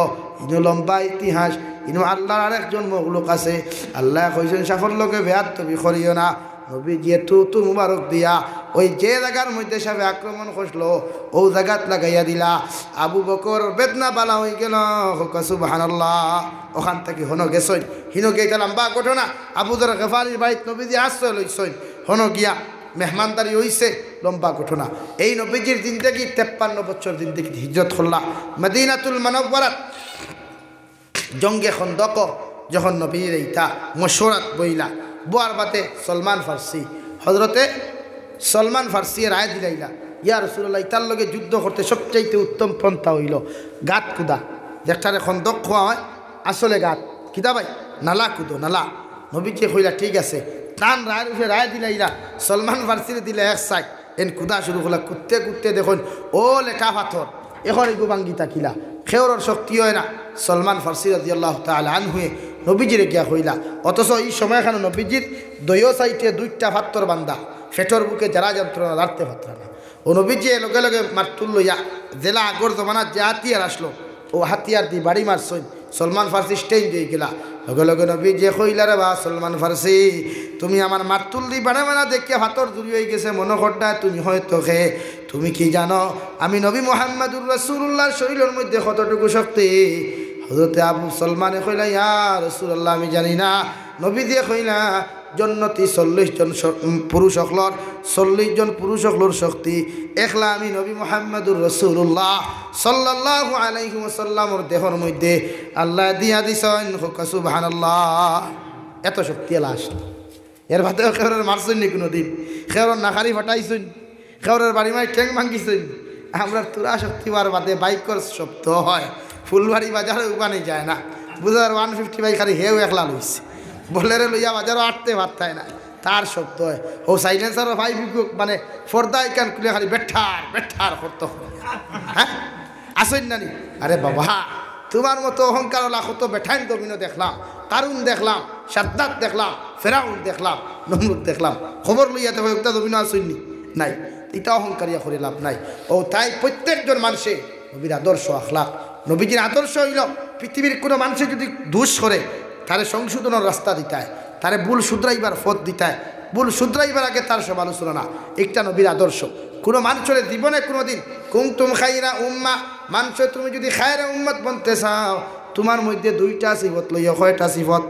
ইনো লম্বা ইতিহাস, ইনো আল্লাহর আরেকজন মখলুক আছে। আল্লায় কইছইন, "সাপর লগে বেয়াদবি করিও না।" নবীজিয়ে থু থু মুবারক দিয়া ওই যে জাগার মধ্যে সাপে আক্রমণ করছিল, অউ জাগাত লাগাইয়া দিলা। আবু বকর বেদনা বালা অইগেল। কউক্কা সুবহানাল্লাহ। অখান থাকি হনো গেছইন, হিনো গিয়া ইটা লম্বা ঘটনা। আবু যর গিফারির বাড়িত নবীজিয়ে আশ্রয় লইছইন, হনো গিয়া মেহমানদারি অইছে, লম্বা ঘটনা। এই নবীজির জিন্দেগি, তেপ্পান্ন বছর জিন্দেগি, হিজরত করলা মদিনাতুল মুনাওয়ারাত। জঙ্গে খন্দক যখন নবীজিরে ইতা মশওয়ারাত বইলা, বওয়ার বাদে সলমান ফার্সি, হযরতে সলমান ফার্সি রায় দিলাইলা, "ইয়া রাসূলুল্লাহ, ইতার লগে যুদ্ধ করতে সবচাইতে উত্তম পন্থা অইল গাত কুদা, যেটারে খন্দক কওয়া অয়, আসলে গাত, কিতা ভাই, নালা কুদো, নালা।" নবীজিয়ে কইলা, "ঠিক আছে।" তান রায়ের উপরে রায় দিলাইলা, সলমান ফার্সিরে দিলা এক সাইড, এন কুদা শুরু করলা, কুদতে কুদতে দেখইন, অউ লেটা পাথর, এখন এগু ভাঙ্গি থাকিলা, কেউরর শক্তি অয় না। সলমান ফার্সি রাদিয়াল্লাহু তাআলা আনহুয়ে নবীজিরে গিয়া কইলা, অথচ ই সময়খানো নবীজির দুইও সাইডে দুইটা পাথর বান্ধা, পেটর ভুকে জ্বালা যন্ত্রণা, লাড়তে পারতরা না। অউ নবীজিয়ে লগে লগে মারতুল লইয়া, যেলা আগর জমানাত যে হাতিয়ার আছলো, অউ হাতিয়ার দি বাড়ি মারছইন। সলমান ফার্সি stand অইগেলা। লগে লগে নবীজিয়ে কইলা, "রে বা সলমান ফার্সি, তুমি আমার মারতুল দি বাড়া মারা দেখিয়া পাথর দূরি অইগেছে, মনো করতায় তুমি হয়তো কে। তুমি কি জানো আমি নবী মুহাম্মাদুর রাসূলুল্লাহর শরীলর মধ্যে কতটুকু শক্তি?" হযরতে আবু সলমানে কইলা, "ইয়া রাসূলুল্লাহ, আমি জানি না।" নবীজিয়ে কইলা, জন্নতি চল্লিশ জন স-, উম, পুরুষ অকলর, চল্লিশ জন পুরুষ অকলর শক্তি একলা আমি নবী মুহাম্মাদুর রাসূলুল্লাহ সাল্লাল্লাহু আলাইহি ওয়াসাল্লামর দেহর মধ্যে আল্লায় দিয়া দিছইন। কউক্কা সুবহানাল্লাহ। এত শক্তি আলা আসলো। এর বাদেও কেউরে মারছইন নি কুনুদিন? কেউরে নাকারি ফাটাইছইন? কেউরে বাড়ি মারি ঠ্যাং ভাঙ্গিছইন? আমরার থুড়া শক্তি অওয়ার বাদে বাইকর শব্দ হয়, ফুলবাড়ি বাজারো উবানি যায় না। বুঝার ওয়ান ফিফটি বাইক খালি হেউ একলা লইছে, বলেরো লইয়া বাজারো আটতে পারতায় না, তার শব্দ হয়। ও সাইলেন্সারর ফাইভ মানে পর্দা ইখান খুলে খালি বেঠার বেঠার করতো। হ্যাঁ, আছইন না নি? আরে বাবা, তুমার মতো অহংকার অলা কত বেঠাইন জমিনো দেখলাম, কারুন দেখলাম, সাদ্দাদ দেখলাম, ফেরাউন দেখলাম, নমরুদ দেখলাম। খবর লইয়া দেখো, একটা জমিনো আছইন নি? নাই। ইতা অহংকারিয়া করি লাভ নাই। ও তাই প্রত্যেকজন মানষে নবীর আদর্শ আখলাক, নবীজির আদর্শ অইলো পৃথিবীর কুনু মানষে যুদি দোষ করে, তারে সংশোধনর রাস্তা দিতায়, তারে ভুল শুধরাইবার পথ দিতায়, ভুল শুধরাইবার আগে তার সমালোচনা না। একটা নবীর আদর্শ। কুনু মানষরে জীবনে কুনুদিন কুনতুম খাইরা উম্মাহ, মানষে তুমি যুদি খায়রা উম্মত বনতে চাও, তুমার মধ্যে দুইটা সিফত লইও। কয়টা সিফত?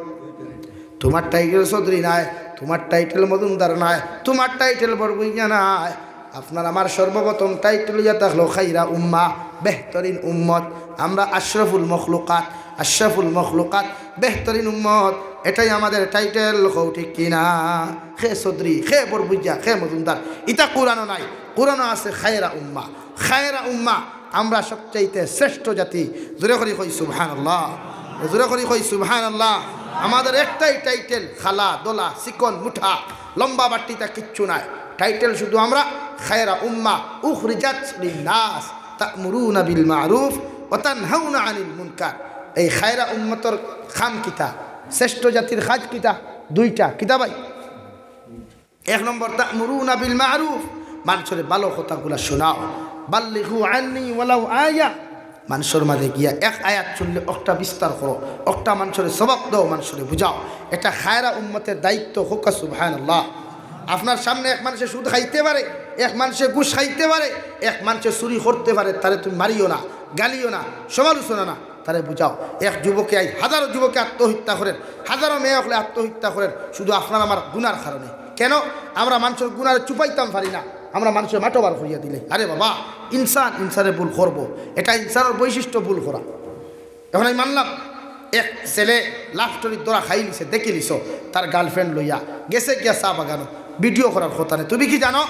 তুমার টাইটেল চৌধুরী নায়, তুমার টাইটেল মজুমদার নায়, তুমার টাইটেল বড়ভুইয়া নায়। আপনার আমার সর্বপ্রথম টাইটেল ইয়া থাকলো খাইরা উম্মাহ, বেহতরিন উম্মত। আমরা আশরাফুল মখলুকাত, আশরাফুল মখলুকাত, বেহতরিন উম্মত, এটাই আমাদের টাইটেল। কও ঠিক কি না? কে চৌধুরী, কে বড়ভুইয়া, কে মজুমদার, ইতা কুরআনো নাই। কুরআনো আছে খায়রা উম্মাহ, খায়রা উম্মাহ, আমরা সবচাইতে শ্রেষ্ঠ জাতি। জোরে করি কই সুবহানাল্লাহ, জোরে করি কই সুবহানাল্লাহ। আমাদের একটাই টাইটেল, খালা, দলা, চিকন, মুটা, লম্বা বাট্টিতা কিচ্ছু নাই। টাইটেল শুধু আমরা খায়রা উম্মাহ উখরিজাত লিন্নাস তা'মুরুনা বিল মা'রুফ ওয়া তানহাউনা আনিল মুনকার। এই খায়রা উম্মতর কাম কিতা? শ্রেষ্ঠ জাতির কাজ কিতা? দুইটা। কিতা ভাই? এক নম্বর, তা'মুরুনা বিল মা'রুফ, মানষরে ভালা কথাগুলা হুনাও। বাল্লিগু আন্নি ওয়ালাউ আয়া, মানষর মাঝে গিয়া এক আয়াত হুনলে অকটা বিস্তার করো, অকটা মানষরে সবক দেও, মানষরে বুঝাও। এটা খায়রা উম্মতের দায়িত্ব। কউক্কা সুবহানাল্লাহ। আপনার সামনে এক মানষে সুদ খাইতে পারে, এক মানষে ঘুষ খাইতে পারে, এক মানষে চুরি করতে পারে, তারে তুমি মারিও না, গালিও না, সমালোচনা না। তারে বুঝাও। এক যুবকে আইজ হাজারো যুবকে আত্মহত্যা করের, হাজারো মেয়ে অকলে আত্মহত্যা করের, শুধু আপনার আমার গুনার কারণে। কেন? আমরা মানষর গুনারে চুপাইতাম পারি না, আমরা মানষরে মাঠো বার করিয়া দিলে। আরে বাবা, ইনসান ইনসানে ভুল করবো, এটা ইনসানর বৈশিষ্ট্য ভুল করা। এখন আমি মানলাম, এক ছেলে লাভ স্টোরির ধরা খাইলিছে, দেখিলিছো, তার গার্লফ্রেন্ড লইয়া গেছে গিয়া চা বাগানো, ভিডিও করার কথা নাই। তুমি কি জানো,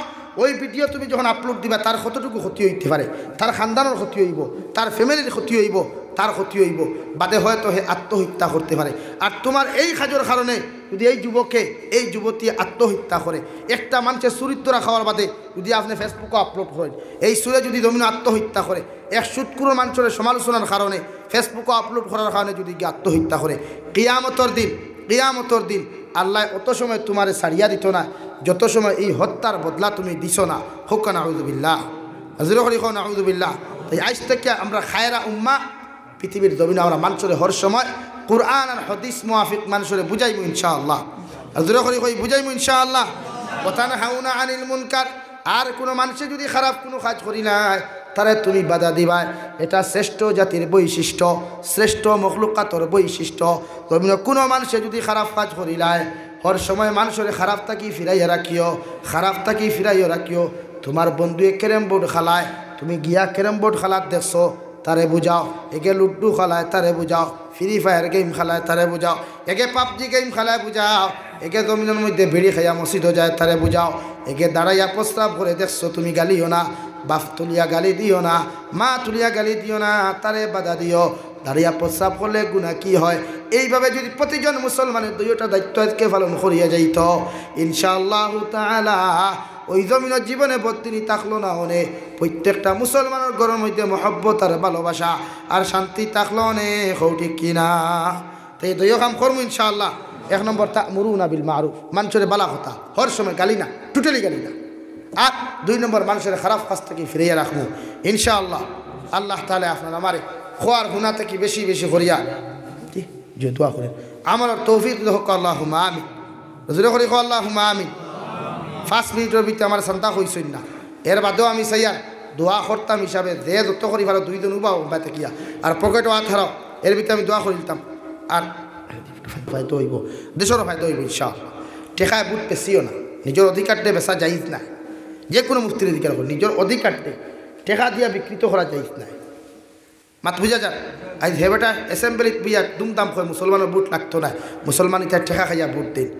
ওই ভিডিও তুমি যখন আপলোড দিবা, তার কতটুকু ক্ষতি অইতে পারে? তার খানদানর ক্ষতি অইবো, তার ফ্যামিলির ক্ষতি অইবো, তার ক্ষতি অইবো, বাদে হয়তো হে আত্মহত্যা করতে পারে। আর তুমার এই কাজর কারণে যুদি এই যুবকে, এই যুবতী আত্মহত্যা করে, একটা মানষে চুরির ধরা খাওয়ার বাদে যুদি আপনে Facebook-ও আপলোড করেন, এই চুরে যুদি জমিনো আত্মহত্যা করে, এক সুদখুরর মানষরে সমালোচনার কারণে Facebook-ও আপলোড করার কারণে যুদি গিয়া আত্মহত্যা করে, কিয়ামতর দিন, কিয়ামতর দিন আল্লায় অত সময় তুমারে ছাড়িয়া দিতো না, যত সময় এই হত্যার বদলা তুমি দিছো না। কউক্কা নাউজুবিল্লাহ। জোরে করি কও নাউজুবিল্লাহ। তাই আইজ থাকি আমরা খায়রা উম্মাহ, পৃথিবীর জমিনো আমরা মানষরে হর সময় কুরআন আর হাদিস মুআফিক মানষরে বুঝাইমু ইনশাআল্লাহ। জোরে করি কই বুঝাইমু ইনশাআল্লাহ। ওয়া তানহাউনা আনিল মুনকার, আর কুনু মানষে যুদি খারাপ কুনু কাজ করিলায়, তারে তুমি বাধা দিবায়। এটা শ্রেষ্ঠ জাতির বৈশিষ্ট্য, শ্রেষ্ঠ মখলুকাতর বৈশিষ্ট্য। জমিনো কুনু মানষে যুদি খারাপ কাজ করিলায়, হর সময় মানষরে খারাপ থাকি ফিরাইয়া রাখিও, খারাপ থাকি ফিরাইয়া রাখিও। তুমার বন্ধুয়ে ক্যারম বোর্ড খেলায়, তুমি গিয়া ক্যারম বোর্ড খেলাত দেখছো, তারে বুঝাও। এগে লুডু খেলায়, তারে বুঝাও। ফ্রি ফায়ার গেম খেলায়, তারে বুঝাও। এগে পাবজি গেম খেলায়, বুঝাও। এগে জমিনর মধ্যে বিড়ি খাইয়া মসজিদো যায়, তারে বুঝাও। এগে দাঁড়াইয়া প্রস্রাব করে দেখছো, তুমি গালিও না, বাপ তুলিয়া গালি দিও না, মা তুলিয়া গালি দিও না, তারে বাধা দিও। দাঁড়াইয়া প্রস্রাব করলে গুনাহ কি হয়? এইভাবে যুদি প্রতিজন মুসলমানের দুইটা দায়িত্ব আইজকে পালন করিয়া যাইতো, ইনশাআল্লাহু তাআলা ওই জমিনো জীবনে বদিনী থাকলো না অনে, প্রত্যেকটা মুসলমানর ঘরর মধ্যে মহব্বত আর ভালোবাসা আর শান্তি থাকলো অনে। কও ঠিক কি না? তে এই দুইও কাম করমু ইনশাআল্লাহ। এক নম্বর, তা'মুরুনা বিল মা'রুফ, মানষরে ভালা কথা, হর সময় গালি না, totally গালি না। আর দুই নম্বর, মানষরে খারাপ কাজ থাকি ফিরাইয়া রাখমু ইনশাআল্লাহ। আল্লাহ তাআলায় আপনার আমারে কওয়ার হুনা থাকি বেশি বেশি করিয়া, জি, জি, দোয়া করেন, আমলর তৌফিক দেউক্কা, আল্লাহুম্মা আমিন। জোরে করি কও, আল্লাহুম্মা আমিন। পাঁচ মিনিটর ভিতরে আমার সান্তা কইছইন না, এর বাদেও আমি চাইয়ার দোয়া করতাম হিসাবে যে যত করি পারো দুইজন উবাও উবাই থাকিয়া, আর পকেটো আত হারাও, এর ভিতরে আমি দোয়া করি দিতাম। আর ফায়দা অইবো, দেশরও ফায়দা অইবো ইনশাআল্লাহ। টেকায় ভোট বেচিও না, নিজর অধিকারটা বেচা জায়েজ নায়। যে কুনু মুফতির অধিকার অয়, নিজর অধিকারটা টেকা দিয়া বিকৃত করা জায়েজ নায়। মাত বুঝা যার? আইজ হে বেটা assembly-ত বইয়া দুমদাম কয় মুসলমানর ভোট লাগতো নায়, মুসলমান ইতা টেকা খাইয়া ভোট দেইন।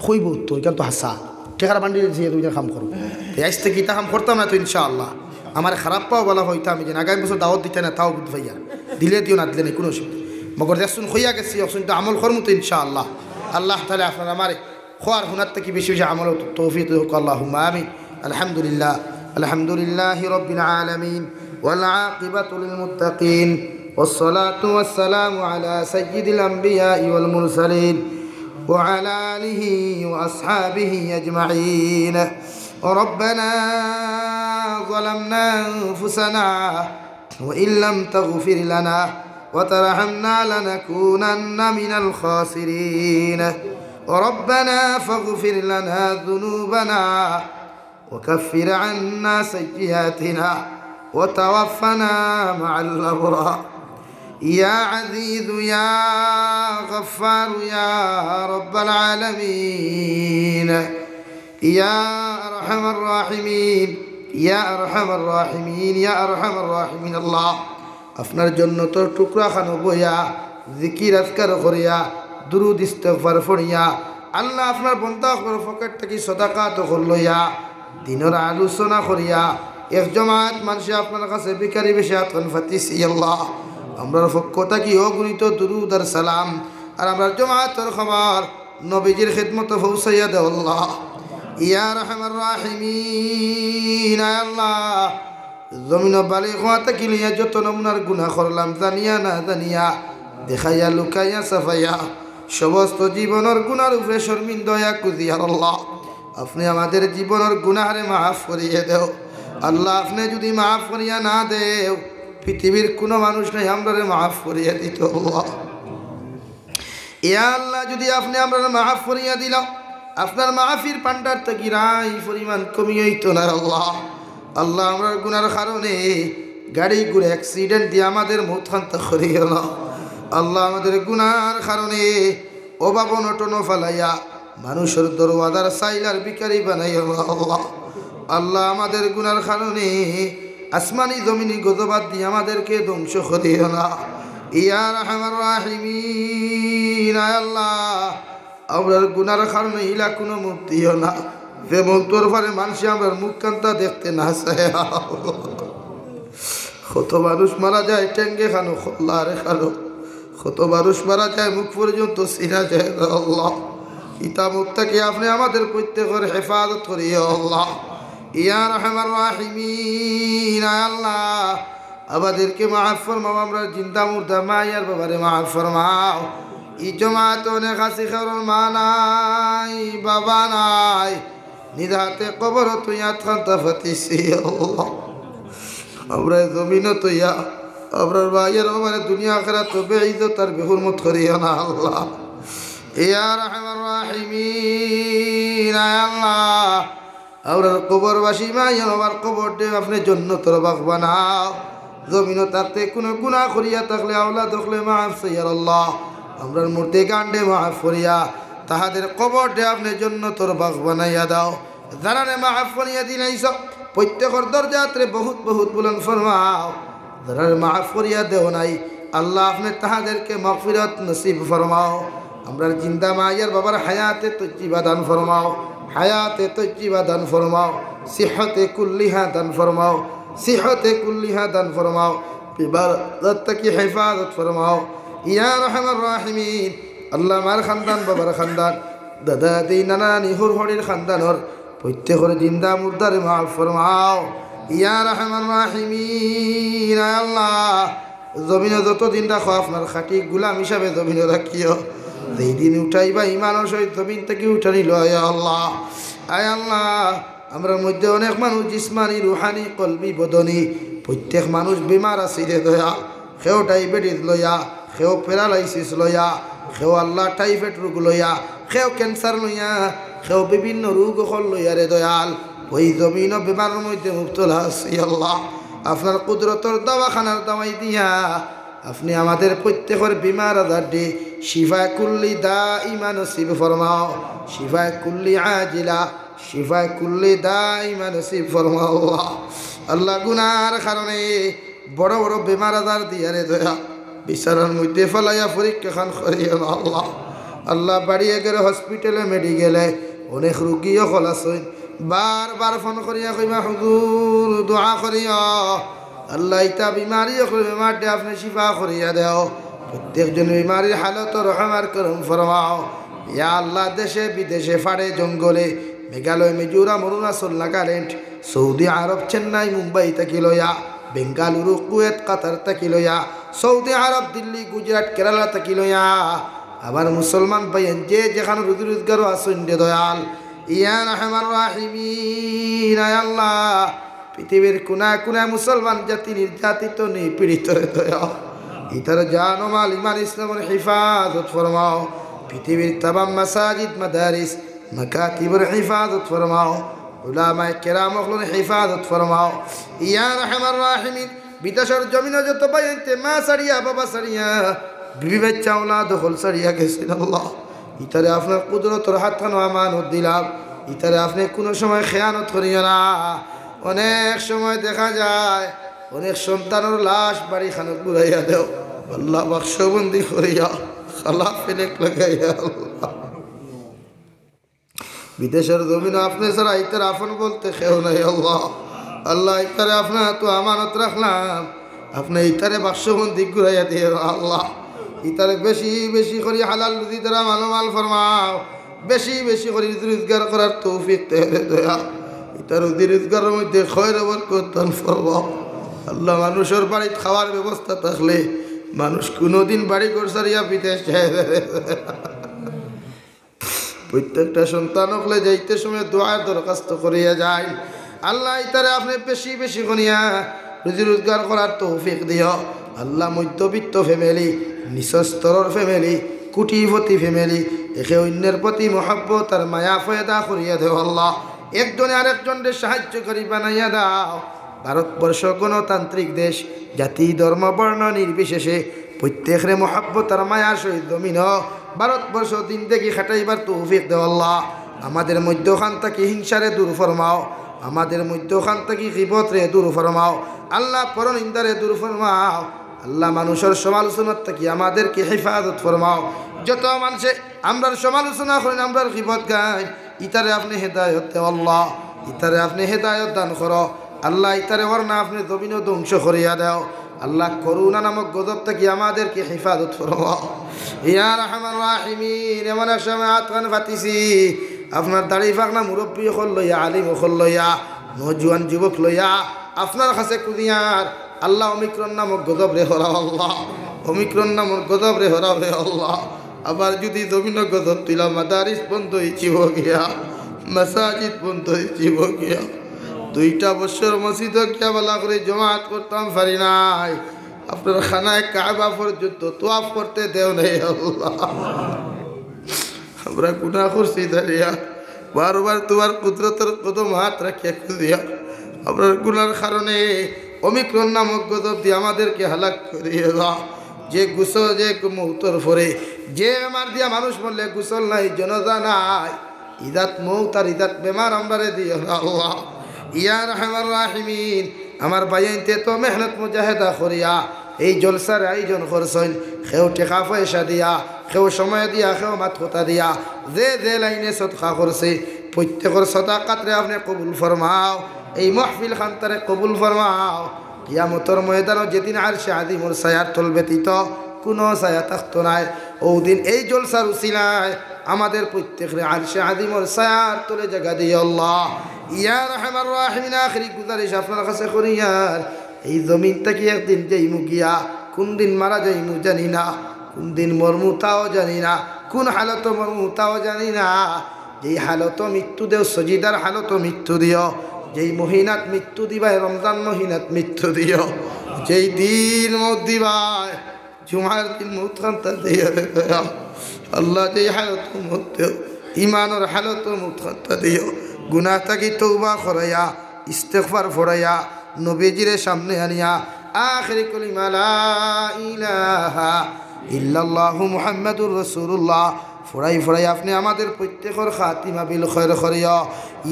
কইবো তো, ইখান তো হাছা। টেকার বান্ডিল দিয়া তুমি কাম করো। তে আইজ থাকি ইতা কাম করতাম না তো ইনশাআল্লাহ। আমারে খারাপ পাও, ভালা পাও, ইতা আমি জানি। আগামী বছর দাওয়াত দিতায় না, তাও বুঝ পাইয়া। দিলে দিও, না দিলে নাই, কুনু অসুবিধা নাই। মগর দেখছইন কইয়া গেছি, অখন তো আমল করমু তো ইনশাআল্লাহ। আল্লাহ তাআলায় আপনারে আমারে কওয়া আর হুনার থাকি বেশি বেশি আমল তৌফিক দেউক, আল্লাহুম্মা আমিন। الحمد لله، الحمد لله رب العالمين، والعاقبة للمتقين، والصلاة والسلام على سيد الأنبياء والمرسلين، وعلى آله وأصحابه أجمعين. ربنا ظلمنا أنفسنا وإن لم تغفر لنا وترحمنا لنكونن من الخاسرين. ربنا فاغفر لنا ذنوبنا وكفر عنا سيئاتنا وتوفنا مع الأبرار. يا عزيز يا غفار يا رب العالمين. يا أرحم الراحمين، يا أرحم الراحمين، يا أرحم الراحمين। আল্লাহ, আপনার জন্নতর টুকরা খানো বইয়া, জিকির আজকার করিয়া, দুরুদ ইস্তেগফার পড়িয়া, আল্লাহ, আপনার বন্দা অকলর পকেট থাকি সদাকা দখল লইয়া, দিনর আলোচনা করিয়া, এক জমাত মানষে আপনার কাছে ভিখারি বেশে আতখান পাতিছি। আল্লাহ, আমরার পক্ষ থাকি অগণিত দুরুদ আর সালাম, আর আমরার জমাতর খবর নবীজির খেদমতো পৌঁছাইয়া দেও আল্লাহ। ইয়া আরহামার রাহিমিন, আয় আল্লাহ, জমিনো বালিগ অওয়া থাকি লইয়া যত নমুনার গুনা করলাম, জানিয়া না জানিয়া, দেখাইয়া লুকাইয়া ছাপাইয়া, সমস্ত জীবনর গুনার উপরে শরমিন্দা অইয়া কুজিয়ার আল্লাহ। আপনে আমাদের জীবনর গুনারে মাফ করিয়া দেও আল্লাহ। আপনে যুদি মাফ করিয়া না দেও, পৃথিবীর কুনু মানুষ নাই আমরারে মাফ করিয়া দিতো আল্লাহ। ইয়া আল্লাহ, যুদি আপনে আমরারে মাফ করিয়া দিলা, আপনার মাফির ভান্ডার থাকি রাই পরিমাণ কমি অইতো না আল্লাহ। আল্লাহ, আমরার গুনার কারণে গাড়ি ঘুড়া accident দিয়া আমাদের মউত খান্তা করিও না আল্লাহ। আমাদের গুনার কারণে অভাব অনটনো ফালাইয়া মানুষর দরওয়াজার চাইলার ভিখারি বানাইও না আল্লাহ। আল্লাহ, আমাদের গুনার কারণে আসমানি জমিনি গজবাত দিয়া আমাদেরকে ধ্বংস করিও না। ইয়া আরহামার রাহিমিন, আয় আল্লাহ, আমরার গুনার কারণে ইলা কুনু মউত দিও না, যে মউতর পরে মানষে আমরার মুখ খান্তা দেখতে না চায়। কত মানুষ মারা যায় ঠেঙ্গে খানো, কল্লারে খানো, কত মানুষ মারা যায় মুখ পর্যন্ত ছিনা যায় না আল্লাহ। ইতা মউত থাকি আপনে আমাদের প্রত্যেকর হেফাজত করিও আল্লাহ। ইয়া আরহামার রাহিমিন, আয় আল্লাহ, আমাদেরকে মাফ ফরমাও, আমরার জিন্দা মুর্দা মা আর বাবারে মাফ ফরমাও। ই জমাতো অনেক আছি, কেউর মা নাই, বাবা নাই, নিজ হাতে কবরো থইয়া আতখান্তা পাতিছি আল্লাহ। আমরারে জমিনো থইয়া আমরার মা আর বাবারে দুনিয়া আখিরাতো বেইজ্জত আর বেহুরমত করিও না আল্লাহ। ইয়া আরহামার রাহিমিন, আয় আল্লাহ, আমরার কবরবাসী মা আর বাবার কবররে আপনে জন্নতর বাগ বানাও। জমিনো থাকতে কুনু গুনা করিয়া থাকলে, আওলাদ অকলে মাফ চাইয়ার আল্লাহ। আমরার মুর্দেগানরে মাফ করিয়া তাহাদের কবররে আপনে জন্নতর বাগ বানাইয়া দেও। যারারে মাফ করিয়া দিলাইছো, প্রত্যেকর দরজাতরে বহুত বহুত বুলন্দ ফরমাও। যারারে মাফ করিয়া দেও নাই, আল্লাহ, আপনে তাহাদেরকে মাগফিরাত নসিব ফরমাও। আমরার জিন্দা মা আর বাবার হায়াতে তৈয়্যিবা দান ফরমাও, হায়াতে তৈয়্যিবা দান ফরমাও, সিহতে কুল্লিহা দান ফরমাও, সিহতে কুল্লিহা দান ফরমাও, বিমার আজার থাকি হেফাজত ফরমাও। ইয়া আরহামার রাহিমিন, আল্লাহ, মার খান্দান, বাবার খান্দান, দাদা দাদি, নানা নানি, হুর হুড়ির খান্দানর প্রত্যেকর জিন্দা মুর্দারে মাফ ফরমাও। ইয়া আরহামার রাহিমিন, আয় আল্লাহ, জমিনো যতদিন রাখো আপনার খাঁটি গুলাম হিসাবে জমিনো রাখিও। যেই দিন উঠাইবা ইমানর সহিত জমিন থাকি উঠানি লও, আয় আল্লাহ। আয় আল্লাহ, আমরার মধ্যে অনেক মানুষ জিসমানি, রুহানি, কলবি, বদনি, প্রত্যেক মানুষ বিমার আছি রে দয়াল। কেউ ডায়াবেটিস লইয়া, কেউ প্যারালাইসিস লইয়া, কেউ আল্লাহ টাইফয়েড রোগ লইয়া, কেউ ক্যান্সার লইয়া, কেউ বিভিন্ন রোগ অকল লইয়া রে দয়াল, ওই জমিনো বিমারর মধ্যে মুবতলা আছি আল্লাহ। আপনার কুদরতর দাওয়াখানার দাওয়াই দিয়া আপনে আমাদের প্রত্যেকর বিমার আজাররে শিফায়ে কুল্লি দাইমা নসিব ফরমাও, শিফায়ে কুল্লি আজিলা, শিফায়ে কুল্লি দাইমা নসিব ফরমাও আল্লাহ। আল্লাহ, গুনার কারণে বড় বড় বেমার আজার দিয়া রে দয়া, বিছানার মধ্যে ফালাইয়া পরীক্ষা খান করিও না আল্লাহ। আল্লাহ, বাড়ি এগের হসপিটালে মেডিকেলে অনেক রুগী অকল আছইন, বারবার ফোন করিয়া কইবা, "হুজুর, দোয়া করিও।" আল্লাহ, ইতা বিমারি অকল বেমাররে আপনে শিফা করিয়া দেও। প্রত্যেকজন বিমারির হালত রহম আর করম ফরমাও। ইয়া আল্লাহ, দেশে বিদেশে, পাড়ে জঙ্গলে, মেঘালয়, মিজোরাম, অরুণাচল, নাগাল্যান্ড, সৌদি আরব, চেন্নাই, মুম্বাই থাকি লইয়া, বেঙ্গালুরু, কুয়েত, কাতার থাকি লইয়া, সৌদি আরব, দিল্লি, গুজরাট, কেরালা থাকি লইয়া, আমার মুসলমান ভাইয়াইন যে যেখানো রুজি রোজগারো আছইন রে দয়াল, ইয়া আরহামার রাহিমিন, আয় আল্লাহ, পৃথিবীর কোনায় কোনায় মুসলমান জাতি নির্যাতিত, নিপীড়িত রে দয়াল। ইতার জান ও মাল, ইমান ইসলামর হেফাজত ফরমাও। পৃথিবীর তামাম মাসাজিদ, মাদারিস, মাকাতিবর হেফাজত ফরমাও। উলামায়ে কেরাম অকলর হেফাজত ফরমাও। ইয়া আরহামার রাহিমিন, বিদেশর জমিনো যত ভাইয়াইন্তে মা ছাড়িয়া, বাবা ছাড়িয়া, বিবি বাচ্চা আওলাদ অকল ছাড়িয়া গেছইন আল্লাহ, ইতারে আপনার কুদরতর হাত খানো আমানত দিলাম। ইতারে আপনে কুনু সময় খেয়ানত করিও না। অনেক সময় দেখা যায়, অনেক সন্তানর লাশ বাড়ি খানো ঘুরাইয়া দেও আল্লাহ, বাক্সবন্দি করিয়া, খালা ফেলেক লাগাইয়া আল্লাহ। বিদেশর জমিনো আপনে ছাড়া ইতার আপন বলতে কেউ নাই আল্লাহ। আল্লাহ, ইতারে আপনার তো আমানত রাখলাম, আপনে ইতারে বাক্সবন্দি ঘুরাইয়া দিও আল্লাহ। ইতারে বেশি বেশি করি হালাল রুজি দ্বারা মালামাল ফরমাও, বেশি বেশি করি রুজি রোজগার করার তৌফিক দেও রে দয়াল। ইতার রুজি রোজগারর মধ্যে খয়র বরকত দান ফরমাও আল্লাহ। মানুষর বাড়িত খাওয়ার ব্যবস্থা থাকলে মানুষ কুনুদিন বাড়ি ঘর ছাড়িয়া বিদেশ যায় না রে। প্রত্যেকটা সন্তান অকলে যাইতে সময় দোয়ার দরখাস্ত করিয়া যায়। আল্লাহ, ইতারে আপনে বেশি বেশি করিয়া রুজি রোজগার করার তৌফিক দিও আল্লাহ। মধ্যবিত্ত ফ্যামিলি, নিচু স্তরর ফ্যামিলি, কোটিপতি ফ্যামিলি, একে অন্যের প্রতি মহব্বত আর মায়া পয়দা করিয়া দেও আল্লাহ। একজনে আরেকজনরে সাহায্যকারী বানাইয়া দাও। ভারতবর্ষ গণতান্ত্রিক দেশ, জাতি, ধর্ম, বর্ণ নির্বিশেষে প্রত্যেকরে মহব্বত আর মায়ার সহিত জমিনো ভারতবর্ষ জিন্দেগি খাটাইবার তৌফিক দেও আল্লাহ। আমাদের মধ্যখান থাকি হিংসারে দূর ফরমাও, আমাদের মধ্যখান থাকি গিবতরে দূর ফরমাও আল্লাহ, পরনিন্দারে দূর ফরমাও আল্লাহ। মানুষর সমালোচনার থাকি আমাদেরকে হেফাজত ফরমাও। যত মানুষে আমরার সমালোচনা করইন, আমরার গিবত গাইন, ইতারে আপনে হেদায়ত দেও আল্লাহ, ইতারে আপনে হেদায়ত দান করো আল্লাহ। ইতারে অর না আপনে জমিনো ধ্বংস করিয়া দেও আল্লাহ। করোনা নামক গজব থাকি আমাদেরকে হেফাজত ফরমাও ইয়া আরহামার রাহিমিন। এমন এক সময় আতখান ফাতিছি, আপনার দাড়ি পাকনা মুরব্বি অকল লইয়া, আলিম অকল লইয়া, নওজোয়ান যুবক লইয়া আপনার কাছে খুজিয়ার আল্লাহ, ওমিক্রন নামক গজবরে হরাও আল্লাহ, ওমিক্রন নামক গজবরে হরাও রে আল্লাহ। আবার যদি জমিনো গজব তুলা, মাদারিস বন্ধ অইযিবো গিয়া, মাসাজিদ বন্ধ অইযিবো গিয়া। দুইটা বছর মসজিদো গিয়া ভালা করি জমাত করতাম পারি নাই, আপনার খানায় কাবা পর্যন্ত তোয়াফ করতে দেও নাই আল্লাহ। আমরা গুনাহ করছি জানিয়া, বারবার তুমার কুদরতর কদমো আত রাখিয়া খুজিয়ার, আমরার গুনার কারণে ওমিক্রন নামক গজব দিয়া আমাদেরকে হালাক করিয়া দেও। যে গোসল, যে মউতর পরে, যে বেমার দিয়া মানুষ মরলে গোসল নাই, জানাজা নাই, ইজাত মউত আর ইজাত বেমার আমরারে দিও না আল্লাহ। ইয়া আরহামার রাহিমিন, আমার ভাইয়াইন্তে তো মেহনত মুজাহেদা করিয়া এই জলসার আয়োজন করছইন, কেউ টেকা পয়সা দিয়া, কেউ সময় দিয়া, কেউ মাত-কথা দিয়া, যে যে লাইনে সদকা করছে, প্রত্যেকর সদাকাতরে আপনে কবুল ফরমাও, এই মাহফিল খানতারে কবুল ফরমাও। কিয়ামতর ময়দানো যেদিন আরশে আজিমর ছায়ার তল ব্যতীত কুনু ছায়া থাকতো নায়, অউ দিন এই জলসার উসিলায় আমাদের প্রত্যেকরে আরশে আজিমর ছায়ার তলে জাগা দিও আল্লাহ। ইয়া আরহামার রাহিমিন, আখেরি গুজারিশ আপনার কাছে করিয়ার, এই জমিন থাকি একদিন যাইমু গিয়া, কুন দিন মারা যাইমু জানি না, কুন দিন মরমু তাও জানি না, কুন হালতো মরমু তাও জানি না। যেই হালতো মৃত্যু দেও, সজিদার হালতো মৃত্যু দিও, যেই মহিনাত মৃত্যু দিবায়, রমজান মহিনাত মৃত্যু দিও, যেই দিন মউত দিবায়, জুমার দিন মউত খান্তা দিও রে দয়া। আল্লাহ, যেই হালতো মউত দেও, ইমানর হালতো মউত খান্তা দিও। গুনাহ থাকি তওবা করাইয়া, ইস্তেগফার পড়াইয়া, নবীজিরে সামনে আনিয়া, আখেরি কলিমা লা ইলাহা ইল্লাল্লাহু মুহাম্মাদুর রাসূলুল্লাহ। ফুরাই ফুরাই আপনে আমাদের প্রত্যেকর খাতিমা বিল খৈর করিও।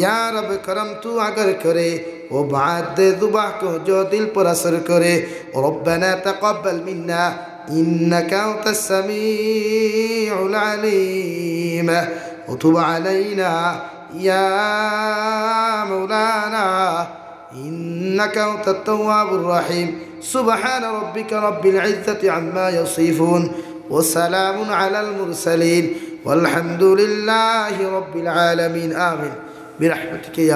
ইয়া রব, করম তু আগর করে, ও বাদ দে জুবাহ কো জো দিল পর আসর করে। রব্বানা তাকাব্বাল মিন্না ইন্নাকা আনতাস সামিউল আলিম। ওয়া তুব আলাইনা ইয়া মাওলানা ইন্নাকা আনতাত তাওয়াবুর রহিম। সুবহানা রাব্বিকা রাব্বিল ইজ্জাতি আম্মা ইয়াসিফুন। ওয়া সালামুন আলাল মুরসালিন। ওয়ালহামদুলিল্লাহি রাব্বিল আলামিন। আমিন। বিরাহমাতিকা ইয়া